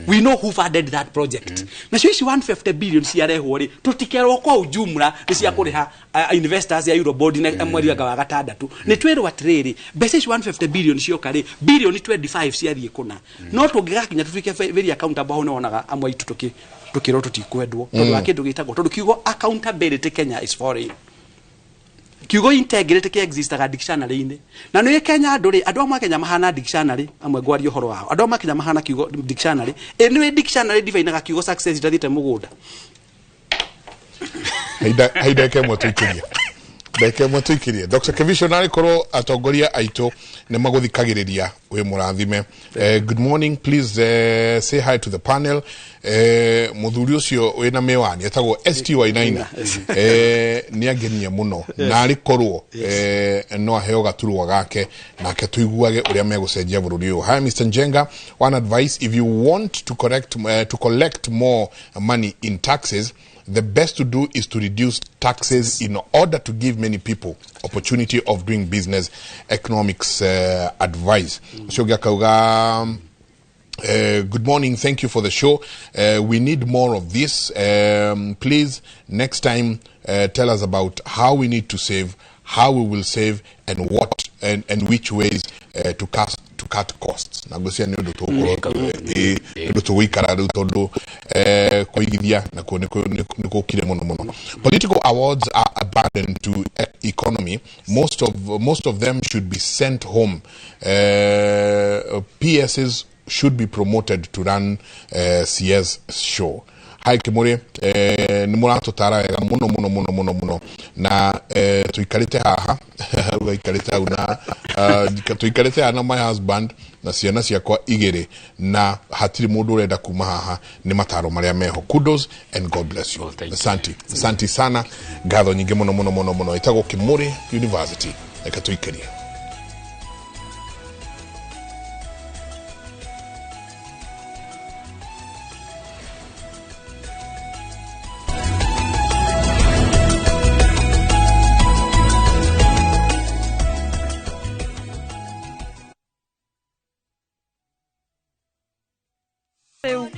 we know who funded that project nacio ici 150 billion ciarehwo rĩ tũtikerwo kwa ujumla nĩ cia kũrĩha investors ya Eurobond na mweri wa gatandatũ nĩ twĩrwo atĩrĩrĩ mbeca ici 150 billion cioka rĩ bilioni 25 ciathiĩ kũna no tũngĩgakinya tũtuĩke very accountable hau nĩwonaga amwe aitũ tũkĩrwo tũtikwendwo tondũ wa kĩndũ gĩtagwo tondũ kiugo accountability Kenya is foreign. Kiugo integrity kĩ existaga dictionary-inĩ na nĩ Kenya andũ rĩ andũ amwe a Kenya mahana dictionary amwe ngwaria ũhoro wao andũ amwe a Kenya mahana kiugo dictionary ĩ nĩ dictionary divinaga kiugo success itathiĩte mũgũnda. Haida ĩmwe tũikĩrie ndagĩka ĩmwe tũikĩrie Dr. Kibicho narĩ korwo atongoria aitũ nĩ magũthikagĩrĩria wĩ mũrathime. Good morning, please say hi to the panel. Mũthuri ũcio wĩna mĩwani etagwo ST Wainaina nĩ angenia mũno na arĩ korwo no aheo gaturwa gake nake tuiguage ũrĩa megũcenjia bũrũri ũyũ. Hi Mr. Njenga, one advice: if you want to collect more money in taxes, the best to do is to reduce taxes in order to give many people opportunity of doing business. Economics advice. Kauga, good morning, thank you for the show. We need more of this. Please, next time, tell us about how we need to save, how we will save, and what and which ways to to cut costs na ngwĩciria nĩ ũndũ tũgũkorwo nĩ ũndũ tũgũikara rĩu tondũ kũigithia nakuo nĩ kũkire mũno mũno. Political awards are a burden to economy. Most of them should be sent home. PSs should be promoted to run CS show. Hai Kimuri, nĩ mũratũtara wega mũno mũno mũno mũno mũno na tũikarĩte haha ũgaikarĩte hau na tũikarĩte haha na my husband na ciana ciakwa igĩrĩ na hatirĩ mũndũ ũrenda kuma haha nĩ mataro marĩa meho. Kudos and God bless you. Asante, asante sana, ngatho nyingĩ mũno mũno mũno mũno. Ĩtagwo Kimuri University, reke tũikĩrie.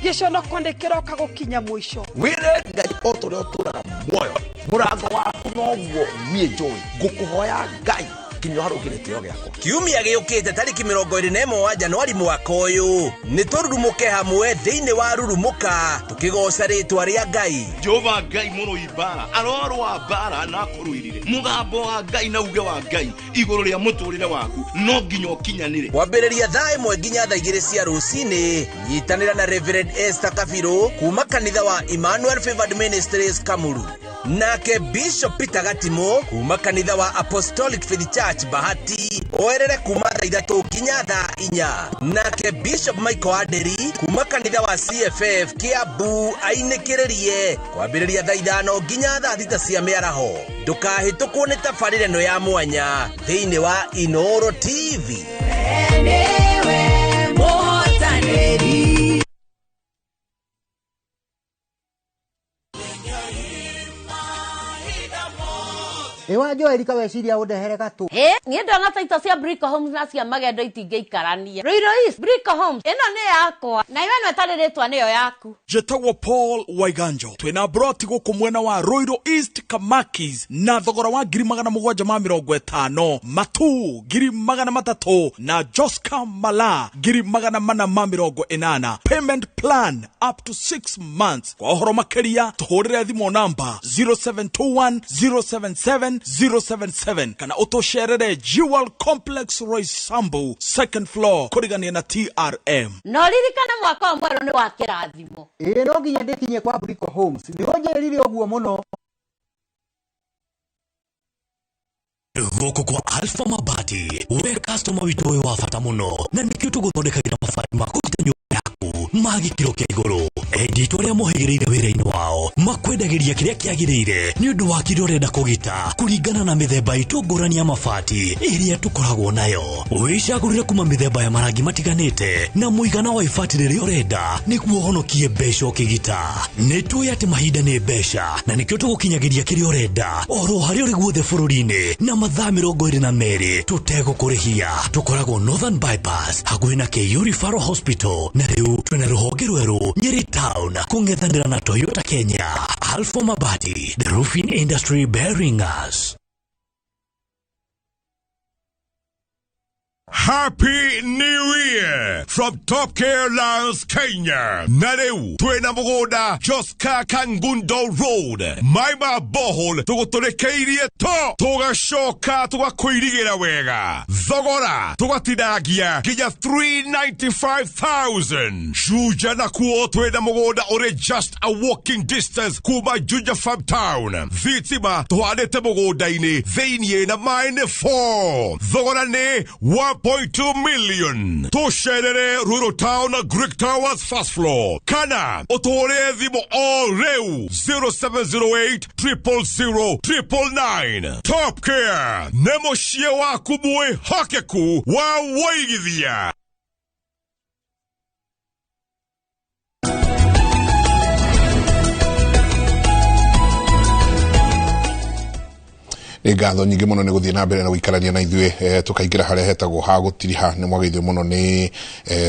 Gĩconoko nĩ kĩroka gũkinya mũico. Wĩre Ngai o ta ũrĩa ũtũũraga muoyo, mũrango waku noguo niĩ njũĩ, ngũkũhoya Ngai kinya harũgĩre gĩtĩo gĩakwa. Kiumia gĩũkĩte tarĩki 21 wa Januari mwaka ũyũ nĩ tũrurumũke hamwe thĩinĩ wa Rurumũka tũkĩgoca rĩtwa rĩa Ngai. Jehova Ngai mũrũi mbara arorũa mbara na akũrũirire mũgambo wa Ngai na uge wa Ngai igũrũ rĩa mũtũrĩre waku no nginya ũkinyanĩre. Kwambĩrĩria thaa 1 nginya thaa 2 cia rũcinĩ, nyitanĩra na Reverend Esther Kabirũ kuma kanitha wa Emmanuel Favored Ministries Kamuru, nake Bishop Peter Gatimo kuma kanitha wa Apostolic Faith Church Bahati oerere kuma thaa 3 nginya thaa 4, nake Bishop Michael Aderi kuma kanitha wa CFF Kiambu ainĩkĩrĩrie kwambĩrĩria thaa 5 nginya thaa 6 cia mĩaraho. Ndũkahĩtũkwo nĩ tabarĩra ĩno ya mwanya thĩinĩ wa Inooro TV. Ewa Joel kaweciria undehere gatu. Niĩ ndona taito cia Brico Homes na cia magendo itingĩikarania. Ruiru East Brico Homes ĩno nĩ yakwa na iwe no ĩtarĩ rĩtwa nĩyo yaku. Njĩtagwo Paul Waiganjo, twĩna broti gũkũ mwena wa Ruiru East Kamakis na thogora wa 750,000, Matu 300,000 na Joska Mala 480,000. Payment plan up to 6 months. Kwa ũhoro makĩria tũhũrĩre thimũ namba 0721 077 077 kana ũtũcerere Jewel Complex Roysambu second floor kũrigania na TRM. No ririkana mwaka mwerũ nĩ wa kĩrathimo. Ĩĩ no nginya ndĩkinye kwa Brico Homes, nĩũnjĩrire ũguo mũno. Gũkũ kwa Alpha Mabati, we customer witũ wĩ wa bata mũno na nĩkĩo tũgũthondekagĩra mabati ma kũgita nyũmba yaku ma gĩkĩro kĩa igũrũ. Enditũ arĩa mohĩgĩrĩire wĩra-inĩ wao makwendagĩria kĩrĩa kĩagĩrĩire nĩ ũndũ wa kĩrĩa ũrenda kũgita kũringana na mĩthemba itũ ngũrani ya mabati ĩrĩa tũkoragwo nayo. Wĩcagũrĩre kuma mĩthemba ya marangi matiganĩte na mũigana wa ibati rĩrĩa ũrenda nĩguo ũhonokie mbeca ũkĩgita. Nĩ tũĩ atĩ mahinda nĩ mbeca na nĩkĩo tũgũkinyagĩria kĩrĩa ũrenda oro harĩa ũrĩ guothe bũrũri-inĩ na mathaa 22 tũtegũkũrĩhia. Tũkoragwo Northern Bypass hakuhĩ na KU Referral Hospital na rĩu twĩna rũhonge rwerũ Nyeri Town kũng'ethanĩra na Toyota Kenya. Alpha Mabati, the roofing industry bearing us. Happy New Year from Top Care Lions Kenya. Na rĩu twĩna mũgũnda Joska Kangundo Road, Maima Bohol, tũgũtũrĩkĩirie to tũgacoka tũgakũirigĩra wega, thogora tũgatinangia nginya 395,000. Juja nakuo twĩna mũgũnda ũrĩ just a walking distance kuma Juja Farm Town. Thitima tũhandĩte mũgũnda-inĩ thĩiniĩ na maĩ nĩ 4, thogora nĩ 1.2 million. Tũcerere Ruiru Town, Greek Towers first floor, kana ũtũhũrĩre thimũ o rĩu 0708 000 999. Top Care nĩ mũciĩ waku mwĩhokeku wa wũigithia. Nĩ ngatho nyingĩ mũno nĩ gũthiĩ na mbere na gũikarania na ithuĩ, tũkaingĩra harĩa hetagwo ha gũtiriha. Nĩ mwageithio mũno nĩ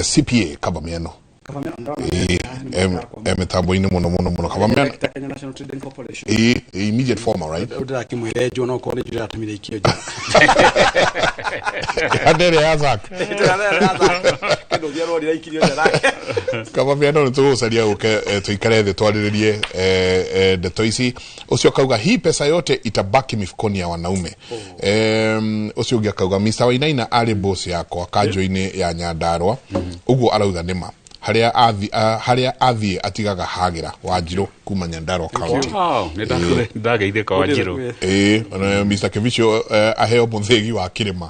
CPA Kaba Mĩeno. Mĩtambo-inĩ mũno mũno mũno Kabamia. Kenya National Trading Corporation. Immediate former, right? Ndĩrakĩmwĩre njũ no korwo nĩ njũ ndĩratũmire ikio nja. Ndere ya Zak. Kĩndũ gĩa rori raikirio nja nake. Kabamia, no nĩtũgũcaria ũke tũikare thĩ twarĩrĩrie ndeto ici. Ũcio akauga hii pesa yote itabaki mifukoni ya wanaume. Ũcio ũngĩ akauga Mr. Wainaina arĩ boss yakwa kanjũ-inĩ ya Nyandarua, ũguo arauga nĩma harĩa athiĩ atigaga hagĩra. Wanjirũ kuma Nyandarua County. Wow, nĩ ndageithĩka Wanjirũ. Ĩĩ, Mr. Kibicho aheo mũthĩgi wa kĩrĩma.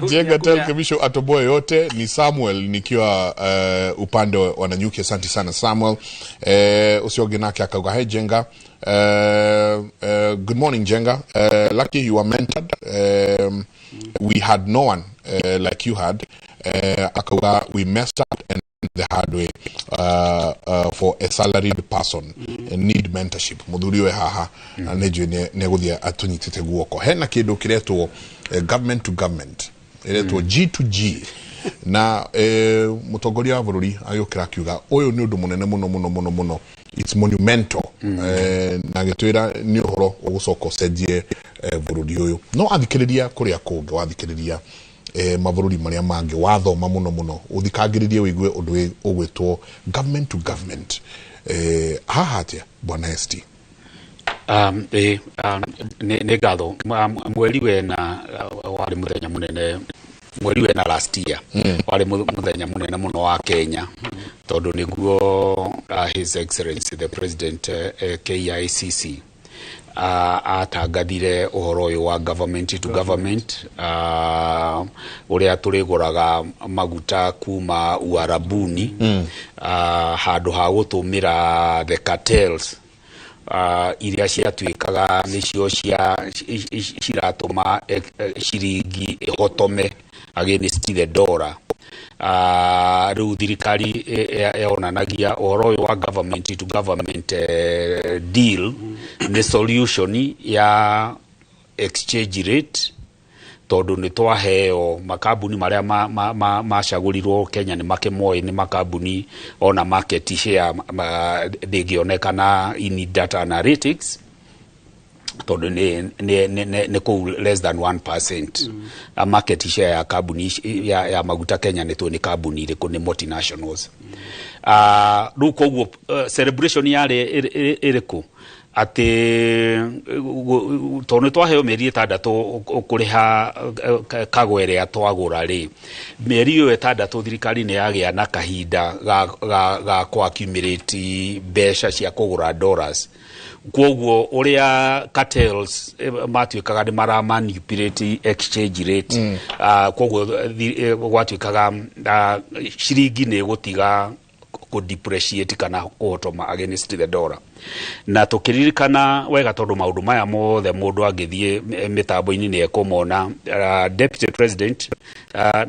Jenga Tel Kibicho atoboe yote. Ni Samuel nikiwa upande wa Nanyuki. Asante sana Samuel. Ũcio ũngĩ nake akauga hey Jenga, good morning Jenga, lucky you are mentored. We had no one like you had. Akauga we messed up and the hard way for a salaried person need mentorship. Muthuri we haha na nĩ nĩ egũthiĩ atũnyitĩte guoko. Hena kĩndũ kĩretwo government to government, ĩretwo G to G, na mũtongoria wa bũrũri agĩũkĩra akiuga ũyũ nĩ ũndũ mũnene mũno mũno mũno mũno, it's monumental, na agĩtwĩra nĩ ũhoro ũgũcoka ũcenjie bũrũri ũyũ. No athikĩrĩria kũrĩa kũngĩ, wathikĩrĩria mabũrũri marĩa mangĩ, wathoma mũno mũno, ũthikangĩrĩrie ũigue ũndũ ũgwĩtwo government to government. Haha atĩa bwana ST? Nĩ ngatho. Mweri wena warĩ mũthenya mũnene, mweri wena last year warĩ mũthenya mũnene mũno wa Kenya, tondũ nĩguo His Excellency the President KICC atangathire ũhoro ũyũ wa government to government, ũrĩa tũrĩgũraga maguta kuma Uarabuni handũ ha gũtũmĩra the cartels iria ciatuĩkaga nĩcio ciratũma ciringi ĩhotome against the dollar. Rĩu thirikari yonanagia ũhoro ũyũ wa government to government deal nĩ solution ya exchange rate, tondũ nĩ twaheo makambuni marĩa macagũrirwo Kenya nĩ makĩmoĩ nĩ makambuni ona market share ndĩngĩonekana in data analytics, tondũ nĩ kũu less than 1% market share ya kambuni ya maguta Kenya nĩ tũĩ nĩ kambuni irĩkũ, nĩ multinationals. Rĩu koguo celebration yarĩ ĩrĩkũ? Atĩ tondũ nĩ twaheo mĩeri 6 kũrĩha kagwa ĩrĩa twagũra rĩ, mĩeri ĩyo 6 thirikari nĩ yagĩa na kahinda ga kũ accumulate mbeca cia kũgũra dollars. Koguo ũrĩa cartels matuĩkaga nĩ mara manipulate exchange rate, koguo gwatuĩkaga ciringi nĩ ĩgũtiga kũ depreciate kana kũhotoma against the dollar. Na tũkĩririkana wega, tondũ maũndũ maya mothe mũndũ angĩthiĩ mĩtambo-inĩ nĩ ekũmona, Deputy President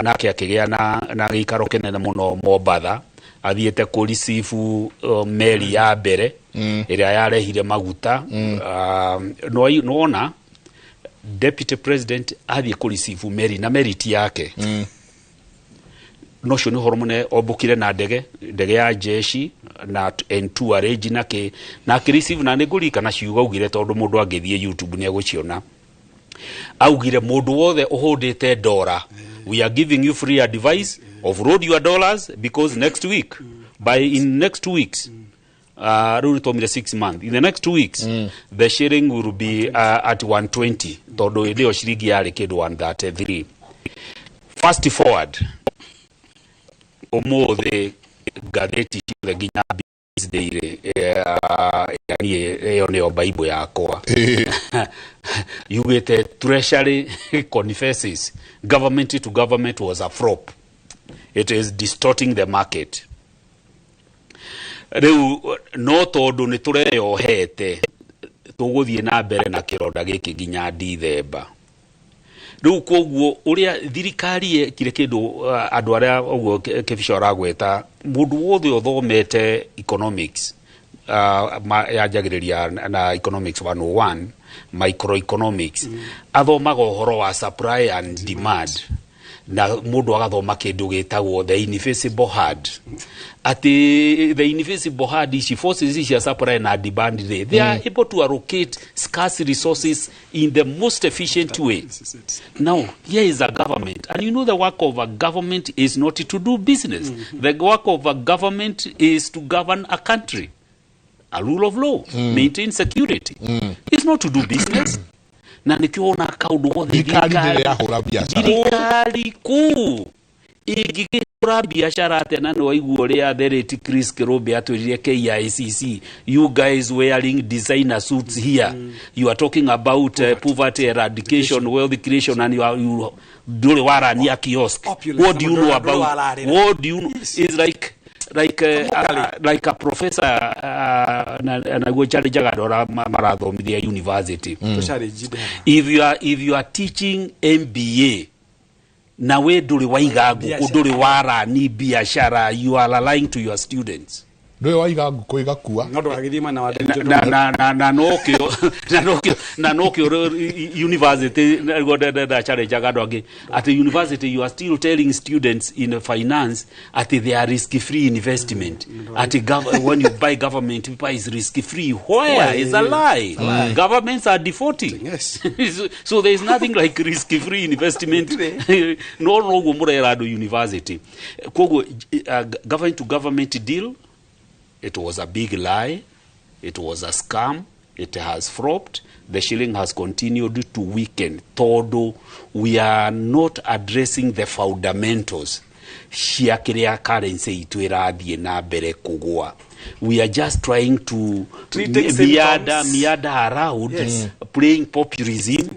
nake akĩgĩa na gĩikaro kĩnene mũno Mombatha, athiĩte kũ receive meri ya mbere ĩrĩa yarehire maguta. Nĩwona Deputy President athiĩ kũ receive meri na meriti yake. No cio nĩ ũhoro mũnene, ombũkire na ndege ya jeshi na entourage na kĩ na akĩreceive, na nĩ ngũririkana ciugo augire, tondũ mũndũ angĩthiĩ YouTube nĩ egũciona. Augire mũndũ wothe ũhũndĩte dora, we are giving you free advice, offload your dollars because next week, by in next 2 weeks, rĩu nĩtwaumire 6 months, in the next 2 weeks the shilling will be at 120, tondũ hĩndĩ ĩyo ciringi yarĩ kĩndũ 133. Fast forward ũmũthĩ ngathĩti ciothe nginya Business Daily, niĩ ĩyo nĩyo Bible yakwa, yugĩte Treasury confesses government to government was a flop, it is distorting the market. Rĩu no tondũ nĩ tũreyohete tũgũthiĩ na mbere na kĩronda gĩkĩ nginya Dithemba. Rĩu koguo ũrĩa thirikari yekire kĩndũ, andũ arĩa ũguo Kĩbico aragweta, mũndũ wothe ũthomete economics, yanjagĩrĩria na economics 101, microeconomics, athomaga ũhoro wa supply and demand. Na mũndũ agathoma kĩndũ gĩtagwo the invisible hand, atĩ the invisible hand ici, forces ici cia supply na demand rĩ, they are able to allocate scarce resources in the most efficient way. Now here is a government, and you know the work of a government is not to do business. The work of a government is to govern a country, a rule of law, maintain security. It's not to do business. Na nĩkĩo wona kaũndũ gothe Thirikari ndĩrĩ yahũra biacara. Thirikari kuu ĩngĩgĩkũra biacara atĩa? Na nĩwaigua ũrĩa the late Chris Kirubi atwĩrire KICC, "You guys wearing designer suits here, you are talking about poverty eradication, wealth creation, and you are, you ndũrĩ warania kiosk. What do you know about, what do you know?" It's like a professor naguo challenge andũ arĩa marathomithia university. If you are teaching MBA na we ndũrĩ waiga ngũkũ, ndũrĩ warani biashara, you are lying to your students. Ndũrĩ waiga ngũkũ igakua. No ndũgagĩthiĩ mwena wa Na nokĩo university nĩguo ndachallengeaga andũ angĩ atĩ university, you are still telling students in finance atĩ they are risk free investment, atĩ when you buy government paper is risk free. Where is a lie. Governments are defaulting. So there is nothing like risk free investment. No, noguo mũrera andũ university. Koguo government to government deal, it was a big lie. It was a scam. It has flopped. The shilling has continued to weaken. Todo, we are not addressing the fundamentals cia kĩrĩa currency itũ ĩrathiĩ na mbere kũgũa. We are just trying to Treating miada symptoms. Miada around, playing populism,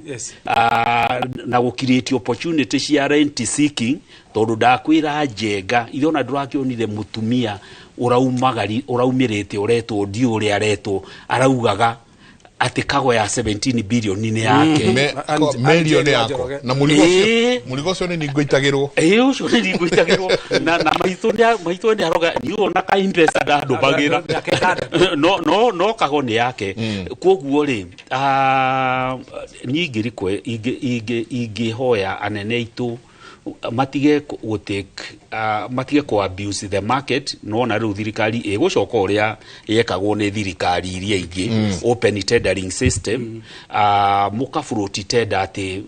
na gũ create opportunity cia rent seeking, tondũ ndakwĩra Njenga ithe ona ndũrakĩonire mũtumia ũraumagari ũraumĩrĩte ũretwo ndiũ ũrĩa aretwo araugaga atĩ kago ya 17 billion nĩ yake. Meri ĩyo nĩ yakwa na mũrigo ũcio, mũrigo ũcio nĩ ningũitagĩrwo. Ĩĩ, ũcio nĩ ningũitagĩrwo na maitũ nĩ aroga niĩ ona ka M-Pesa ndandũmagĩra, no kago nĩ yake. Koguo rĩ, niĩ ingĩrikwe ingĩhoya anene aitũ matige gũtake matige kũ abuse the market. Nona rĩu thirikari ĩgũcoka ũrĩa yekagwo nĩ thirikari iria ingĩ, open tendering system, mũka float tender atĩ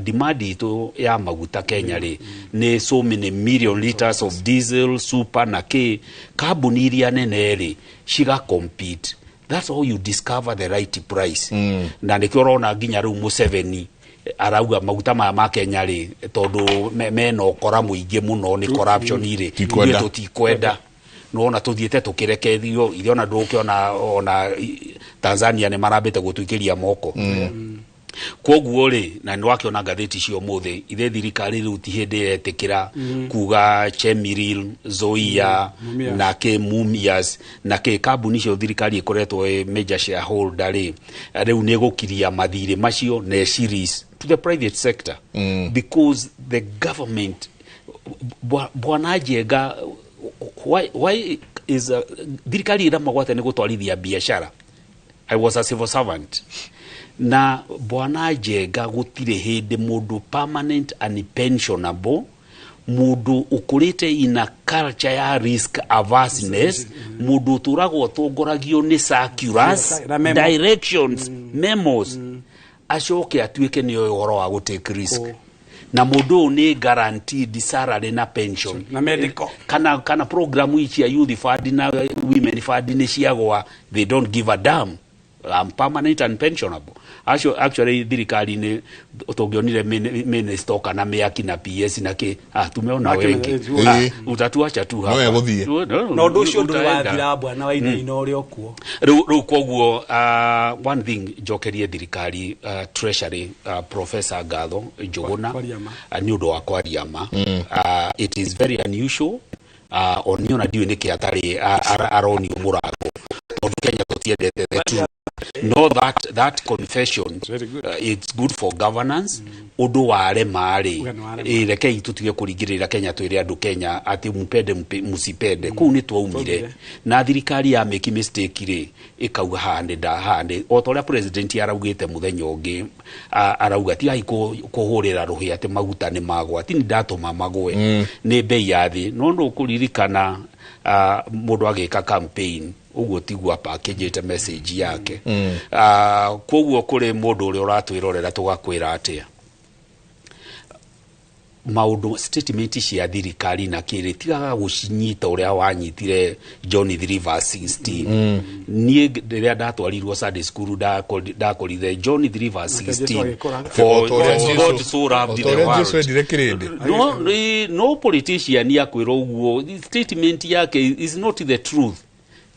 demand itũ ya maguta Kenya rĩ nĩ so many million liters of diesel super na k kambuni iria nene rĩ ciga compete. That's how you discover the right price. Na nĩkĩo ũrona nginya rĩu Museveni arauga maguta maya ma Kenya rĩ, tondũ mena ũkora mũingĩ mũno, nĩ corruption rĩ. Tikwenda. Ithuĩ tũtikwenda. Nona tũthiĩte tũkĩrekethio ithe ona ndũkĩona ona Tanzania nĩ marambĩte gũtũikĩria moko. Koguo rĩ, na nĩ wakĩona ngathĩti cia ũmũthĩ, ithe thirikari rĩu ti hĩndĩ yetĩkĩra kuga Chemiril, Zoia, Mumias. na kĩ Mumias na kĩ kambuni icio thirikari ĩkoretwo ĩ major shareholder rĩ, rĩu nĩ ĩgũkiria mathirĩ macio na ĩciris to the private sector, because the government, bwana Njenga, why is thirikari ĩramagwate nĩ gũtwarithia biacara? I was a civil servant na bwana Njenga, gũtirĩ hĩndĩ mũndũ permanent and pensionable, mũndũ ũkũrĩte ina culture ya risk averseness, mũndũ ũtũragwo ũtongoragio nĩ circulars, Na memo. Directions, memos, acoke atuĩke nĩ ũhoro wa gũtake risk, na mũndũ ũyũ nĩ guaranteed salary na pension na medical. Kana program ici ya youth fund na women fund nĩ ciagwa, they don't give a damn. I'm permanent and pensionable. Actually thirikari-inĩ tũngĩonire minister kana mĩaki na PS na kĩ, ah, tumeona wengi. Ah, utatuacha tu No hapa. egũthiĩ. No, Na ũndũ ũcio ndũrĩ utaenda. wathira, bwana Wainaina ũrĩ o kuo. Rĩu koguo one thing njokerie thirikari, treasury, Professor Ngatho Njuguna Kwaria ma. Nĩ ũndũ wa kwaria ma. It is very unusual. Oni ona ndiũĩ nĩkĩ atarĩ aronio mũrango, tondũ Kenya tũtiendete the truth. No, that confession, it's good for governance. Ũndũ warema rĩ, Uga nĩ warema. Rekei tũtige kũringĩrĩra Kenya, twĩre andũ Kenya atĩ mpende msipende. Kũu nĩ twaumire. Twaumire. Na thirikari ya make mistake rĩ, ĩkauga haha nĩ nda haha nĩ o ta ũrĩa president araugĩte mũthenya ũngĩ, arauga tigai kũhũrĩra rũhĩ atĩ maguta nĩ magwa, ti nĩ ndatũma magwe, nĩ bei ya thĩ. No nũ kũririkana, mũndũ agĩka campaign ũguo tiguo apakĩnjĩte message yake. Koguo kũrĩ mũndũ ũrĩa ũratwĩrorera, tũgakwĩra atĩa, maũndũ statement cia thirikari na kĩrĩ, tigaga gũcinyita ũrĩa wanyitire John 3 verse 16. Niĩ rĩrĩa ndatwarirwo Sunday school, ndakorire John 3 verse Nake Jesu 16, agĩkũra. for O ta ũrĩa for God so loved o ta the ũrĩa world. Jesu endire kĩrĩndĩ. No, no politician akwĩra ũguo, statement yake is not the truth.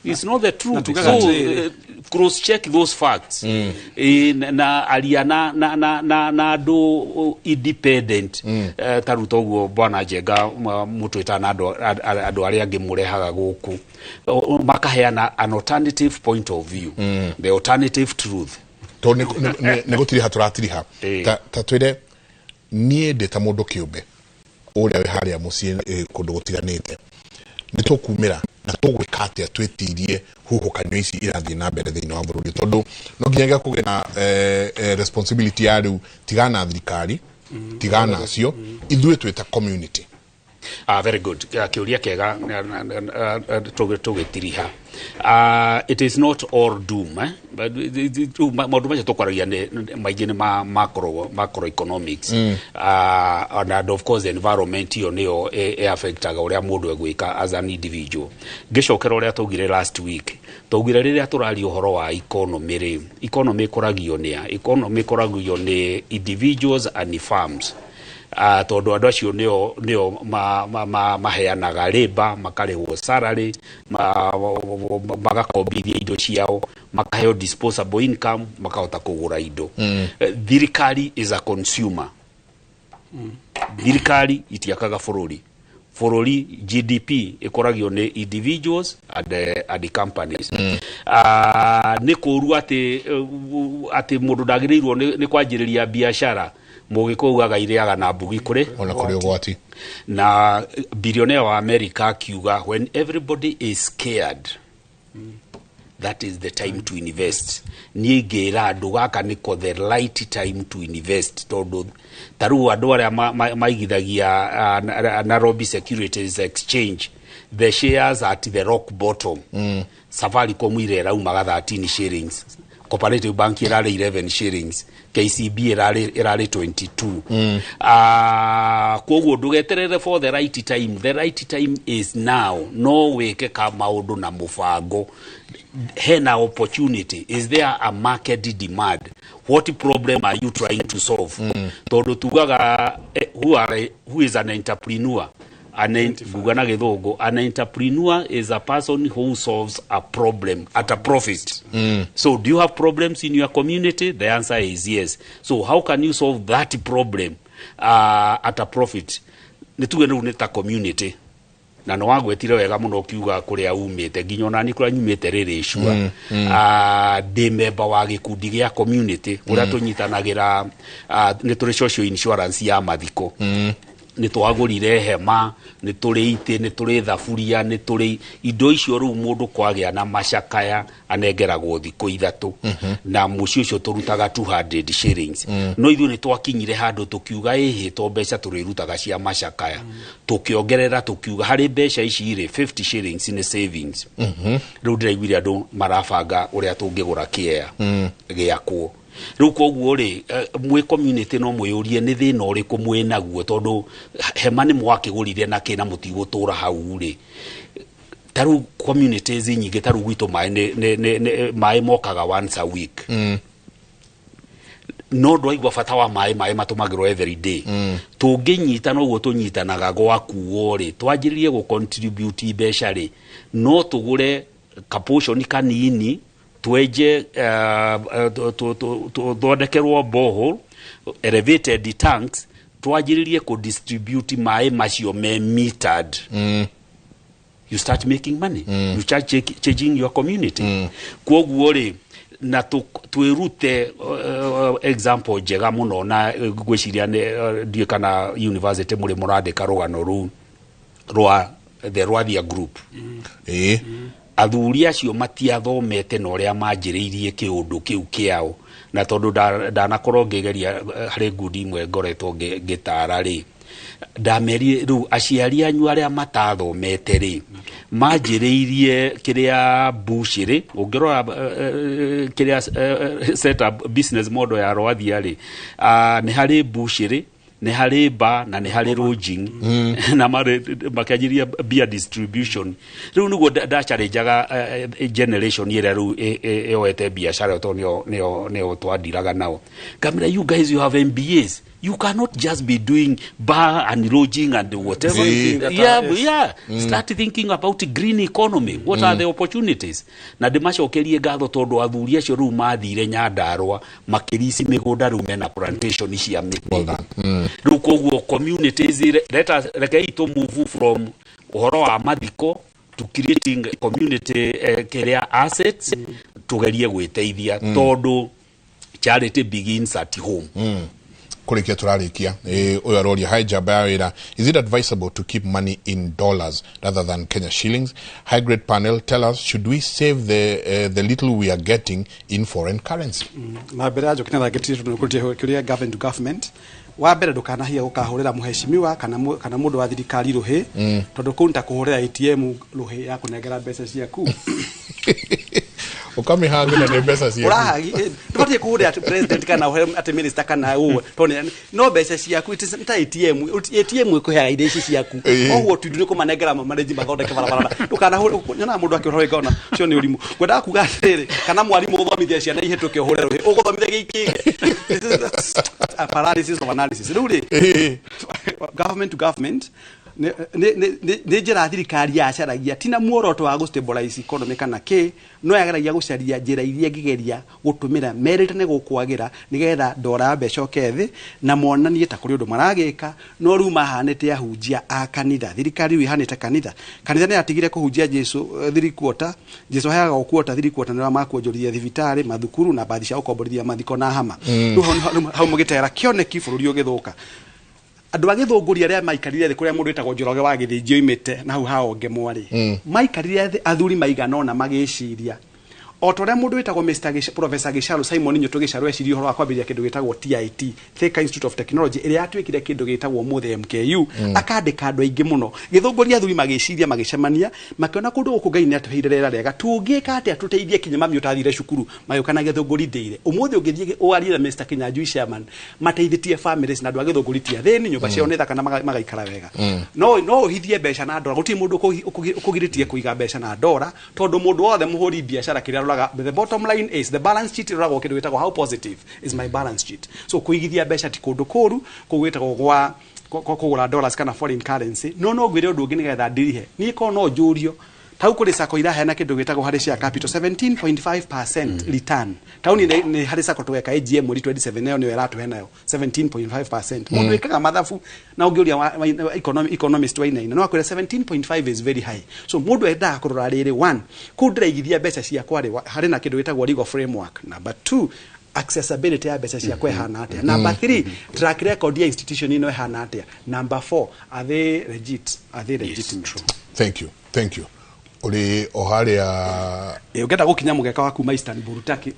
It's not the truth. Tugaga So atĩrĩrĩ. Cross check those facts. Na aria na andũ independent. Ta rĩu toguo bwana Njenga, mũtwĩtaga na andũ arĩa angĩ mũrehaga gũkũ, makaheana an alternative point of view, the alternative truth. Tondũ nĩ gũtiriha tũratiriha. Ta twĩre niĩ ndĩ ta mũndũ kĩũmbe ũrĩa wĩ harĩa mũciĩ, kũndũ gũtiganĩte, nĩ tũkumĩra na tũgwĩka atĩa twĩtirie huhũkanio ici irathiĩ na mbere thĩinĩ wa bũrũri? Tondũ no nginyagia kũgĩe na responsibility ya rĩu, tigana na thirikari, tigana nacio, ithuĩ twĩ ta community. Ah, very good. Kĩũria kĩega tũgĩtiriha. It is not all doom, eh? But rĩu maũndũ macio tũkwaragia nĩ maingĩ nĩ ma macroeconomics. And of course environment ĩyo nĩyo ĩ affectaga ũrĩa mũndũ egwĩka as an individual. Ngĩcokera ũrĩa twaugire last week, twaugire rĩrĩa tũraria ũhoro wa economy rĩ, economy ĩkũragio nĩ a? Economy ĩkũragio nĩ individuals and firms, tondũ andũ acio nĩo maheanaga labor, makarĩhwo salary, magakombithia indo ciao, makaheo disposable income, makahota kũgũra indo. Thirikari is a consumer. Thirikari itiakaga bũrũri. Bũrũri GDP ĩkoragio nĩ individuals and companies. Nĩ kũũru atĩ mũndũ ndagĩrĩirwo nĩ kwanjĩrĩria biacara. Mũgĩkũyũ ugaga irĩaga na mbugi kũrĩ ona kũrĩ ũgwati. Na billionaire wa America akiuga, "When everybody is scared, that is the time to invest." Niĩ ngĩra andũ gaka nĩko the right time to invest, tondũ ta rĩu andũ arĩa maigithagia Nairobi Securities Exchange, the shares at the rock bottom. Safaricom ĩrĩa ĩraumaga 13 shillings, Cooperative Bank ĩrarĩ 11 shillings, KCB ĩrarĩ 22. Koguo ndũgeterere for the right time. The right time is now. No wĩke ka maũndũ na mũbango. Hena opportunity? Is there a market demand? What problem are you trying to solve? Tondũ tugaga, who is an entrepreneur? Nguga na gĩthũngũ, an entrepreneur is a person who solves a problem at a profit. So do you have problems in your community? The answer is yes. So how can you solve that problem at a profit? Nĩ tuge rĩu nĩ ta community, na nĩ wagwetire wega mũno ũkiuga kũrĩa umĩte, nginya ona niĩ kũrĩa nyumĩte rĩrĩ cua. Ndĩ memba wa gĩkundi gĩa community kũrĩa tũnyitanagĩra. Nĩ tũrĩ social insurance ya mathiko, nĩ twagũrire hema, nĩ tũrĩ itĩ, nĩ tũrĩ thaburia, nĩ tũrĩ indo icio. Rĩu mũndũ kwagĩa na macakaya anengeragwo thikũ 3, na mũciĩ ũcio tũrutaga 200 shillings. No ithuĩ nĩ twakinyire handũ tũkiuga ĩhĩ, to mbeca tũrĩrutaga cia macakaya, tũkĩongerera, tũkiuga harĩ mbeca ici rĩ, 50 shillings nĩ savings. Rĩu ndĩraiguire andũ marabanga ũrĩa tũngĩgũra kĩea gĩakwo rĩu. Koguo rĩ, mwĩ community no mwĩyũrie nĩ thĩna ũrĩkũ mwĩ naguo, tondũ hema nĩ mwakĩgũrire na kĩna mũtigũtũra hau rĩ. Ta rĩu communities nyingĩ, ta rĩu gwitũ maĩ maĩ mokaga once a week. No ndwaigua bata wa maĩ? Maĩ matũmagĩrwo every day. Tũngĩnyita noguo tũnyitanaga gwakuo rĩ, twanjĩrĩrie gũ contribute mbeca rĩ, no tũgũre kaportion kanini, twenje, tũthondekerwo borehole, elevated tanks, twanjĩrĩrie kũ distribute maĩ macio me metered. You start making money. You start changing your community. Kwoguo rĩ, Na twĩrute example njega mũno, na ngwĩciria ndiũĩ kana university mũrĩ mũrandĩka rũgano rũu rwa the Rwathia Group. Athuri acio matiathomete na ũrĩa manjĩrĩirie kĩũndũ kĩu kĩao, na tondũ ndanakorwo ngĩgeria harĩ ngundi imwe ngoretwo ngĩtara rĩ, ndamerire rĩu aciari anyu arĩa matathomete rĩ, manjĩrĩirie kĩrĩa mbucĩrĩ. Ũngĩrora kĩrĩa setup business model ya Rwathia rĩ, nĩ harĩ mbucĩrĩ, nĩ harĩ bar, na nĩ harĩ lodging, na marĩ makĩanjĩria beer distribution. Rĩu nĩguo ndacharenjaga generation ĩrĩa rĩu ĩyoete biacara ĩyo, tondũ nĩyo twandiraga nao. Ngamĩra, "You guys, you have MBAs. You cannot just be doing bar and lodging and whatever." Yeah, yeah. Start thinking about green economy. What are the opportunities? Na ndĩmacokerie ngatho tondũ athuri acio rĩu mathire Nyandarũa makĩrici mĩgũnda, rĩu mena plantation cia mĩtĩ. Rĩu koguo communities, let us, rekei tũ move from ũhoro wa mathiko to creating community kĩrĩa assets, tugerie gwĩteithia, tondũ charity begins at home. Kurikia turarikia, uyu aroria, "Hi njamba ya wira, is it advisable to keep money in dollars rather than Kenya shillings? High grade panel, tell us, should we save the little we are getting in foreign currency?" Na mbere ya njoki na thangĩtire, tondũ nĩkũrĩtie kĩũria government to government, wa mbere ndũkanahia gũkahũrĩra mũhecimiwa kana mũndũ wa thirikari rũhĩ, tondũ kũu nĩ ta kũhũrĩra ATM rũhĩ ya kũnengera mbeca ciaku. Ũkamĩhangĩra nĩ mbeca ciaku. Ũrahagi ndũbatiĩ kũhũrĩra atĩ president kana ũhe atĩ minister kana ũũ, tondũ no mbeca ciaku. It is ta ATM. ATM ĩkũheaga indo ici ciaku. Ũguo tundu nĩ kũmanengera mamanenji mathondeke barabara. Ndũkanahũre, nyonaga mũndũ akĩhũra rũhĩ ngona ũcio nĩ ũrimũ. Ngwendaga kuga atĩrĩrĩ, kana mwarimũ ũthomithia ciana ihĩtũke ũhũre rũhĩ, ũgũthomithia gĩikĩge? A paralysis of analysis. Rĩu rĩ, government to government nĩ njĩra thirikari yacaragia, tina muoroto wa gũ-stabilize economy kana kĩ, no yageragia gũcaria njĩra iria ĩngĩgeria gũtũmĩra merĩte nĩ gũkwagĩra, nĩgetha ndora ya mbeca oke thĩ na monanie ta kũrĩ ũndũ maragĩka. No rĩu mahanĩte ahunjia a kanitha. Thirikari rĩu ihanĩte kanitha. Kanitha nĩ yatigire kũhunjia Jesu 3/4, Jesu aheaga o quarter, 3/4 nĩ makuonjorithia thibitarĩ, mathukuru na mbathi cia gũkomborithia mathiko na hama. Rĩu hau mũgĩtera kĩoneki, bũrũri ũgĩthũka. Andũ a gĩthũngũri arĩa maikarire thĩ, kũrĩa mũndũ wĩtagwo Njoroge wa Gĩthĩnji oimĩte na hau haonge mwarĩ, maikarire thĩ athuri maigana ũna magĩciria o ta ũrĩa mũndũ wĩtagwo Mr. Professor Gĩcaru, Simon Nyũtũ Gĩcaru, eciria ũhoro wa kwambĩrĩria kĩndũ gĩtagwo TIT, Thika Institute of Technology, ĩrĩa yatuĩkire kĩndũ gĩtagwo ũmũthĩ MKU. Akandĩka andũ aingĩ mũno gĩthũngũri. Athuri magĩciria, magĩcemania, makĩona kũndũ gũkũ Ngai nĩ atũheire rĩera rĩega, tũngĩka atĩa tũteithie kinya mami ũtathire cukuru magĩũka na Gĩthũngũri ndĩire. Ũmũthĩ ũngĩthiĩ ũarie na Mr. Kinyanjui chairman, mateithĩtie families na andũ a Gĩthũngũri ti athĩni, nyũmba ciao nĩ thaka na magaikara wega. No ũhithie mbeca na ndora, gũtirĩ mũndũ ũkũgirĩtie kũiga mbeca na ndora, tondũ mũndũ wothe mũhũri biacara kĩrĩa aroraga, the bottom line is the balance sheet. Ĩroragwo kĩndũ gĩtagwo how positive is my balance sheet. So kũigithia mbeca ti kũndũ kũru kũu gwĩtagwo gwa kũgũra dollars kana foreign currency. No ngwĩre ũndũ ũngĩ nĩgetha ndirihe niĩ, korwo no njũrio tau kũrĩ sacco iraheana kĩndũ gĩtagwo harĩ share capital 17.5% return. Tauni nĩ harĩ sacco tũgeka AGM mweri 27, ĩyo nĩyo ĩratũhe nayo 17.5%. Mũndũ wĩkaga mathabu na ũngĩũria economist Wainaina no akwĩre 17.5 is very high. So mũndũ endaga kũrora rĩrĩ, one, kũu ndĩraigithia mbeca ciakwa rĩ, harĩ na kĩndũ gĩtagwo legal framework? Number two, accessibility ya mbeca ciakwa ĩhana atĩa? Number three, track record ya institution ĩno ĩhana atĩa? Number four, are they legit? Are they legitimate? Thank you, thank you. Ũrĩ o harĩa? Ũngĩenda gũkinya mũgeka wa kuma Istanbul, Turkey.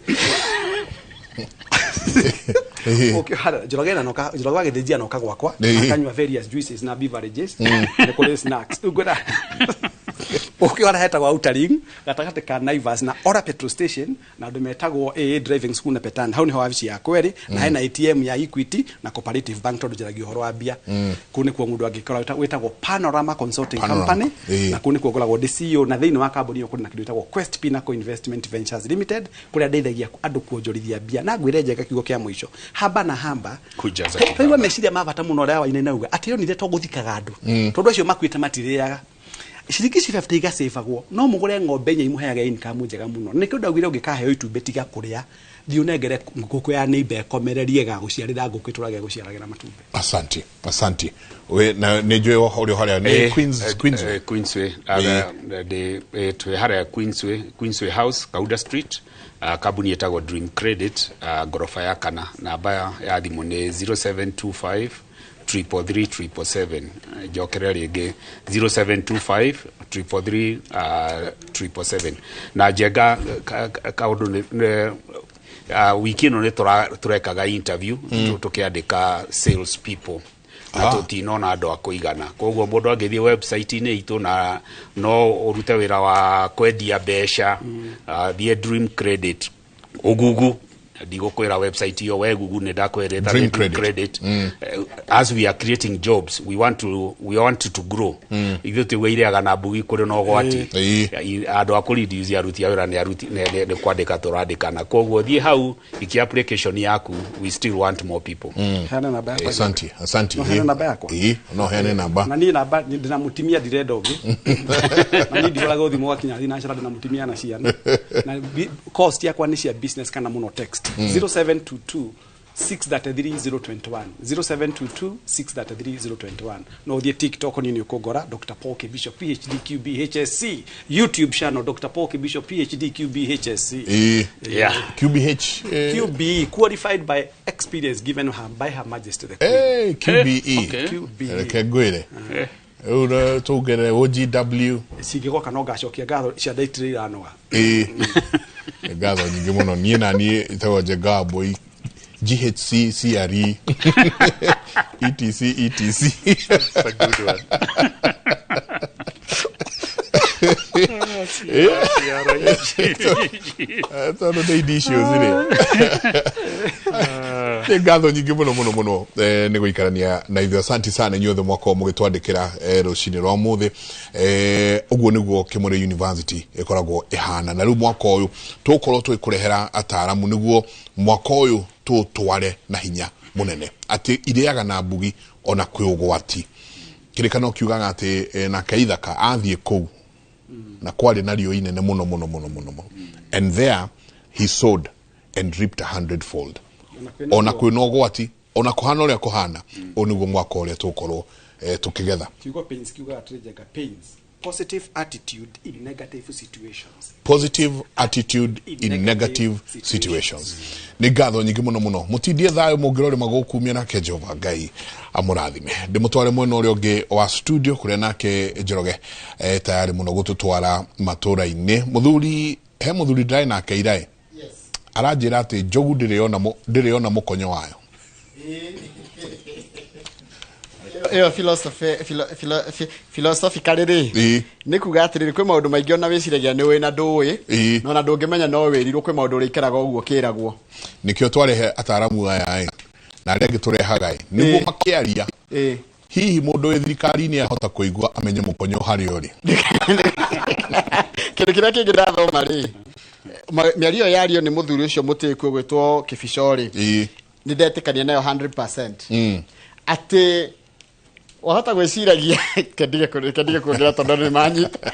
Njoroge na noka, Njoroge wa Gĩthĩnji anoka gwakwa, akanyua various juices na beverages, nĩ kũrĩ snacks. Rĩu ngwenda ũkĩona hetagwo Outer Ring, gatagatĩ ka Naivas na Ora petrol station na andũ metagwo AA Driving School na Petan. Hau nĩho wabici yakwa ĩrĩ, na hena ATM ya Equity na Cooperative Bank, tondũ njaragia ũhoro wa mbia. Kũu nĩkuo mũndũ angĩkora wĩtagwo Panorama Consulting Panorama. Company, na kũu nĩkuo ngoragwo ndĩ CEO. Na thĩinĩ wa kambuni ĩyo kũrĩ na kĩndũ gĩtagwo Quest Pinnacle Investment Ventures Limited, kũrĩa ndeithagia andũ kuonjorithia mbia. Na ngwĩre njega kiugo kĩa mũico, hamba na hamba Kujaza. Taigua meciria ma bata mũno ũrĩa Wainaina auga atĩ onire to gũthikaga andũ, tondũ acio makuĩte matirĩaga. Ciringi ici 50 igacĩbagwo, no mũgũre ng'ombe inya imũheage income njega mũno. Nĩkĩo ndaugire ũngĩkaheo itumbĩ, tiga kũrĩa, thiĩ ũnengere ngũkũ ya neighbor ĩkomererie, ĩgagũciarĩra ngũkũ ĩtũrage ĩgũciaragĩra matumbĩ. Asante, asante. We na nĩ njũĩ ũrĩ o harĩa nĩ Queens, Queensway. Queensway. Twĩ harĩa Queensway, Queensway House, Kauda Street. Kambuni ĩtagwo Dream Credit, ngoroba ya kana. Namba ya thimũ nĩ 0725 333 777. Njokere rĩngĩ, 0725 333 777. Na Njenga, kaũndũ wiki ĩno nĩ tũrekaga interview, tũkĩandĩka sales people na tũtinona andũ a kũigana. Koguo mũndũ angĩthiĩ website-inĩ itũ na no ũrute wĩra wa kwendia mbeca, thiĩ Dream Credit ũgugu, ndigũkwĩra website iyo, we gugu nĩ ndakwĩrĩta. Dream Dream Credit. Credit. As we are creating jobs, we want to grow. Ithuĩ tiguo irĩaga na mbugi kũrĩ na ũgwati. Andũ a kũreduce aruti a wĩra nĩ aruti nĩ kwandĩka tũrandĩkana. Koguo thiĩ hau, ikia application yaku. We still want more people. Heana namba yakwa. Asante, asante. No heane namba yakwa? Ĩĩ, no heane namba. Na niĩ namba ndĩna mũtumia, ndirenda ũngĩ, na niĩ ndihũraga thimũ gwakinya thinacara, ndĩna mũtumia na ciana, na cost yakwa nĩ cia business kana mũno text. 0722 633 021, 0722 633 021. No ũthiĩ TikTok, niĩ nĩ ũkũngora, Dr Paul Kibisho PhD QB HSC. YouTube channel, Dr Paul Kibisho PhD QB HSC. QBH. QBE, qualified by experience given her by Her Majesty the Queen. QBE. QBE. Reke ngwĩre rĩu tũngerere OGW. Cingĩgoka no ngacokia ngatho, cianda itirĩ iranoga. Ĩĩ, ngatho nyingĩ mũno. Niĩ na niĩ ĩtagwo Njenga wa Mbũi, GHC CRE ETC ETC. That's a good one. Tondũ nĩ indi icio zirĩ nĩ ngatho nyingĩ mũno mũno mũno, nĩ gũikarania na ithuĩ. Asanti sana inyuothe mwakorwo mũgĩtwandĩkĩra rũcinĩ rwa ũmũthĩ. Ũguo nĩguo Kĩmũrĩ University ĩkoragwo ĩhana, na rĩu mwaka ũyũ tũgũkorwo tũgĩkũrehera ataaramu nĩguo mwaka ũyũ tũũtware na hinya mũnene, atĩ irĩaga na mbugi ona kwĩ ũgwati. Kĩrĩkano kiugaga atĩ nake Ithaka athiĩ kũu na kwarĩ na riũa inene mũno mũno mũno mũno mũno, and there he sowed and reaped a hundredfold. Ona kwĩna ũgwati, ona kũhana ũrĩa kũhana, ũyũ nĩguo mwaka ũrĩa tũgũkorwo tũkĩgetha. Kiugo pains kiugaga atĩrĩ, Njenga, pains, positive attitude in negative situations. Positive attitude in negative situations. Nĩ ngatho nyingĩ mũno mũno. Mũtindie thayũ, mũngĩrore magũkumia, nake Jehova Ngai amũrathime. Ndĩmũtware mwena ũrĩa ũngĩ wa studio kũrĩa nake Njoroge tayarĩ mũno gũtũtwara matũra-inĩ. Mũthuri, he mũthuri ndĩrarĩ nake iraĩ, aranjĩra atĩ njogu ndĩrĩ ona mũkonyo wayo. Ĩyo philosophy philosophically rĩ, nĩ kuga atĩrĩrĩ, kwĩ maũndũ maingĩ ona wĩciragia nĩ ũĩ na ndũĩ, no na ndũngĩmenya no wĩrirwo. Kwĩ maũndũ ũrĩikaraga ũguo ũkĩragwo. Nĩkĩo twarehe ataramu aya ĩ na arĩa angĩ tũrehaga ĩ nĩguo makĩaria, hihi mũndũ wĩ thirikari-inĩ ahota kũigua amenye mũkonyo harĩa ũrĩ. Kĩndũ kĩrĩa kĩngĩ ndathoma rĩ, mĩario ĩyo yario nĩ mũthuri ũcio mũtĩku ũgwĩtwo Kĩbico rĩ, nĩ ndetĩkania nayo 100%, atĩ wahota gwĩciragia kendige kuongerera tondũ nĩ manyita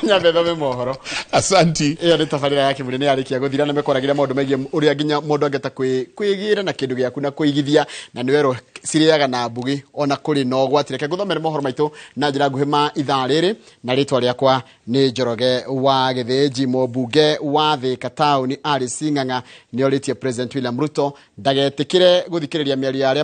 nyambe thome mohoro. Asanti. Ĩyo nĩ tabarĩra ya Kĩmũrĩ nĩ yarĩkia gũthira, na mekwaragĩria maũndũ megiĩ ũrĩa nginya mũndũ angĩhota kwĩgĩra na kĩndũ gĩaku na kũigithia, na nĩ werwo cirĩaga na mbugi ona kũrĩ na ũgwati. Reke ngũthomere mohoro maitũ na njĩra nguhĩ ma ithaa rĩrĩ, na rĩtwa rĩakwa nĩ Njoroge wa Gĩthĩnji. Mũmbunge wa Thĩka taũni Alice Ng'ang'a nĩ orĩtie President William Ruto ndagetĩkĩre gũthikĩrĩria mĩario ya arĩa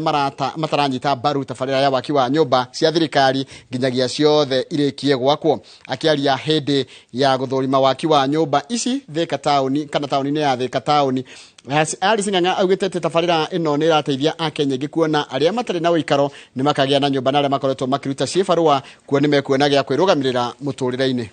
mataranyita mbaru tabarĩra ya waki wa nyũmba cia thirikari nginyagia ciothe irĩkie gwakwo. Akĩaria hĩndĩ ya gũthũrima waki wa nyũmba ici Thĩka taũni kana taũni-inĩ ya Thĩka taũni, Alice Ng'ang'a augĩte atĩ tabarĩra ĩno nĩ ĩrateithia Akenya aingĩ kuona arĩa matarĩ na ũikaro nĩ makagĩa na nyũmba, na arĩa makoretwo makĩruta ciĩbarũa kuo nĩ mekuona gĩa kwĩrũgamĩrĩra mũtũrĩre-inĩ.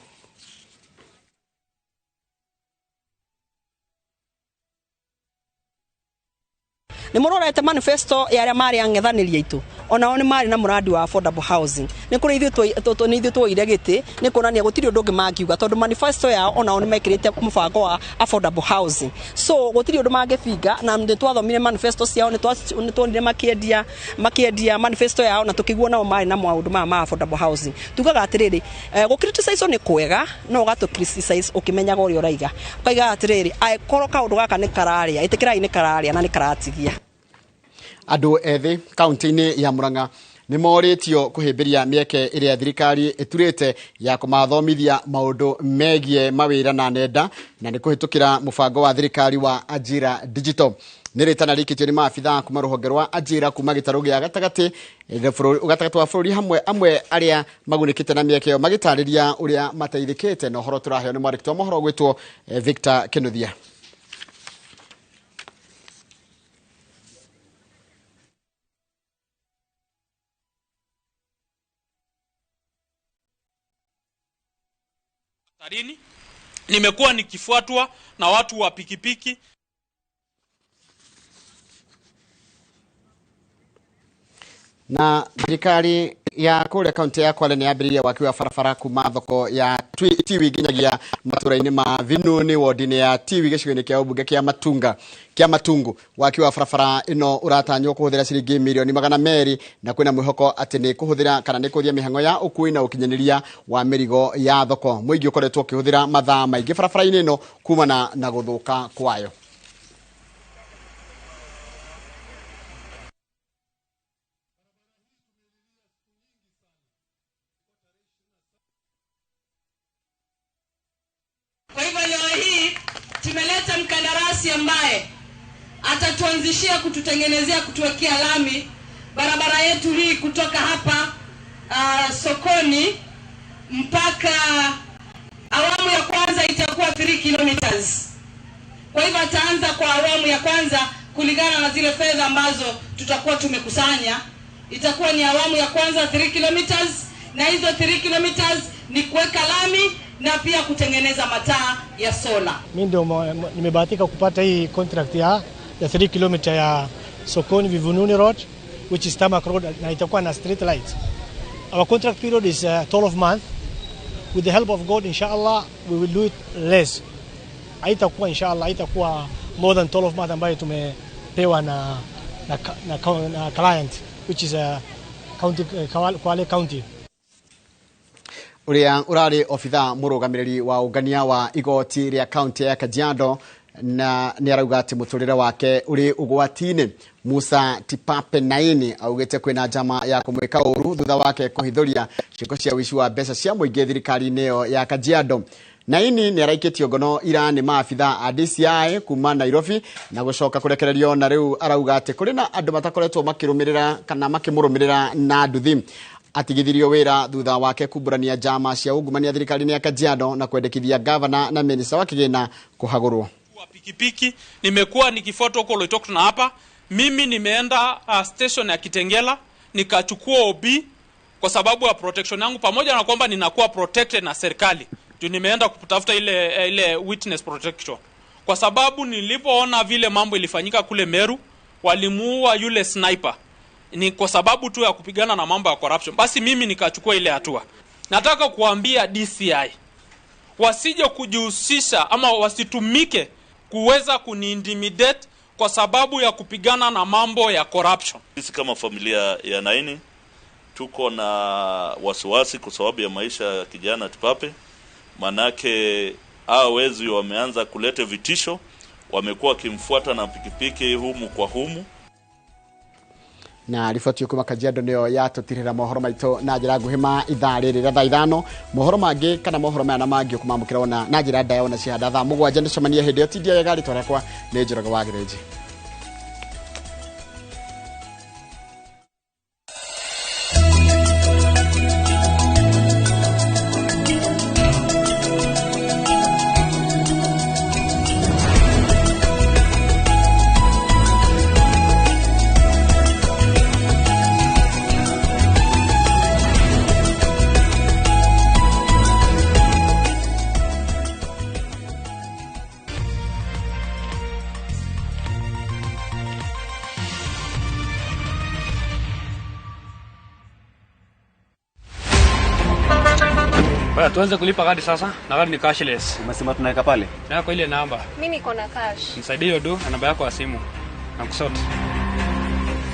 Nä må rorete manifesto ya arĩa marĩ ang'ethanĩri aitũ, onao nĩ marĩ na mũrandi wa affordable housing. Nĩ kũrĩ ithuĩ nĩ ithuĩ tuoire gĩtĩ, nĩ kuonania gũtirĩ ũndũ ũngĩ mangiuga, tondũ manifesto yao onao nĩ mekĩrĩte mũbango wa affordable housing, so gũtirĩ ũndũ mangĩbinga. Na nĩ twathomire manifesto ciao, nĩ tuonire makĩendia manifesto yao, na tũkĩigua nao marĩ na maũndũ maya ma affordable housing. Tugaga atĩrĩrĩ, gũ criticize nĩ kwega, no ũgatũ criticize ũkĩmenyaga ũrĩa ũraiga, ũkaiga atĩrĩrĩ, angĩkorwo kaũndũ gaka nĩ kararĩa, ĩtĩkĩrai nĩ kararĩa na nĩ karatigia. Andũ ethĩ kaunti-inĩ ya Murang'a Nĩ morĩtio kũhĩmbĩria mĩeke ĩrĩa thirikari ĩturĩte ya kũmathomithia maũndũ megiĩ mawĩra na nenda, na nĩ kũhĩtũkĩra mũbango wa thirikari wa Ajira Digital. Nĩ rĩtana rĩikĩtio nĩ maabithaa kuma rũhonge rwa Ajira kuma gĩtarũ gĩa gatagatĩ wa bũrũri, hamwe amwe arĩa magunĩkĩte na mĩeke ĩyo magĩtarĩria ũrĩa mateithĩkĩte. Na ũhoro tũraheo nĩ mwandĩki wa mohoro ũgwĩtwo Victor Kinuthia. Nimekuwa nikifuatwa na watu wa pikipiki. Na thirikari ya kũrĩa kaunti ya Kwale nĩ yambĩrĩirie waki wa barabara kuma thoko ya Tiwi nginyagia matũra-inĩ ma Vinuni wodi-inĩ ya Tiwi gĩcigo-inĩ kĩa ũmbunge kĩa Matungu. Waki wa barabara ĩno ũratanywo kũhũthĩra ciringi mirioni 200, na kwĩna mwĩhoko atĩ nĩ kũhũthĩra kana nĩ kũhũthia mĩhang'o ya ũkui na ũkinyanĩria wa mĩrigo ya thoko. Mũingĩ ũkoretwo ũkĩhũthĩra mathaa maingĩ barabara-inĩ ĩno kumana na gũthũka kwayo. Tumeleta mkandarasi ambaye atatuanzishia kututengenezea, kutuwekea lami barabara yetu hii kutoka hapa sokoni mpaka awamu ya kwanza itakuwa 3 kilometers. Kwa hivyo ataanza kwa awamu ya kwanza kulingana na zile fedha ambazo tutakuwa tumekusanya. Itakuwa ni awamu ya kwanza 3 kilometers, na hizo 3 kilometers ni kuweka lami na pia kutengeneza mataa ya sola. Mimi ndio nimebahatika kupata hii contract ya 3 km ya Sokoni Vivununi Road, which is tarmac road, na itakuwa na street light. Our contract period is 12 months. With the help of God, inshallah, we will do it less. Haitakuwa inshallah, haitakuwa more than 12 months ambayo tumepewa na client, which is county, Kwale County. Uria urari obithaa murugamiriri wa ungania wa igoti ria kaunti ya Kajiado na ni arauga ati muturire wake uri ugwati-ini. Musa Tipape Naini augite kwina njama ya kumwika uru thutha wake kuhithuria ciiko cia wici wa mbeca cia muingi thirikari-ini iyo ya Kajiado. Naini ni araikitio ngono ira ni maabithaa a DCI kuma Nairobi na gucoka kurekererio, na riu arauga ati kuri na andu matakoretwo makirumirira kana makimurumirira na nduthi. Atigithirio wira thutha wake kumburania njama cia ungumania thirikari-inĩ ya Kajiado na kwendekithia gavana na minista wa kigina kuhagurwo. Pikipiki nimekuwa nikifuatwa huko Loitoktok na hapa mimi nimeenda station ya Kitengela nikachukua OB kwa sababu ya protection yangu, pamoja na kwamba ninakuwa protected na serikali juu nimeenda kutafuta ile witness protection, kwa sababu nilipoona vile mambo ilifanyika kule Meru, walimuua yule sniper ni kwa sababu tu ya kupigana na mambo ya corruption. Basi mimi nikachukua ile hatua. Nataka kuambia DCI wasije kujihusisha ama wasitumike kuweza kuniintimidate kwa sababu ya kupigana na mambo ya corruption. Sisi kama familia ya Naini tuko na wasiwasi kwa sababu ya maisha ya kijana Tipape. Manake hao wezi wameanza kuleta vitisho, wamekuwa kimfuata na pikipiki humu kwa humu. Na riboti kuma Kajiado niyo yatutirira mohoro maitũ na njĩra nguhĩ ma ithaa rĩrĩ rĩa thaa 5. Mohoro mangĩ kana mohoro maya na mangĩ ũkũmamũkĩra ona na njĩra ndaya ona cihanda thaa 7. Nĩcemanie hĩndĩ ĩyo tindia wega. Rĩtwa rĩakwa nĩ Njoroge wa Gĩthĩnji. Tuanze kulipa kadi sasa, na kadi ni cashless. Umesema tunaweka pale? Na kwa ile namba. Mimi niko na cash. Nisaidie hiyo do na namba yako ya simu. Na kusort.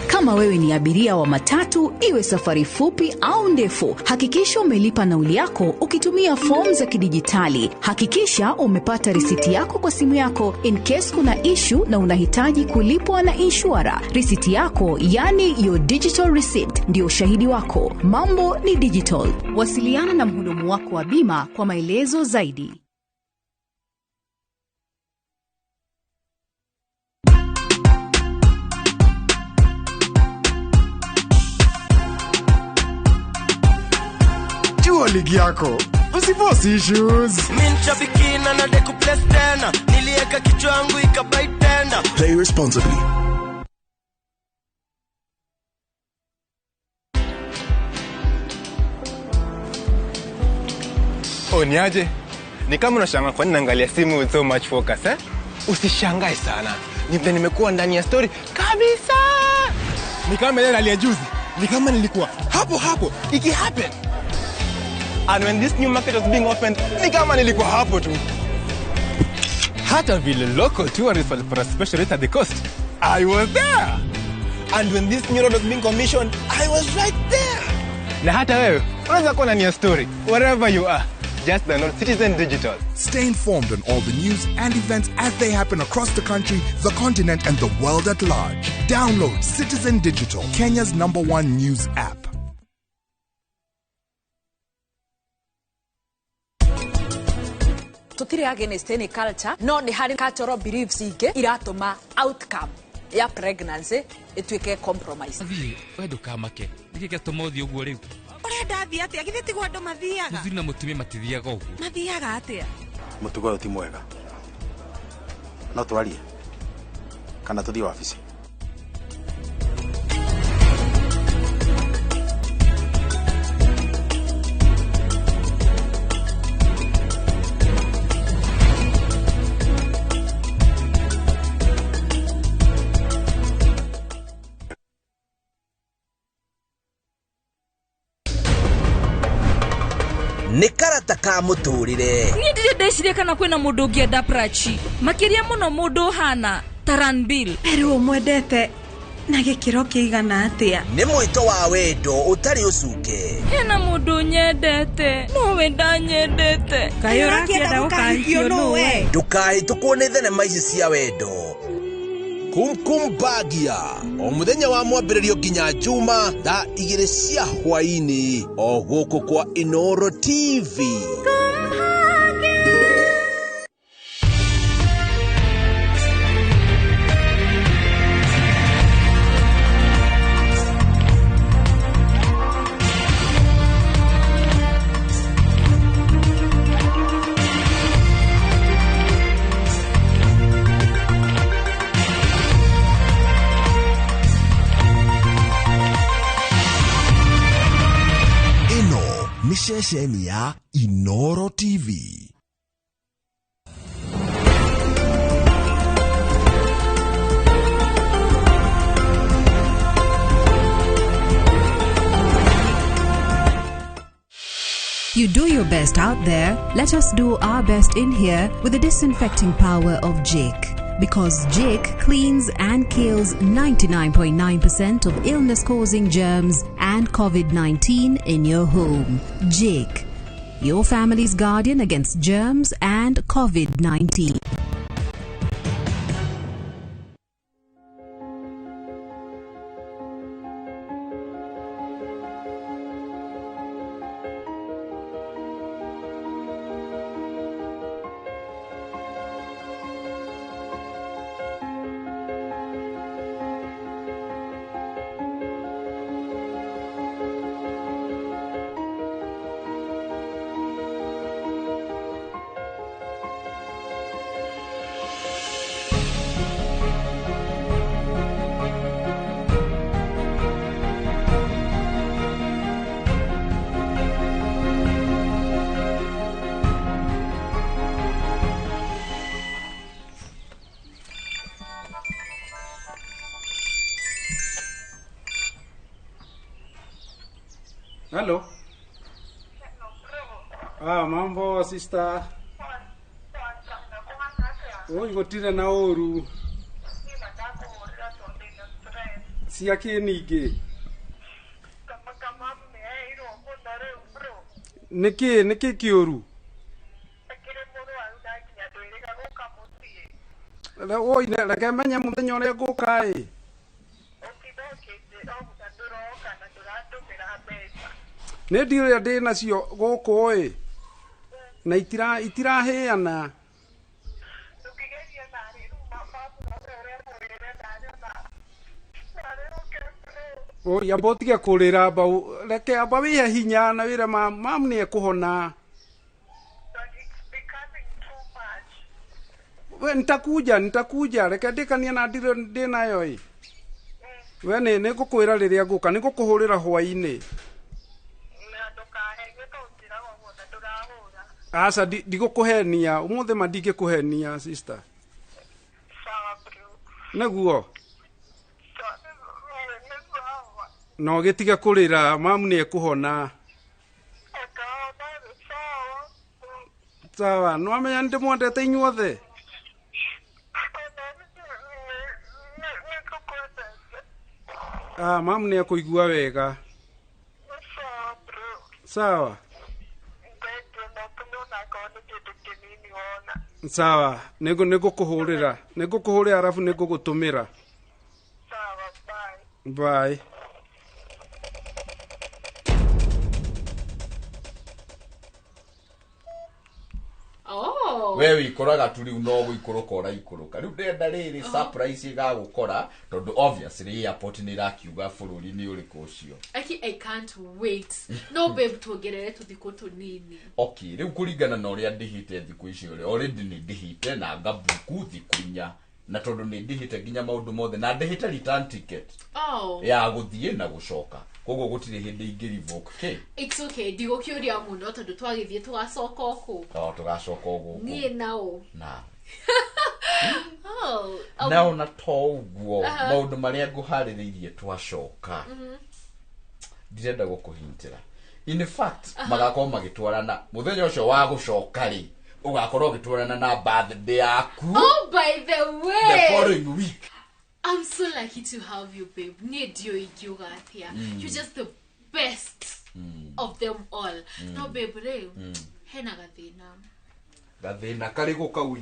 Kama Kama wewe ni abiria wa matatu, iwe safari fupi au ndefu, hakikisha umelipa nauli yako ukitumia fomu za kidijitali. Hakikisha umepata risiti yako kwa simu yako in case kuna issue na unahitaji kulipwa na inshura. Risiti yako, yani your digital receipt, ndio ushahidi wako. Mambo ni digital. Wasiliana na mhudumu wako wa bima kwa maelezo zaidi. Jua ligi yako. Usiforce issues. Mimi nshabiki na nadeku place tena. Nilieka kichwa yangu ikabai tena. Play responsibly. Oh, niaje? Ni kama unashangaa kwa nini naangalia simu with so much focus, eh? Usishangae sana. Ni vile nimekuwa ndani ya story kabisa. Ni kama ile rally ya juzi. Ni kama nilikuwa hapo hapo iki happen. And when this new market was being opened, ni kama nilikuwa hapo tu. Hata vile local tourists walipata special rate at the coast, I was there. And when this new road was being commissioned, I was right there. Na hata wewe unaweza kuwa ndani ya story wherever you are. Just download Citizen Digital. Stay informed on all the news and events as they happen across the country, the continent, and the world at large. Download Citizen Digital, Kenya's #1 news app. Tutire against any culture, no ni hari cultural beliefs ike iratuma outcome ya pregnancy ituike compromise. Thiĩ we ndũkamake nĩkĩ gĩatũma ũthiĩ ũguo rĩu? Ũrenda thiĩ atĩa? Githĩ tiguo andũ mathiaga? Mũthuri na mũtumia matithiaga ũguo. Mathiaga atĩa? Mũtugo ũyũ ti mwega. No twarie kana tũthiĩ wabici? Nĩ karata ka mũtũrĩre. Niĩ ndirĩ ndeciria kana kwĩna mũndũ ũngĩenda Prachi makĩria mũno mũndũ ũhana ta Ranbir. Rĩu ũmwendete na gĩkĩro kĩigana atĩa? Nĩ mwĩto wa wendo ũtarĩ ũcuke. Hena mũndũ nyendete nowe ndanyendete. Kaĩ ũrakĩenda gũkahikio nũwe? Ndũkahĩtũkwo nĩ thenema ici cia wendo. Kumkum Bagia o mũthenya wa mwambĩrĩrio nginya Juma thaa 2 cia hwaĩ-inĩ o gũkũ kwa Inoro TV. Ceceni ya Inoro TV. You do your best out there. Let us do our best in here with the disinfecting power of Jake. Because Jake cleans and kills 99.9% of illness-causing germs and COVID-19 in your home. Jake, your family's guardian against germs and COVID-19. Hello. Ah, mambo sister. Oi gutire na uru. Cia kĩ ningĩ? Nĩkĩ nĩkĩ kĩũru? Oi, reke menye mũthenya ũrĩa ngũka ĩ. Nĩ ndirĩa ndĩ nacio gũkũ ĩ na itirahĩana. Oi, amba ũtige kũrĩra, amba reke amba wĩhe hinya na wĩre mamu nĩ ekũhona. We nitakuja reke ndĩkanie na ndirĩ ndĩ nayo ĩ. We nĩ nĩngũkwĩra rĩrĩa ngũka, nĩngũkũhũrĩra hwaĩ-inĩ. Aca ndigũkũhenia ũmũthĩ ma ndingĩkũhenia sister. Nĩguo no gĩtige kũrĩra, mamu nĩ ekũhona. Sawa, nĩwamenya nĩndĩmwendete inyuothe. Ah, mamu nĩ ekũigua wega. Sawa. Sawa, nĩngũkũhũrĩra. Nĩngũkũhũrĩra arabu nĩngũgũtũmĩra. Bye. Oh. We wikoraga tu riu no guikũrũka ũraikũrũka riu ndĩrenda rĩrĩ surprise ĩgagũkora tondũ obviously airport nĩ ĩrakiuga bũrũri nĩ ũrĩkũ ũcio. Aki, I can't wait. No babe, tuongerere tũthikũ tũnini. Okay, rĩu kũringana na ũrĩa ndĩhĩte thikũ icio rĩ, already nĩ ndĩhĩte na ngabuku thikũ inya na tondũ nĩ ndĩhĩte nginya maũndũ mothe na ndĩhĩte return ticket. Oh. Ya gũthiĩ na gũcoka koguo gũtirĩ hĩndĩ ingĩ revoke kĩ. It's okay, ndigũkĩũria mũno tondũ twagĩthiĩ tũgacoka o kũ. O tũgacoka o gũkũ. Niĩ nao. Na. Oh. Na ona to ũguo maũndũ marĩa ngũharĩrĩirie twacoka. Ndirenda gũkũhintĩra. In fact, magakorwo magĩtwarana mũthenya ũcio wa gũcoka rĩ, ũgakorwo ũgĩtwarana na birthday yaku. Oh, by the way. The following week. I'm so lucky to have you, babe. Niĩ ndiũĩ ingiuga atĩa. You're just the best of them all. No, babe, rĩu hena gathĩna. Gathĩna karĩ gũkau